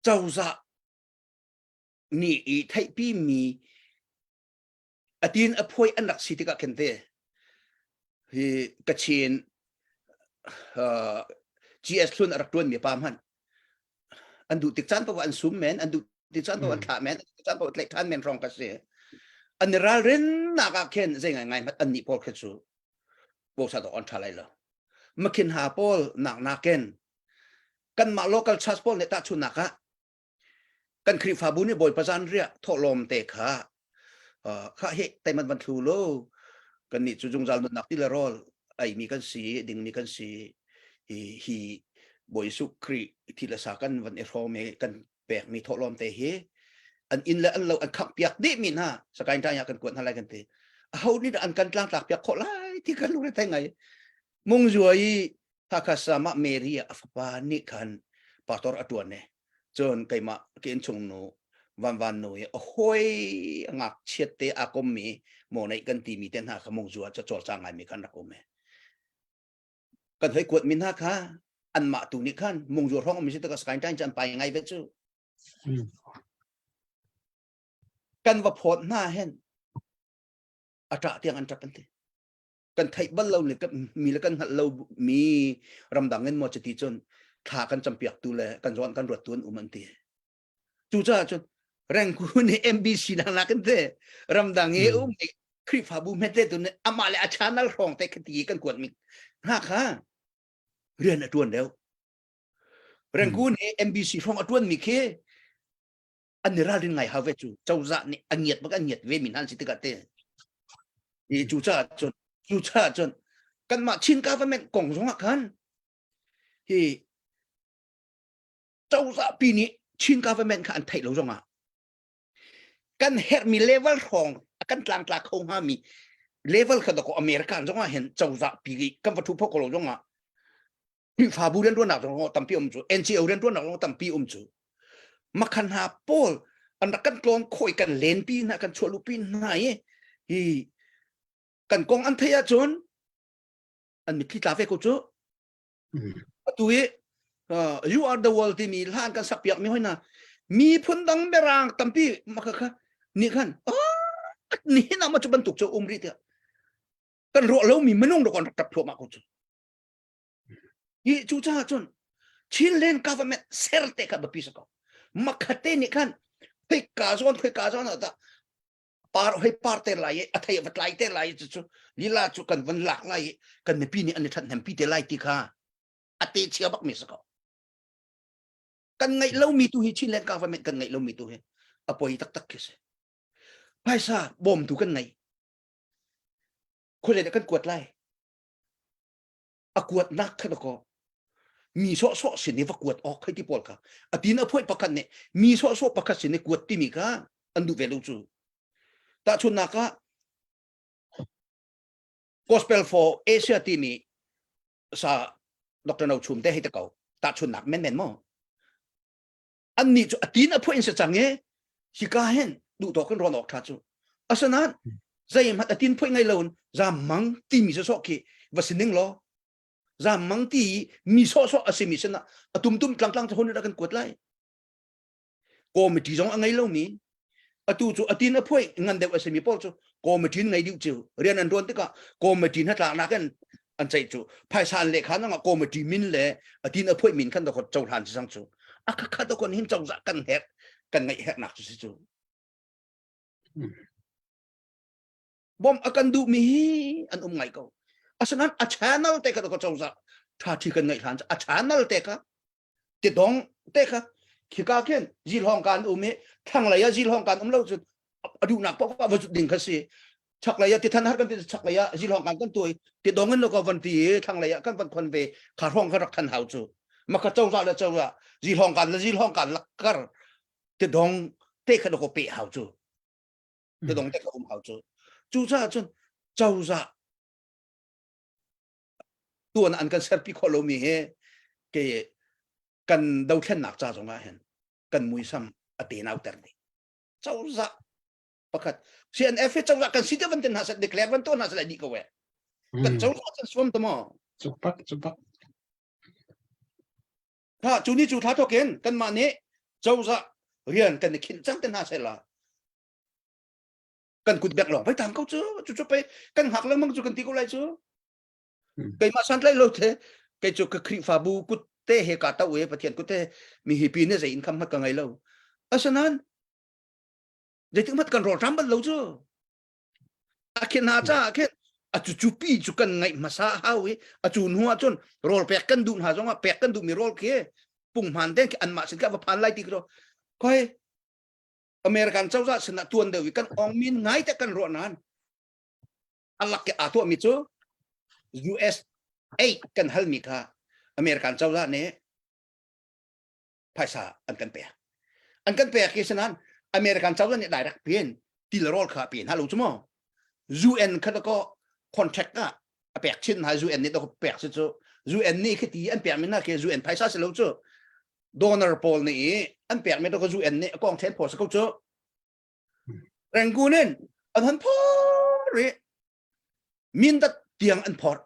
cozah nih i theihpi mi. Atin a phuai an rak si tikah khin te hi Kachin uh, GS hlun a rak tuan mi pa hmanh an duh tik caan paoh an sum men an duh tik caan paoh an thlah men an duh tik caan paoh tlaih than men hrawng ka si an i ralrin nak ah khin zei ngai ngai hmat an nih pawl khi cu bosa dok an tha lai lo makhin ha pawl nak nakin kanmah local church pawl nih tahchunnak ah kan Khrihfabu nih Bawipa zan riah thawhlawm te kha kha hi teiman van thlu lo kan nih cu zungzal nunnak ti le rawl ei mi kan si ding mi kan si hi hi Bawi Jesuh Khrih thi le sa kan van i hrawm i kan pek mi thawhlawm te hi an inn le an lo an khangh piak dih mi hna sakain ṭai ah kan kuat hna lai kan ti aho nih dah an kan tlangtlak piak khawh lai ti kan lungre thei ngai mung zuai Hakha sama Mary a fapa nih khan pastor a ṭuan e cun keimah ke innchung nu van van nu i a hawi a ngakchiat te aa kommi mo neih kan timi te hna kha mung zua ca cawlcang ngaimi khan rak um e kan hoi kuat mi hna kha anmah tu nih khan mung zua hrawng mi si taka sakain tain an pai ngai ve cu kan va phawt hna hen a ṭah tiang an ṭap an ti kan theih bal lo le mi le kan hngalh lo mi ramdang in maw cuti cun thla kan campiak tu le kan zawn kan ruat tu an um an ti cucaah cun Rangoon i MBC dang nakin te ramdang i um i Khrihfabu hmete tu nih amah le a channel hrawng te khati kan kuat mi hna kha rian a tuan deuh Rangoon i MBC hrawng a tuan mi khi an i ralrin ngai hau ve cu cozah nih a ngiat bak an ngiat ve mi hna an si tikah te i cu caah cun cu caah cun kanmah Chin government kong zong ah khan hi cozah pi nih Chin government kha an theih lo zong ah kan herhmi level hrawng a kan tlangtla kho hnga mi level kha dako American zong ah hin cozah pi kan va thu pho ko lo zong ah Khrihfabu rianṭuannak zong tampi um cu NGO rianṭuannak zong tampi um cu makhan hna pawl an rak kan tlawn khoi kan lenpi hna kan chuahlupi hna i hi kan kong an theih ahcun an mitthli tla ve ko cu atu i you are the world timi hla an kan sak piak mi hoi na miphun dang mirang tampi makha kha nih khan nihin ah ma cu bantuk cu um rih tiah kan ruah lomi minung rak an rak tap thluahmah ko cu Hi cucaah cun Chinland government ser te kha biapi si ko. Makhate nih khan hoi ka zawn hoi ka zawn ah dah par hoi par te lai i a thei va tlai te lai cu cu lila cu kan van lak lai i kan mipi nih an i ṭhathnem pi te lai ti kha a te chia bak mi si ko. Kan ngeih lomi tu hi Chinland government kan ngeih lomi tu hi a poi taktak khi si. Phaisa bawmtu kan ngei. Khuazei dah kan kuat lai? A kuatnak kha dakaw mi sawhsawh sin i va kuat awk hei ti pawl kha a tin a phuai pakhat nih mi sawhsawh pakhat sin i kuat timi kha an duh ve lo cu tahchunnak ah gospel for Asia timi sa Dr. No Chum te hei te ko tahchunnak men men mo annih cu a tin a phuah in si cang i hika hin duh tawk in rawn awk ṭha cu asinain zeihmanh a tin phuah ngei lo in zam mang timi sawsawh khi va si ning law zam mang ti mi sawhsawh a simi sinah a tumtum tlangtlang cu hon kan kuat lai committee zong a ngei lomi atu cu a tin a phuai ngan deuh a simi pawl cu committee ngei dih cu rian an ṭuan tikah committee hnatlaknak in an ceih cu phaisa an lehkha nang ah committee min le a tin a phuai min khan da cohlan si sang cu a khakhat da kon hin cozah kan herh kan ngaih herhnak cu si cu bom a kan duh mi hi an um ngai ko asinain a channel te kha da cozah tha thi kan ngaih hlan a channel te kha ti dong te kha khika khin zilhawng kan um i thlanglei ah zilhawng kan um lo cun a duhnak paoh va zut ding kha si chaklei ah tithan har kan ti chaklei ah zilhawng kan kan tuai ti dong in lo ka van ti i thlanglei ah kan van khon ve kha hrawng kha rak than hau cu maka cozah le cozah zilhawng kan le zilhawng kan lakkar ti dong te kha ko pe hau cu ti dong te kha um hau cu cu caah cun cozah tuan an kan serpi khawh lomi hi ke kan dothlennak ca zong ah hin kan muisam a te nau ter dih cozah pakhat CNF hi cozah kan si te van tin hna seh declare van tuah hna seh dih ko we kan cozah kan suam te maw cupak cupak tha cu ni cu thla thokin kan mah nih cozah rian kan i khinh cang te hna seh la. Kan kut bek lawng pei tang ko cu cu cu pei kan hngak lengmang cu kan ti ko lai cu. Keimah santlai lo the kei cu ka Khrihfabu kut te he ka to e Pathian kut te mi hi pi ne zei income hmat ka ngei lo. Asinain zeitik hmat kan rawlṭam bal lo cu. A khin hna caah khin a cu cu pi cu kan ngaih hmasa hau i a cu hnu ah cun rawl pek kan duh hna zongah pek kan duhmi rawl khi punghman den khi anmah sin khi a va phan lai ti khi khoi American cozah sinah tuan deuh i kan ong min ngai te kan ruah nain a lak i aa tuahmi cu US 8 kan halmi kha American cozah nih phaisa an kan pek an kan pek hi sanan American cozah nih direct pin til rawl kha pe hna lo chu mo UN kha ko contract ah a pek chin hna UN nih to pek si cu UN nih khi ti an pek mi na khi UN phaisa si lo cu donor pawl nih an pek mi to ko UN nih kong then pho sa ko cu Rangoon in an han phor i mindat tiang an phor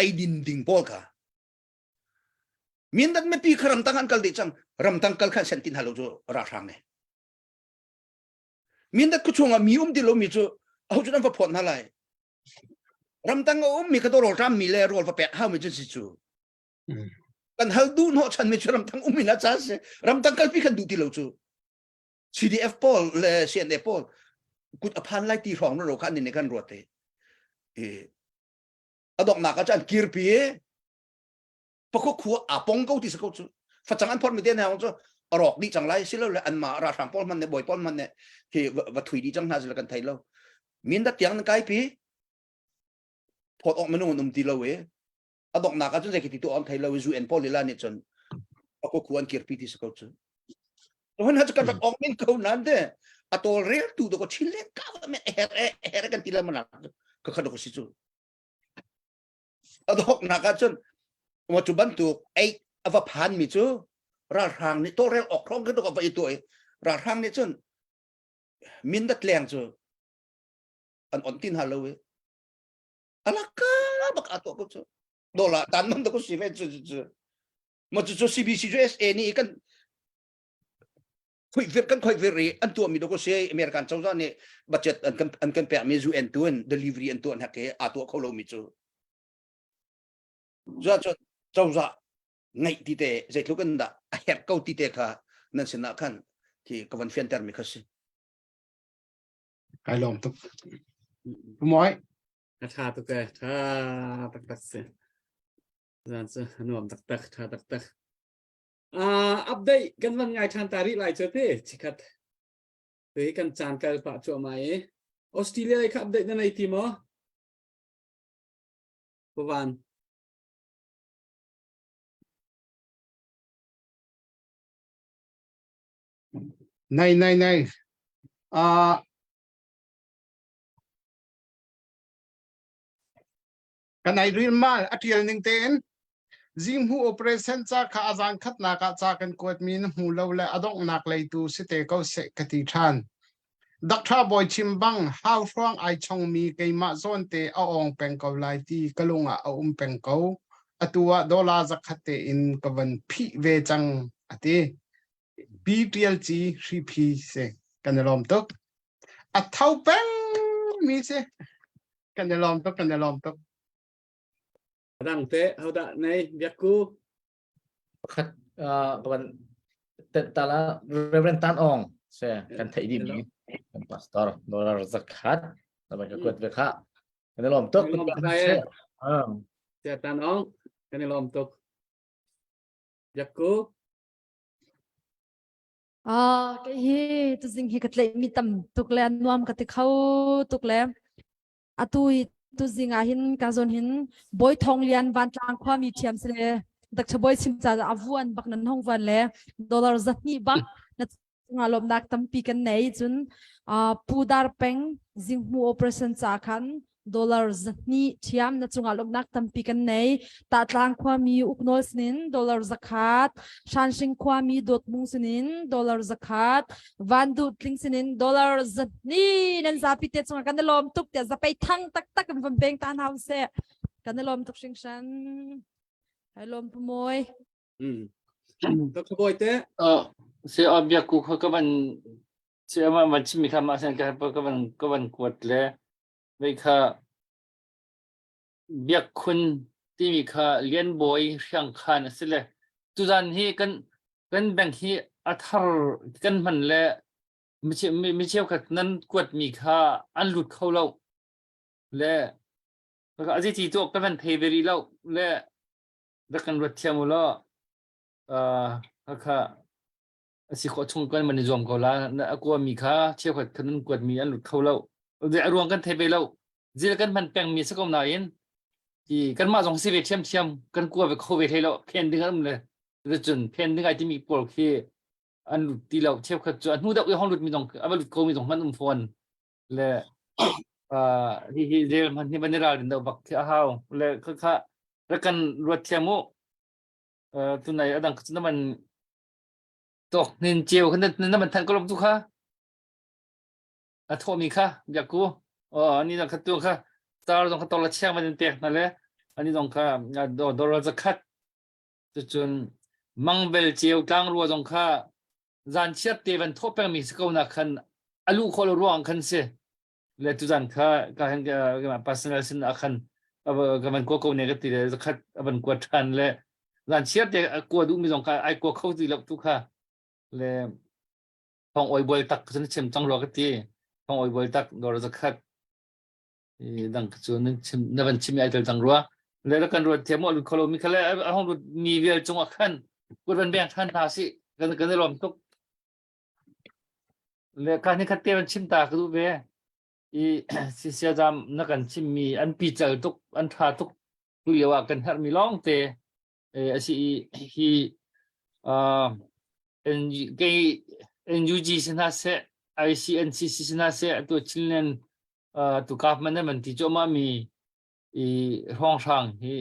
ei din ding pawl kha Mindat mipi kha ramtang an kal dih cang. Ramtang kal khan sentin halo cu ralhrang nih. Mindat khuachung ah mi um ti lomi cu aho cu an va phawt hna lai. Ramtang a ummi kha rawl ṭam mi le rawl va pek hau mi cu si cu. Kan hal duh hnawh chan mi cu ramtang um in a ca si. Ramtang kalpi kan duh ti lo cu. CDF pawl le CNA pawl kut a phan lai ti hrawng ro kha an nih kan ruat te. A donghnak ah cun an kirpi i pakho khua a pong ko ti sa ko cu facang an phorh mi te hna cu a rawk dih cang lai silo le anmah ralhrang pawl hman ne bawi pawl hman ne khi va thui dih cang hna sila kan thei lo min dat tiang nan kai pi phawt awk minung an um ti lo i a donghnak ah cun zei khi ti tu an thei lo i UN pawl lila nih cun pakho khua an kirpi ti sa ko cu hun ha cu kan rak ong min ko nan te a tol rel tu do ko chin le ka me her her kan ti la mana ka kha do ko si cu A donghnak ahcun maw cu bantuk ei a va phanmi cu ralhrang nih tawlrel awk hrawng khi a va i tuah i ralhrang nih cun mindat leng cu an on ti hna lo i alaka bak aa tuah ko cu dola tan man to ko si ve cu cu cu ma cu cu CBC cu SA nih kan khoihvir kan khoihvir i an tuahmi do ko si American cozah nih budget an kan an kan pekmi UN tu in delivery an tuah hnek i aa tuah kho lomi cu cu cozah ngeih ti te zeitluk in dah a herh ko ti te kha nan sinah khan khi ka van fianter mi kha si Kai lawm tuk. Moi. A tha tuk e, tha taktak si. Zan cu a nuam taktak, tha taktak. Uh, update kan van ngai ṭhan ta rih lai cu te chikhat. Tu hi kan caan kal pah cuahmah i Australia lei kha update na nei ti maw? Pavan. Nei nei nei. Uh, kan ai ril mal a tial ning tein Zinghmuh operation ca kha a zan khatnak ah ca kan kuatmi na hmu lo le a donghnak lei tu si te ko seh ka ti ṭhan. Doctor Bawi chim bang hau hruang ai chongmi keimah zawn te a awng peng ko lai ti ka lung ah a um peng ko. Atu ah dollar zakhat tein ka van phih ve cang a ti. Pi Ṭial Ci Hriphi si kan i lawm tuk. A tho peng mi si. Kan i lawm tuk, kan i lawm tuk. Adang te hodah nei biakku Pakhat uh, kawan tala Reverend Tan Ong se kan theih dih mi kan pastor dollar zakhat na ka kuat ve kha kan i lawm tuk Kan i lawm tuk Sia Tan Ong kan i lawm tuk biakku Ah, kei hi tuzing hi ka tlaih mi tam tuk le nuam ka ti kho tuk le atu hi tuzing ah hin ka zawn hin Bawi Thawng Lian Vantlang khuami ṭhiam si le Dr. Bawi Chim ca a vuan bak nan hong vuan le dollar zahnih bak na cungah lawmnak tampi kan nei cun Pu Dar Peng Zinghmu operation ca khan dollar zahnih ṭhiam na cungah lawmhnak tampi kan nei Tahtlang khuami Uknawl sinin dollar zakhat Shanshing khuami Dawtmung sinin dollar zakhat Van Duh Tling sinin dollar zahnih nan zapi te cungah kan i lawm tuk tiah zapei thang taktak in van peng ta hna usih kan i lawm tuk hringhran hai lawm pu mawi Mm. Dr. Bawi te Uh, si a biakku kha ka van. Si ama man chimmi kha mah sen ka ka van ka van kuat le vei kha biakkhun timi kha Lianbawi Hriangkhan a si le tuzan hi kan kan bank hi a thar kan hman le mi cheukhat nan kuatmi kha an lut kho lo le a ti tu kan van thei ve rih lo le rak kan ruat thiam u law kha a si khawh chung kan man i zuam ko la a kuami kha cheukhat khan an kuatmi an lut kho lo a ruang kan thei ve lo zil kan hman pengmi si ko nain ti kanmah zong si ve ṭhiamṭhiam kan kua ve kho ve hlei lo phen ding an um le cun phen ding ai timi pawl khi an lut ti lo cheukhat cu a hnu deuh i hong lut mi zong a va lut ko mi zong an um fawn le hi hi rel hman hi van i ralrin deuh bak khi a hau le kha kha rak kan ruat thiam u tunai adang cu na man tawk nin ceu kha na man than ko lom tu kha a thawhmi kha biakku aw ani zong kha tu kha star zong kha tawla chiang van in pek hna le ani zong kha dollar zakhat cucun mangvel ceu tlangrua zong kha zan chiat te van thawh pengmi si ko na khan a luh khawh lo ruang khan si le tuzan kha ka hen ka personal sin a khan ka van kua ko ne ka ti le zakhat a van kua than le zan chiat te a kua duh mi zong kha ai kua kho ti lo tu kha le Thong oi bual tak cun chim cang rua ka ti. Thong oi bual tak dor zakhat i dang cu nan chim na van chim ai tel cang rua. Le la kan ruat thiam lut kholo mi khale a hong lut mi vial cung ah khan kut van beng than hna si kan kan i lawm tuk. Le ka ni khat te van chim ta ka duh ve. I si sia jam na kan chim mi an pi chal tuk an tha tuk tu lio ah kan herh mi lawng te a si i hi kei NUG si hna seh ICNCC si hna seh atu Chinland tu government nan van ti cuahmah mi i hrawnghrang hi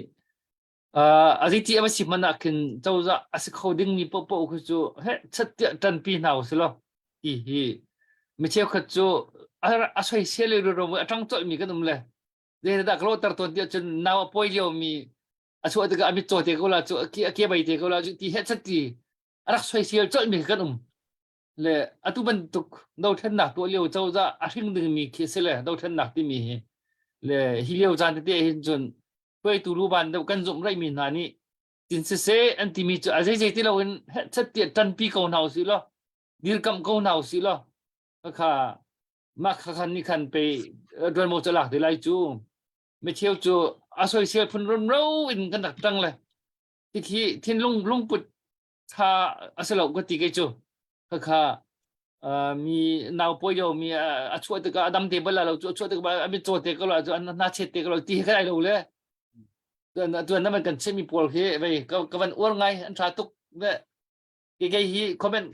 a zeiti a va si hmanh ah khin cozah a si kho ding mi paohpaoh khi cu heh chat tiah ṭanpi hna usih law ti hi mi cheukhat cu a soisel le ro a ṭang colh mi kan um le zeidah ka lawhter tawn tiah cun nau a pawi lio mi a chuah tikah a mitcaw te ko la cu a ke bai te ko la cu ti he chat ti a rak soisel colh mi kan um le atu bantuk dothlennak tuah lio cozah a hring ding mi khi si le dothlennak timi hi le hi lio caan tete hin cun hruaitu luban deuh kan zumh raih mi hna nih tin siseh an timi cu a zeizei ti loin chat tiah ṭanpi ko hna usih law dirkamh ko hna usih law kha mah kha khan nih khan pe ṭuanvo cu lak te lai cu micheu cu a soisel phun rumro in kan rak ṭang le tikhi thinlung lungput tha a si lo ka ti kei cu khakha mi nau pawi lio mi a chuah tikah a dam te bal lo cu a chuah tikah a mit caw te ko la cu na chet te ko lo ti kai lo le tuan na man kan chimmi pawl khi vei ka van uar ngai an tha tuk ve kei hi comment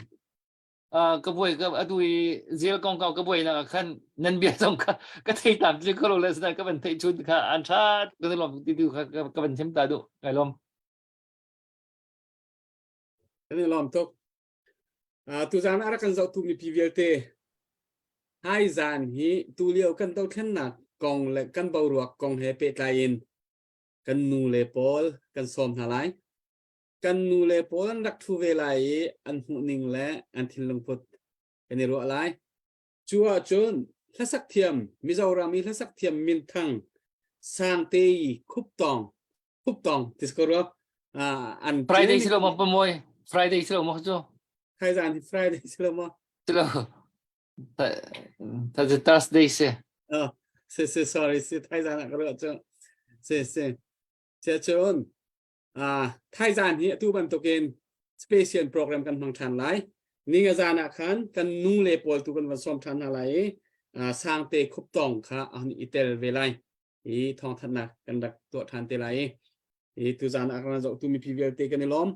ka buai ka atu i zel kong kau ka buai nak khan nan bia zong ka ka thei tam ti ko lo le sna ka van thei chun kha an tha ka lom ti tu kha ka van chim ta du kai lom Kan i lawm tuk. Uh, tuzan a rak kan zohtu mipi vialte hai zan hi tulio kan dothlennak kong le kan boruak kong he pehtlai in kan nu le pawl kan sawm hna lai. Kan nu le pawl an rak ṭhu ve lai i an hmuhning le an thinlungput kan i ruah lai. Cu ahcun hlasak thiam Mizoram i hlasak thiam minthang Sangte i Khuptong Khuptong ti ko rua an Friday si lo maw pamoy Friday si lo maw cu Khai zan hi Friday si lo maw si lo Ta Thursday si Oh si si sorry si thai zan ah ka ruah cu si si si cun Thaizan hi atu bantukin special program kan hmang ṭhan lai. Ninga zan ah khan kan nu le pawl tu kan van sawm ṭhan hna lai i sangte khuptong kha a hun i tel ve lai i thawngthanhnak kan rak tuah ṭhan te lai i i tuzan ah kan zohtu mipi vialte kan i lawm.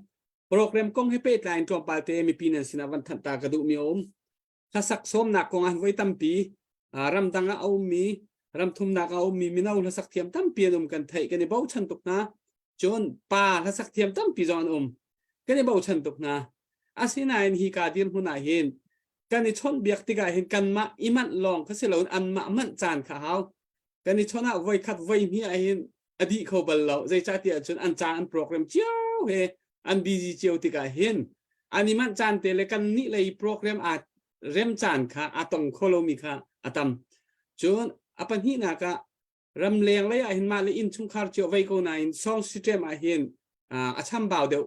Program kong he pehtlai in tlawmpal te mipi nan sinah van thanh ta ka duhmi a um. Hlasak sawmnak kong ah voi tampi ramdang ah a ummi ramthumnak ah a ummi mino hlasak thiam tampi an um kan theih kan i bochan tuk hna cun pa hlasak thiam tampi zong an um kan i bochan tuk hna asinain hi ka dirhmun ah hin kan i chawnh biak tikah hin kanmah i manh lawng kha si loin anmah manh caan kha hau kan i chawnh ah voi khat voi hnih ah hin a dih kho bal lo zeicahtiah cun an caan an program cio he an busy cio tikah hin an i manh caan te le kan nih lei program aa. remcaan kha a tong kho lomi kha a tam. Cun a pahnihnak ah ramleng lei ah hin mah le innchungkhar cio vei ko nain song system ah hin a chambau deuh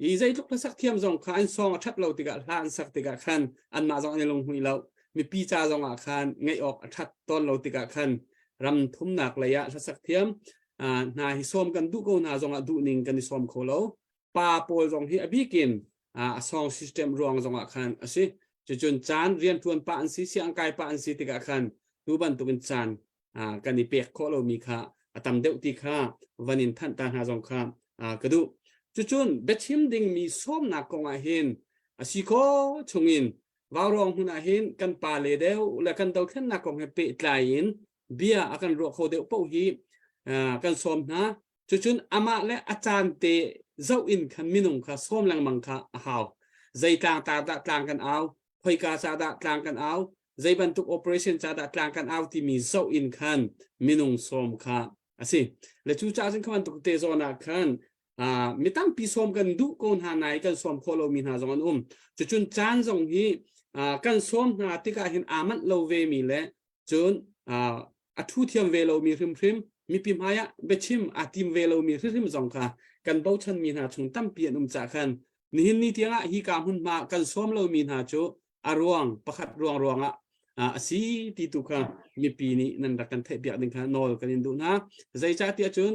i zeitluk hlasak thiam zong kha an song a ṭhat lo tikah hla an sak tikah khan anmah zong an i lunghmui lo mipi ca zong ah khan ngaih awk a ṭhat tawn lo tikah khan ram thumnak lei ah hlasak thiam hna hi sawm kan duh ko hna zong ah duh ning kan i sawm kho lo pa pawl zong hi a bikin a song system ruang zong ah khan a si cucun caan rianṭuan pah an si siangkai pah an si tikah khan tu bantukin caan kan i pek khawh lomi kha a tam deuh ti kha van in thanh ta hna zong kha ka duh. Cucun biachim dingmi sawmnak kong ah hin a si khawh chungin vaurawng hmun ah hin kan pa le deuh le kan dothlennak kong he pehtlai in bia a kan ruah kho deuh paoh hi kan sawm hna. Cucun amah le a caan te zoh in khan minung kha sawm lengmang kha a hau. Zei tlang tar dah tlang kan au, khoika ca dah tlang kan au, zei bantuk operation ca dah tlang kan au timi zoh in khan minung sawm kha a si. Le cu caah cun kha bantuk te zawn ah khan mi tampi sawm kan duh ko hna nai kan sawm khawh lomi hna zong an um. Cucun caan zong hi kan sawm hna tikah hin aa manh lo ve mi le cun a thu thiam ve lomi hrimhrim mipi hmai ah biachim aa tim ve lomi hrimhrim zong kha kan bochanmi hna chung tampi an um cah khan nihin ni tiangah hi ka hmunhma kan sawm lomi hna cu a ruang pakhat ruang ruangah a si ti tu kha mipi nih nan rak kan theihpiak ding kha nawl kan in duh hna zeicahtiah cun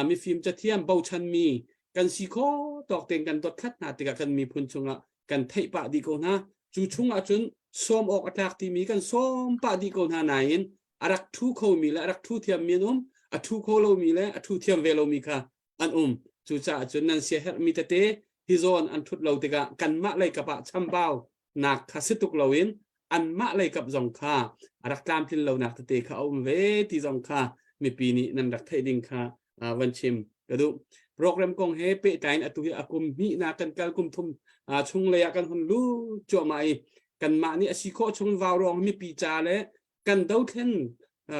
mifim cathiam bochanmi kan si kho tawk tein kan dothlat hna tikah kan miphun chungah kan theih pah dih ko hna cu chungah cun sawm awk a tlak timi kan sawm pah dih ko hna nain a rak thu khomi le a rak thu thiammi an um a thu kho lomi le a thu thiam ve lomi kha an um cucaah cun nan siaherhmi tete hi zawn an thut lo tikah kanmah lei kap ah chambau nak kha si tuk loin anmah lei kap zong kha a rak tlamtlin lonak tete kha a um ve ti zong kha mipi nih nan rak theih ding kha van chim ka duh. Program kong he pehtlai in atu hi a kum hnihnak kan kal kum thum chung lei ah kan hun lut cuahmah i kanmah nih a si khawh chung vaurawng mipi ca le kan dothlen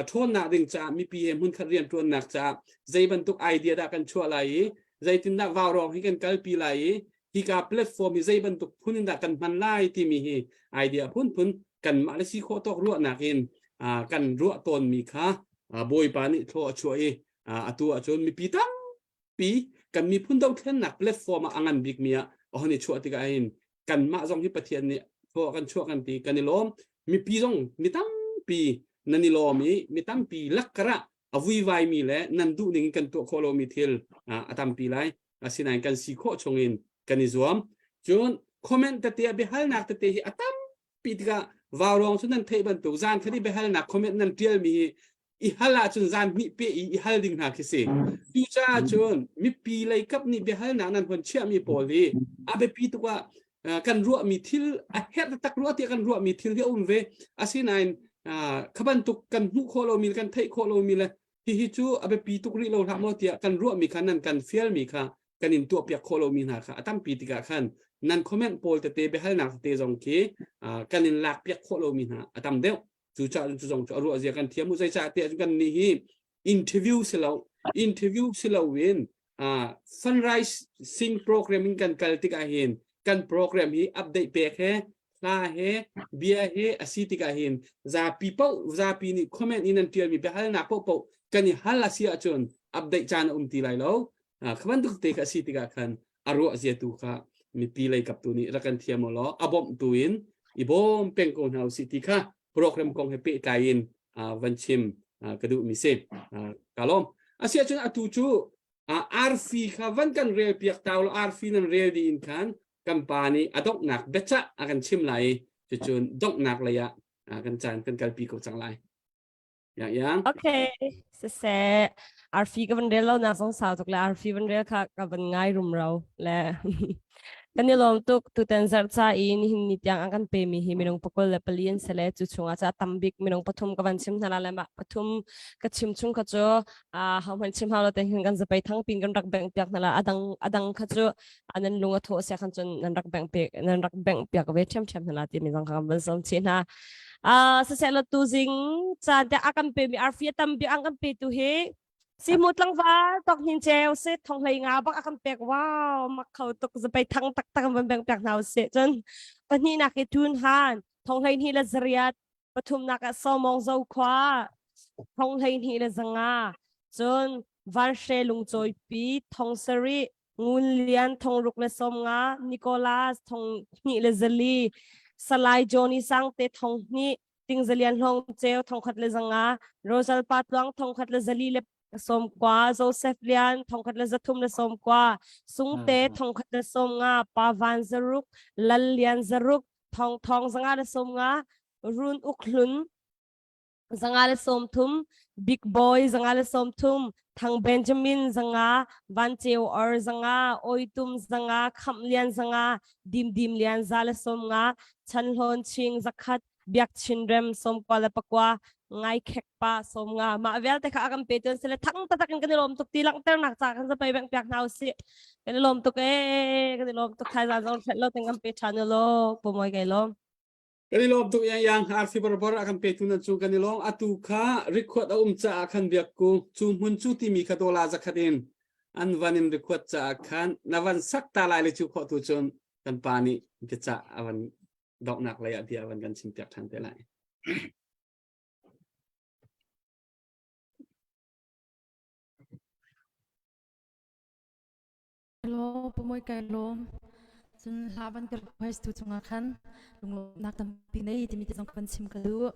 ṭhawnnak ding caah mipi he hmunkhat rianṭuannak caah zei bantuk idea dah kan chuah lai i zeitindah vaurawng hi kan kalpi lai i hika platform hi zei bantuk phun in dah kan hman lai timi hi idea phunphun kanmah le si khawh tawk ruahnak in kan ruah tawnmi kha Bawipa nih thlaw a chuah i atu ahcun mipi tampi kan miphun dothlennak platform ah a ngan bikmi ah a hon i chuah tikah hin kanmah zong hi Pathian nih thlaw kan chuah kan ti kan i lawm mipi zong mi tampi nan i lawm i mi tampi lakkar ah a vuivaimi le nan duh ning in kan tuah khawh lomi thil a tampi lai asinain kan si khawh chungin kan i zuam cun comment tete ah biahalnak tete hi a tampi tikah vaurawng cu nan theih bantuk zan khat i biahalnak comment nan tialmi hi i hal ahcun zan hnih pe i i hal ding hna khi si cucaah cun mipi lei kap nih biahalnak nan hon chiahmi pawl hi a biapi tuk ah kan ruahmi thil a herh taktak rua tiah kan ruahmi thil hi a um ve asinain kha bantuk kan hmuh khawh lomi kan theih khawh lomi le hihi cu a biapi tuk rih lo hlah maw tiah kan ruahmi kha nan kan fialmi kha kan in tuahpiak khawh lomi hna kha a tampi tikah khan nan comment pawl tete biahalnak tete zong khi kan in lakpiak khawh lomi hna a tam deuh cucaah cu zong cu a ruah zia kan thiam u zeicah tiah kan nih hi interview si lo interview si lo in fundraising program in kan kal tikah hin kan program hi update pek he hla he bia he a si tikah hin zapi paoh zapi nih comment in an tialmi biahalnak paohpaoh kan i hal a si ahcun update caan a um ti lai lo kha bantuk te kha a si tikah khan a ruah zia tu kha mipi lei kap tu nih rak kan thiam law a bawmh tu in i bawm peng ko hna usih ti kha program kong he pehtlai in van chim ka duh mi si ka lawm asiahcun atu cu arfi kha van kan rel piak tau lo arfi nan rel dih in khan kan pa nih a donghnak biacah a kan chim lai i cucun donghnak lei ah kan caan kan kalpi ko cang lai yang yang Okay, siseh. Arfi ka van rel lo nak zong sau tuk le arfi van rel kha ka van ngai rumro le kan i lawm tuk tutan zarh ca i nihin ni tiang an kan pe mi hi minung pakul le pali an si le cu chungah ca tam bik minung pathum ka van chim hna la le mah pathum ka chim chung kha cu ho hmanh chim hau lo te hin kan zapei thang pin kan rak bengh piak hna la adang adang kha cu nan lung a thawh sia khan cun nan rak bengh pe nan rak bengh piak ve ṭhiamṭhiam hna la ti mi zong kha kan van som chih hna siseh la tu zing caan te a kan pe mi arfi a tam bik an kan pe tu hi simu tlangval tok hnin cheu se thong hlei nga bak a kan pek wow mak kho tuk zapei thang tak tak van beng piak hna usih cun pahnih nak i tun han. thong 12 le 8 pathumnak ah Sawmawng Zokhua thong 12 le 5 cun Vanhre Lungcawipi thong 7 Ngun Lian thong ruk le 50 Nicholas thong hnih le 4 Salai Johnny Sangte thong hnih Tingzalian Hlong Ceu thong khat le 5 Rosal Pa Tluang thong khat le 4 le 90 Joseph Lian thongkhat le 300 le 90 Sungte thongkhat le 50 Pa Van 600 Lal Lian 600 Thong Thong 500 le 50 Run Uk Hlun 500 le 30 Big Boy 500 le 30 Thang Benjamin 500 Van Ceu Or 500 Oi Tum 500 Khamh Lian 500 Dim Dim Lian 100 le 50 Chan Hlawn Ching 100 Biak Chin Rem 99 le ngai khek pa 50 mah vialte kha a kan pe tuan sile thang taktak in kan i lawm tuk ti langhternak ca kan zapai beng piak hna usih kan i lawm tuk ee kan i lawm tuk thai zan zong thlet lo ting kan pe than lo pomoi kai lawm Kan i lawm tuk yang yang arfi barbar a kan petu nan cu kan i lawm atu kha record a um caah khan biak ku cu hmun cu timi kha dola zakhat in an van in record caah khan na van sak ta lai le cu khawh tu cun kan pa nih biacah a van donghnak lei ah bia a van kan chim piak ṭhan te lai. Hello, Pu Mawi kai lawm. Cun hla van ka request tu cungah khan lunglawmhnak tampi nei timi te zong ka van chim ka duh.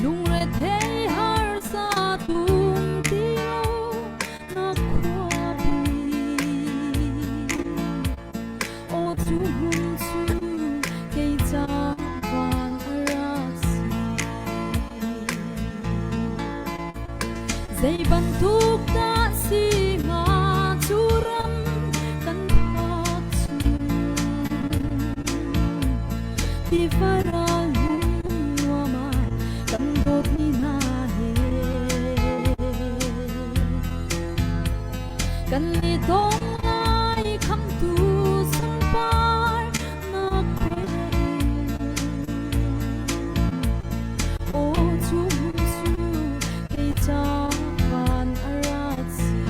Lungre harsa tum ti lo na khuapi aw cu hmun cu kei ca van a rak si zei bantuk dah si hnga cu ram kan phak chung tiva ral hmun nuam ah kan dawtmi hna he kan i tong lai khamtu sunpar nak Aw cu hmun cu kei ca van a rak si.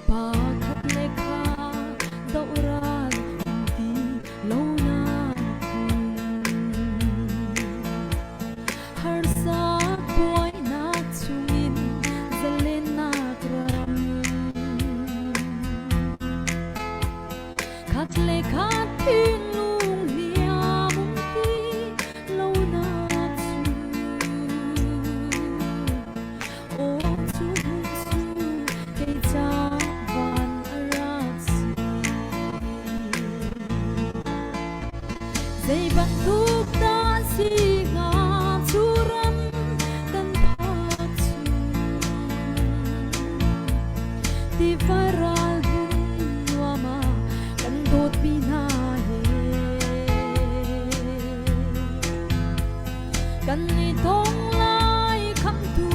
Pakhat le kha dohral um ti lonak hmun. Harsa buainak chungin zalennak ram. Khat le khat thinlung hliam um ti lonak cu. Aw cu hmun cu kei ca van a rak si. Zei bantuk dah si hnga cu ram kan phak cu. Tiva ral hmun nuam ah kan dawtmi hna he. Kan i tong lai khamtu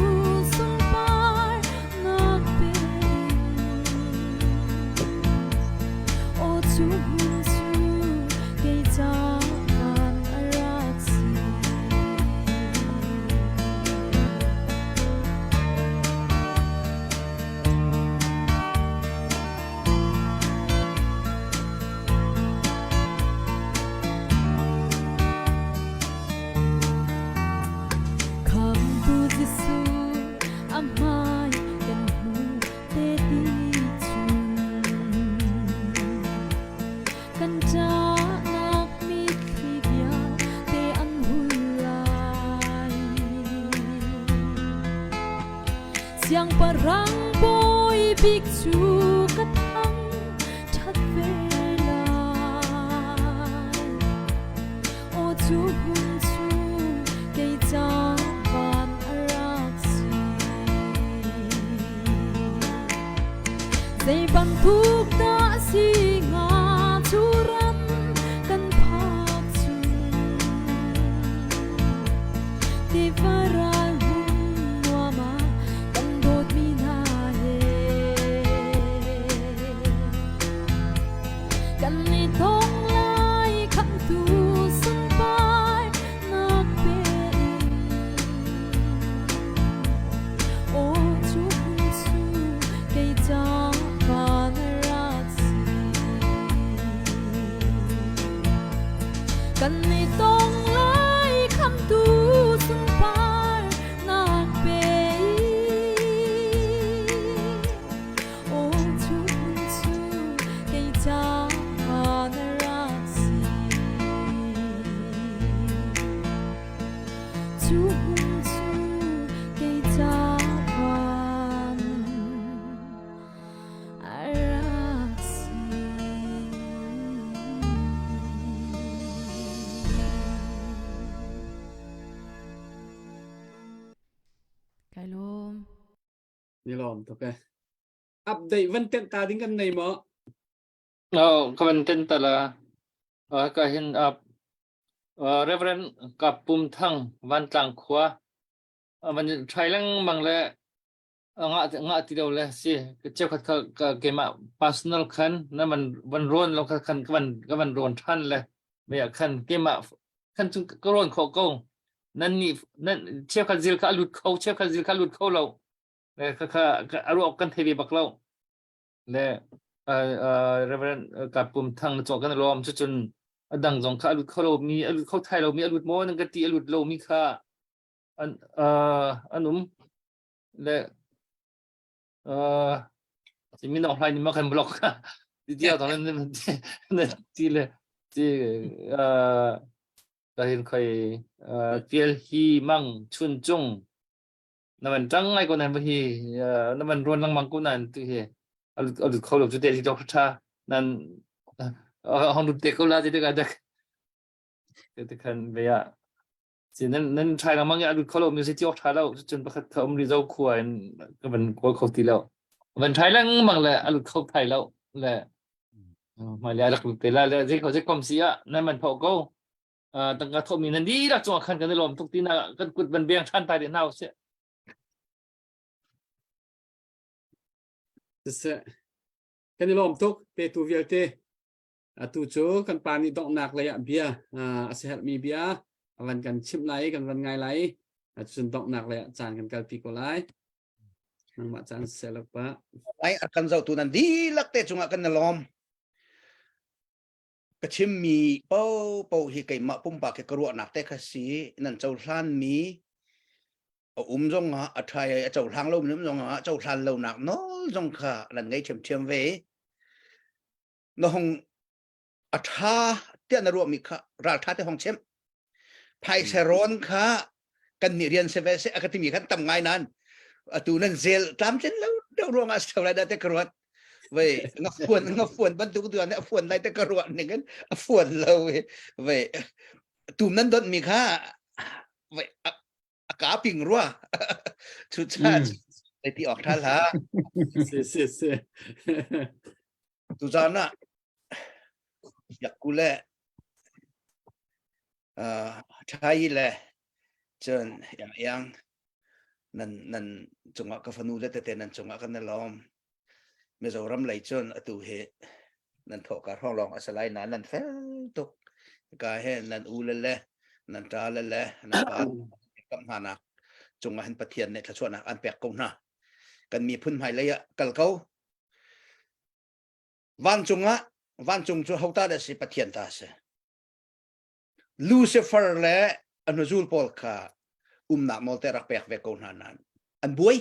sunpar nak pe Aw cu hmun cu kei ca van a rak si. Khamtu Jesuh a hmai kan hmu te ti chung kan ṭahnak mitthli vialte an hul lai. Siangpahrang bawi bik cu ka thang ṭhat ve lai. Aw cu hmun cu kei ca van a rak si. Kan i tong lai khamtu sunpar nak pe Aw cu hmun cu kei ca na rak si. Cu hmun cu kei ca van a rak si. Kai lawm. Ni lawm tuk e. Update van tenh ta ding kan nei maw? Oh, ka van tenh ta la. Uh, ka hin uh, uh, Reverend ka pum thang van tlang khua uh, van try lengmang le nga nga ti lo le si cheukhat kha ka keimah personal khan na van van rawn lo kha khan ka van ka van rawn than le me khan keimah khan chung ka rawn kho ko nan ni nan cheukhat zil kha a lut kho cheukhat zil kha lut kho lo le kha kha a ruak kan thei ve bak lo le Reverend ka pum thang na chaw kan lawm cu cun a dang zong kha a lut kho lo mi a lut kho thai lo mi a lut maw nan ka ti a lut lo mi kha an an um le uh mi nong hlai ni ma kan block ti dia tong nan nan ti le ti uh ka hin khoi uh tiel hi mang chun chung na van tang ngai ko nan hi na van ruan lengmang ko nan tu hi alut alut kho lo chu te ti dok tha nan hong lut te ko la ti te ka dak te khan ve ya Si nan nan ṭhai lengmang i a lut kho lo mi si ti awk ṭha lo cun pakhat kha um rih zo khua in ka van kawl kho ti lo van ṭhai lengmang le a lut kho thai lo le hmailei a rak lut te lai le zei ko zei kom si ah nan man phoh ko tangka thawhmi nan dihlak cungah khan kan i lawm tuk tina kan kut van beng ṭhan tai te hna usih Siseh kan i lawm tuk petu vialte Atu cu kan pa nih donghnak lei ah bia a si herhmi bia a van kan chimh lai i kan van ngai lai i cun donghnak lei ah caan kan kalpi ko lai. Nangmah caan seh pa. Ai a kan zohtu nan dihlak te cungah kan i lawm. Ka chimmi paohpaoh hi keimah pumpak hi ka ruahnak te kha si nan cohlanmi a um zong ah a ṭha i a cohlang lomi um zong ah cohlan lonak nawl zong kha nan ngei ṭhiamṭhiam ve. Na hong a ṭha tiah na ruahmi kha ralṭha te hong chim. Phaisa rawn kha kan nih rian se ve se a ka timi khan tam ngai nan atu nan zel tlamtlin lo deuh ruangah si lai dah te ka ruat vei nga fuan nga fuan bantuk tu a fuan lai te ka ruat ning in a fuan lo vei tum nan dot mi kha vei a ka ping rua chu cha te ti ok tha la si si si tu zan ah yakku le thai le cun yang yang nan nan cungah ka fanu le tete nan cungah kan lawm Mizoram lei cun atu hi nan thawhka hrawng lawng a si lai nain nan fel tuk. Hika hi nan u le le nan ṭa le le nan pa kam hna nak cungah hin Pathian nih thluachuahnak an pek ko hna. Kan miphun hmailei ah kal ko. Vancung ah vancung cu hota dah si Pathian ta si. Lucifer le a hnuzul pawl kha umnak nawl te rak pek ve ko hna nain an buai.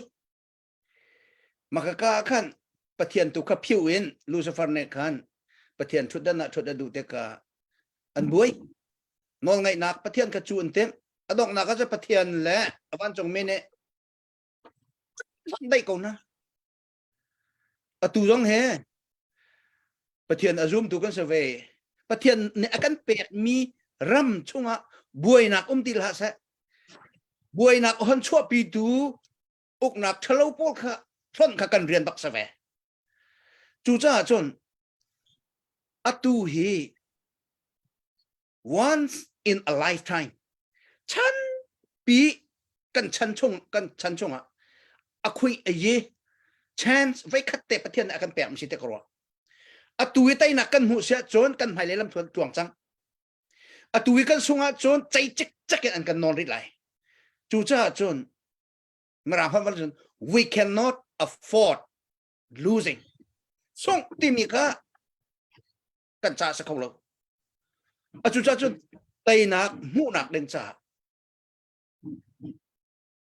Makaka ah khan Pathian tu kha phiu in Lucifer nih khan Pathian ṭhutdan ah ṭhut a duh tikah an buai. Nawlngaihnak Pathian kha cu an timh. A donghnak ah cun Pathian le a vancungmi nih an daih ko hna. Atu zong he Pathian a zumtu kan si ve. Pathian nih a kan pekmi ram chungah buainak um ti hlah seh. Buainak a hon chuahpitu uknak ṭhalo pawl kha hlonh kha kan rian bak si ve. Cucaah cun atu hi once in a lifetime chan pi kan chan chung kan chan chungah a khui a ye chance voi khat te pathian nih a kan pek mi si te ka ruah atu i teinak kan hmuh siah cun kan hmailei lam thuan tluang cang atu i kan sungah cun cei cikcek in an kan nawn rih lai cucaah cun Mirang holh cun we cannot afford losing sungh timi kha kan ca si kho lo a cucaah cun Teinak hmuhnak ding caah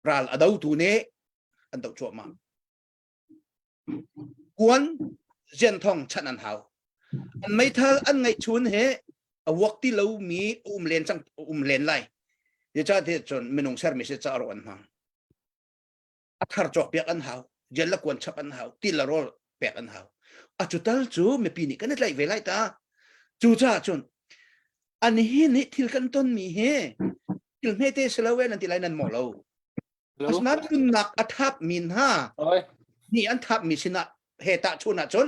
ral a dotu nih an doh cuahmah. Kuan zianthong chan an hau. An meithal an ngeih chun he a wuak ti lomi um len cang um len lai. Zeicahtiah cun minung sermi si ca ro an hmang. A thar cawk piak an hau. Rian le kuan chap an hau. Ti le rawl pek an hau. A cu tal cu mipi nih kan i tlaih ve lai ta. Cucaah cun an hi nih thil kan tonmi hi thil hmete si lo e nan ti lai nan mawh lo. Asinain nunnak a thapmi hna nih an thapmi sinah he tahchun ahcun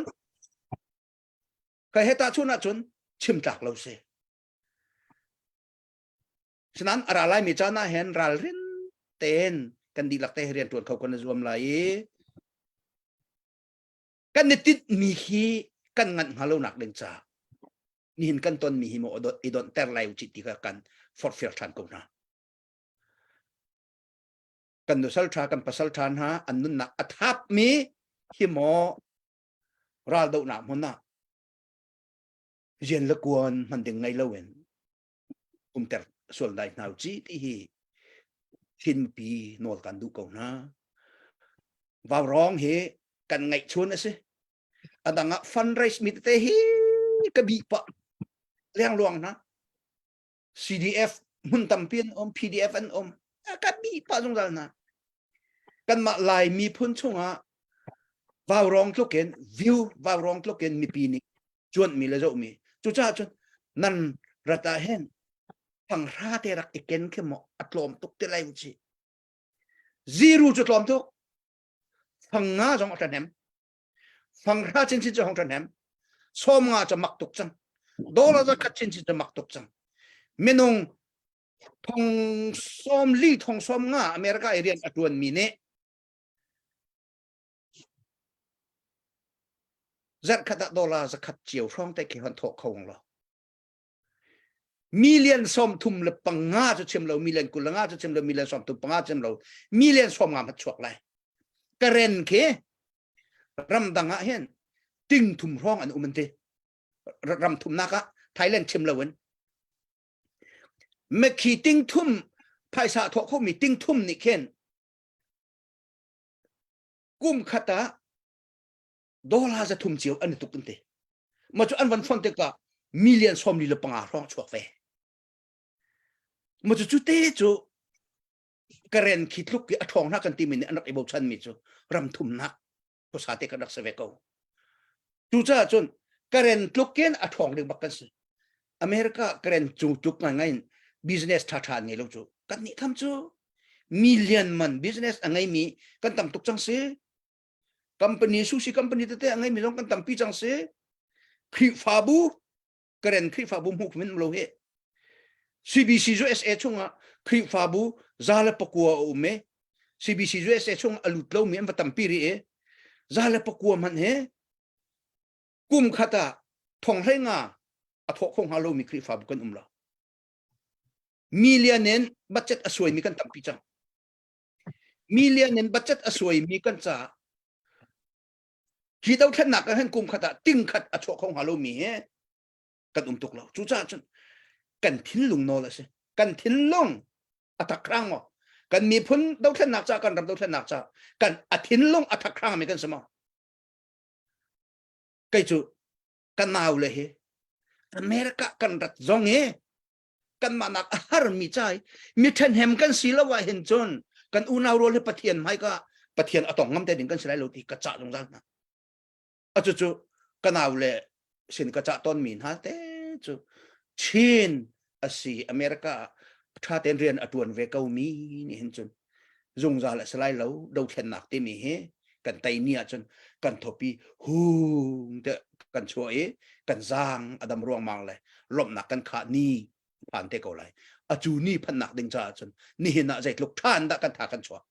kai he tahchun ahcun chim tlak lo si. Sinain a ra laimi caan ah hin ralrin tein kan dihlak te rian ṭuan kho kan i zuam lai i kan i tinhmi khi kan nganh hnga lonak ding caah nihin kan tonmi hi maw i donhter lai u ti kha kan forhfial ṭhan ko hna. Kan nusal ṭha kan pasal ṭha hna an nunnak a thapmi hi maw raldohnak hmun ah rian le kuan hman ding ngei loin umter sual dai hna ci ti hi thinpi nawl kan duh ko hna. Vaurawng hi kan ngaih chun a si. A dang ah fundraise mi tete hi ka bi pah lengluang hna. CDF hmun tampi an um, PDF an um. Ka bi pah zungzal hna. Kanmah Lai miphun chungah vaurawng tluk in view vaurawng tluk in mipi nih cuanhmi le zohmi. Cucaah cun nan rat ah hin panghra te rak i ken khi maw a tlawm tuk te lai u Zero cu tlawm tuk. Fang nga zong a ṭhahnem. Fanghra chinchin cu hong ṭhahnem. 50 cu mak tuk cang. Dollar 100 chinchin cu mak tuk cang. Minung thong 40 thong 50 America i rian a ṭuanmi nih zarhkhat ah dollar 100 cio hrawng te khi hon thawh kho lo. Million 35 cu chim lo, million 25 cu chim lo, million 35 chim lo, million 50 hmat chuak lai. Karen khi ramdang ah hin ting thum hrawng an um an ti. Ram thumnak ah Thailand chim lo in. Mekhi ting thum phaisa thawh khomi ting thum nih khin kum khat ah dollar 300 cio an i tuk an ti. Ma cu an van fon tikah million 45 hrawng chuak ve. Ma cu cu te cu karen khi tluk i a ṭhawng hna kan timi nih an rak i bochan mi cu ram thumnak khuasa te kan rak si ve ko. Cucaah cun karen tluk in a ṭhawng ding bak kan si. America karen cu tluk ngai ngai in business ṭha ṭha an ngei lo cu. Kan nih tham cu million man business a ngeimi kan tam tuk cang si. Company sushi company tete a ngeimi zong kan tampi cang si. Khrihfabu Karen Khrihfabu hmuh min lo hi. CBC USA chungah Khrihfabu 109 a um i CBC USA chung a lut lomi an va tampi rih i 109 hmanh hi kum khat ah thong hlei nga a thawh kho hnga lomi Khrihfabu kan um lo. Million in budget a suaimi kan tampi cang. Million in budget a suaimi kan caah hi dothlennak ah hin kum khat ah ting khat a chuah kho hnga lomi hi kan um tuk lo. Cucaah cun kan thinlung nawl a si. Kan thinlung a takhrang maw? Kan miphun dothlennak ca kan ram dothlennak ca kan a thinlung a thakhrang mi kan si maw? Kei cu kan nau le hi America kan rat zong hi kanmah nak a harmi cai mi ṭhenhem kan si lo ah hin cun kan unau rual hi Pathian hmai ka Pathian a tong ngam te ding kan si lai lo ti ka cah zungzal hna. A cu cu ka nau le sin ka cah tawn mi hna te cu Chin a si America ah ṭha tein rian a ṭuan ve ko mi nih hin cun zungzal a si lai lo dothlennak timi hi kan tei ni ahcun kan thopi hung te kan chuah i kan zaang a dam ruangmang le lawmhnak kan khah ni phan te ko lai a cu ni phannak ding caah cun nihin ah zeitluk ṭhan dah kan tha kan chuah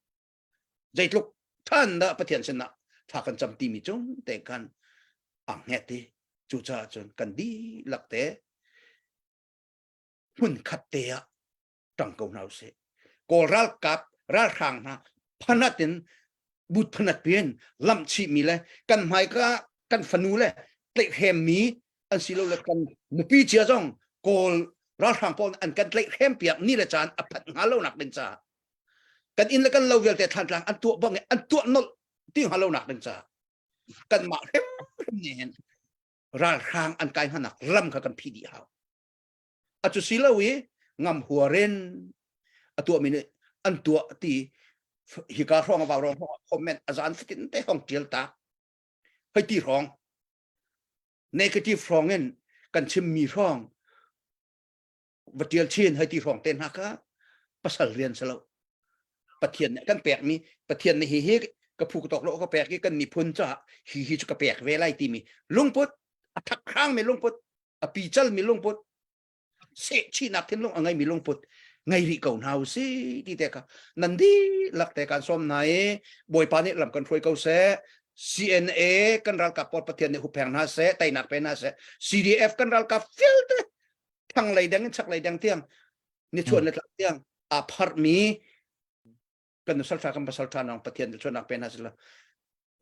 zeitluk ṭhan dah Pathian sinah thla kan cam timi cung te khan a hnget i cucaah cun kan dihlak te hmun khat te ah ṭang ko hna usih. Kawl ralkap ralhrang hna phanat in but phanat piin lamh chihmi le kan hmaika kan fanu le tlaihhremmi an si lo le kan nupi cia zong Kawl Ralhrang pawl an kan tlaih hrem piak ni le caan a phanh hnga lo nak ding caah kan inn le kan lo vialte thlantlang an tuah bang an tuah nolh ti hnga lo nak ding caah kanmah hrimhrim nih hin ralhrang an kai hnanak lam kha kan phih dih hau. A cu si lo i ngam huarin a tuahmi nih an tuah ti hika hrawng a vau rong comment a zan fatin te hong tial ta hei ti hrawng negative hrawng in kan chimmi hrawng va tial chin hei ti hrawng te hna kha pasal rian si lo pathian nih kan pekmi pathian nih hi hi ka phu ka tawk lo ka pek i kan miphun caah hi hi cu ka pek ve lai timi lungput a thakhrang mi lungput a pical mi lungput sehchihnak thinlung a ngeimi lungput ngei rih ko hna u si ti te kha nan dihlak te kan sawm hna i Bawipa nih lam kan hruai ko seh CNA kan ralkap pawl Pathian nih huppheng hna seh teinak pe hna seh CDF kan ralkap vialte thlanglei deng in chaklei deng tiang nichuah le tlak tiang aa pharmi kan nusal tha kan pasal tha nong Pathian chuanak pe hna sila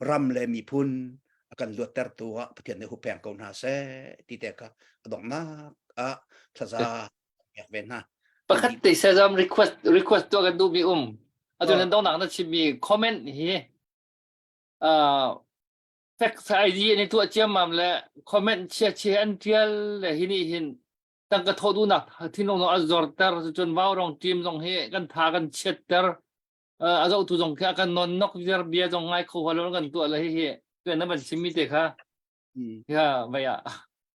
ram le miphun a kan luattertu ah Pathian nih hupheng ko hna seh ti te kha a donghnak ah thlaza pek ve hna. Pakhat te sezam request request tuah kan duhmi um. Atu nan donghnak na chimmi comment hi uh, text ID an i tuah ciammam le comment chia chia an tial le hi nih hin tangka thawh duhnak thinlung zong a zorter cun vaurong team zong hi kan tha kan chiatter a zohtu zong khi a kan non nok viar bia zong ngai kho halo kan tuah le hi hi tuan na van chimmi te kha ya vai ah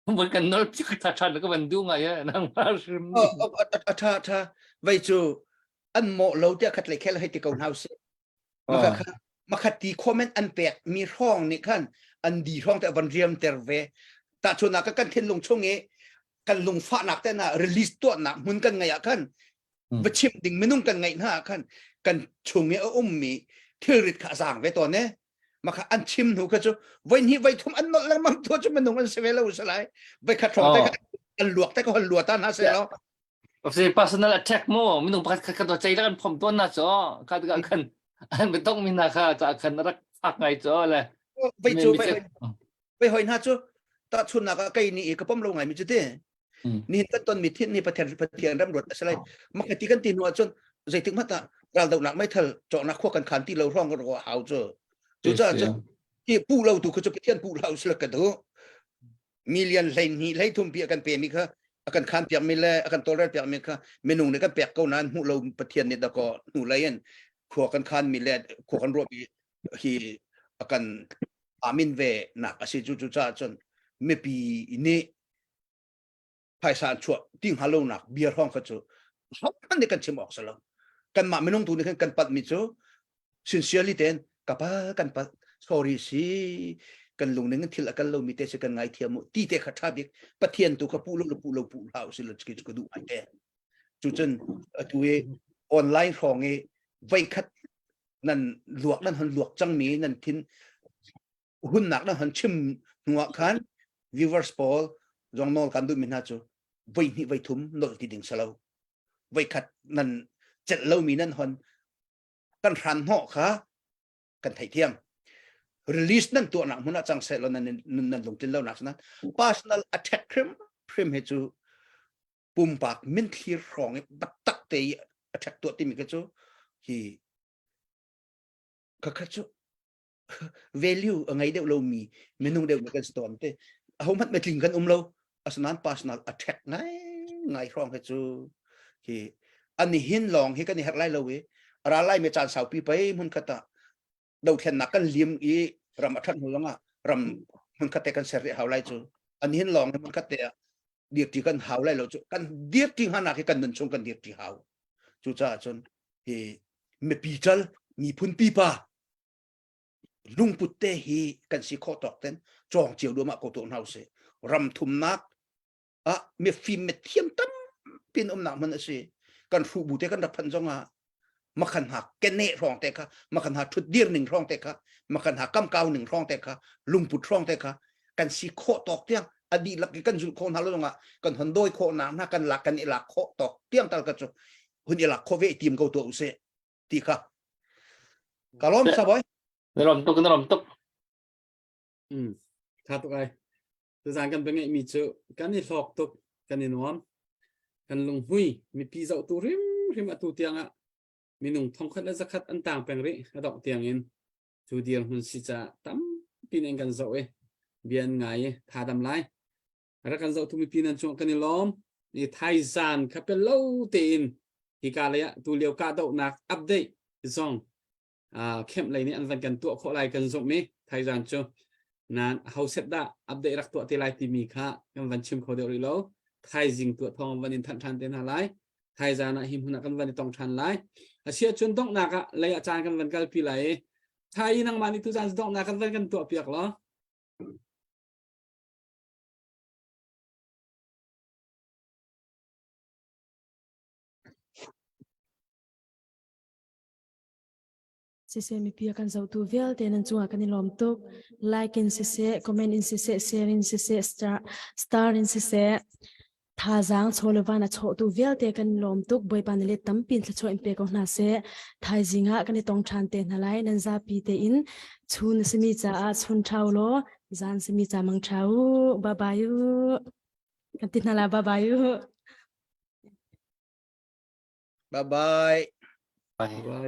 mun kan nol pik tha than ka van du ngai nang ma hrim a tha tha vai cu an mo lo tia khat le khel hei ti ko hna usih Makhat ti comment an pek mi hrawng nih khan an di hrawng te van riam ter ve. Tahchunhnak ka kan thinlung chung i kan lungfahnak te na release tuahnak hmun kan ngeih ah khan va chim ding minung kan ngeih hna ah khan kan chung i a ummi thilrit kha a zaang ve tawn e. Makha an chim hnu kha cu voi hnih voi thum an nolh lengmang tu cu minung an si ve lo si lai. Voi khat hrawng te an luak te ka hon lua ta hna se lo. Si personal attack mu minung pakhat khat kan cei kan phom tawn na cho kha ka kan an betong mi na kha cha khan rak fak ngai cho le vai chu vai vai hoi na chu ta chun na ka kai ni ka pom lo ngai mi chu te ni kan ton mi thin ni pathian pathian ram rot asalai makati kan ti nu achun zeitik mata ral do nak mai thal cho na khua kan khan ti lo rong ro hau chu chu cha chu ki pu lo tu khu chu pathian pu lo sla ka du million 12 13 pi a kan pemi kha a kan khan piakmi le a kan tawlrel piakmi kha minung nih kan pek ko nain hmuh lo Pathian nih dakaw hnu lei in khua kan khan mi le khua kan ruahmi hi a kan amin ve nak a si cu cu caah cun mipi nih phaisa an chuah ti hnga lo nak bia hrawng kha cu hmanh nih kan chim awk si lo kanmah minung tu nih khan kan palh mi cu sincerely ten ka pa kan palh sorry si kan lungning in thil a kal lomi te si kan ngaithiam mu ti te kha tha bik pathian tu kha pu lo pu lo pu hlah usih lo ki ka duh ai te cu cun atu i online hrawng i veikhat nan luak nan hon luak cangmi nan thin hunnak nan hon chim hnuah khan viewers pawl zong nawl kan duhmi hna cu voi hnih voi thum nolh ti ding si lo voikhat nan celh lomi nan hon kan hran hnawh kha kan theihthiam release nan tuahnak hmun ah cang seh law nan nan lungtlin lonak nan personal attack hrim hrim hi cu pumpak min thlir hrawng i biatak te i attack tuah timi kha cu hi kha kha cu value a ngei deuh lomi minung deuh nih kan si tawn te aho hmanh metling kan um lo asinain personal attack ngai ngai hrawng hi cu hi ani hin lawng hi kan i herh lai lo i ral lai me caan saupi pei hmun khat ah dothlennak kan lim i ram a that hnu zongah ram hmun khat te kan ser rih hau lai cu ani hin lawng hi hmun khat te ah dirti kan hau lai lo cu kan dirti hnganak hi kan nun chung kan dirti hau cucaah cun hi mipi cal miphun pipa lungput te hi kan si khawh tawk ten cawng cio duahmah ko tuah hna usih ram thumnak ah mifim mithiam tampi in umnak hmun a si kan hruh bu te kan rak phanh zong ah makhan ha kene hrawng te kha makhan ha thut dir ning hrawng te kha makhan ha kam kau ning hrawng te kha lungput hrawng te kha kan si khawh tawk tiang a dihlak i kan zulh khawh hna lo zongah kan hon dawi khawh nak hna kan lak kan i lak khawh tawk tiang tal ka cu hun i lak khawh ve tim ko tuah usih ti kha ka lawm saboy na rom tuk na rom tuk mm tha tuk ai tuzan kan bengeih mi cu kan i hlawk tuk kan i nuam. Kan lunghmui mipi zohtu hrimhrim atu tiangah minung thongkhat le zakhat an tang peng rih a dongh tiangin cu dirhmun si caah tampi in kan zoh i bia an ngai i tha dam lai. Rak kan zohtu mipi nan cungah kan i lawm. I thaizan kha pel lo tein hika lei ah tu lio kahdohnak update zong kemp lei nih an van kan tuah khawh lai kan zumh i thaizan cu nan ho set dah update rak tuah te lai timi kha kan van chim kho deuh rih lo. Thaizing tuah thawng van in thanh ṭhan te hna lai. Thaizan ah hi hmun ah kan van i tong ṭhan lai. Asiah cun donghnak ah lei ah caan kan van kalpi lai i thai nangmah nih tuzan donghnak kan van kan tuah piak law. Siseh mipi a kan zohtu vialte nan cungah kan i lawm tuk. Like in siseh, comment in siseh, share in siseh, star, star in siseh, thazaang chawlevan a chawhtu vialte kan i lawm tuk. Bawipa na let tampi in thluachuah in pe ko hna seh. Thaizing ah kan i tong ṭhan te hna lai. Nan zapi tein chun a simi caah chun ṭhau law, zan simi ca mang ṭha u. Bye bye u. Kan ti hna la bye bye u. Bye bye. Bye.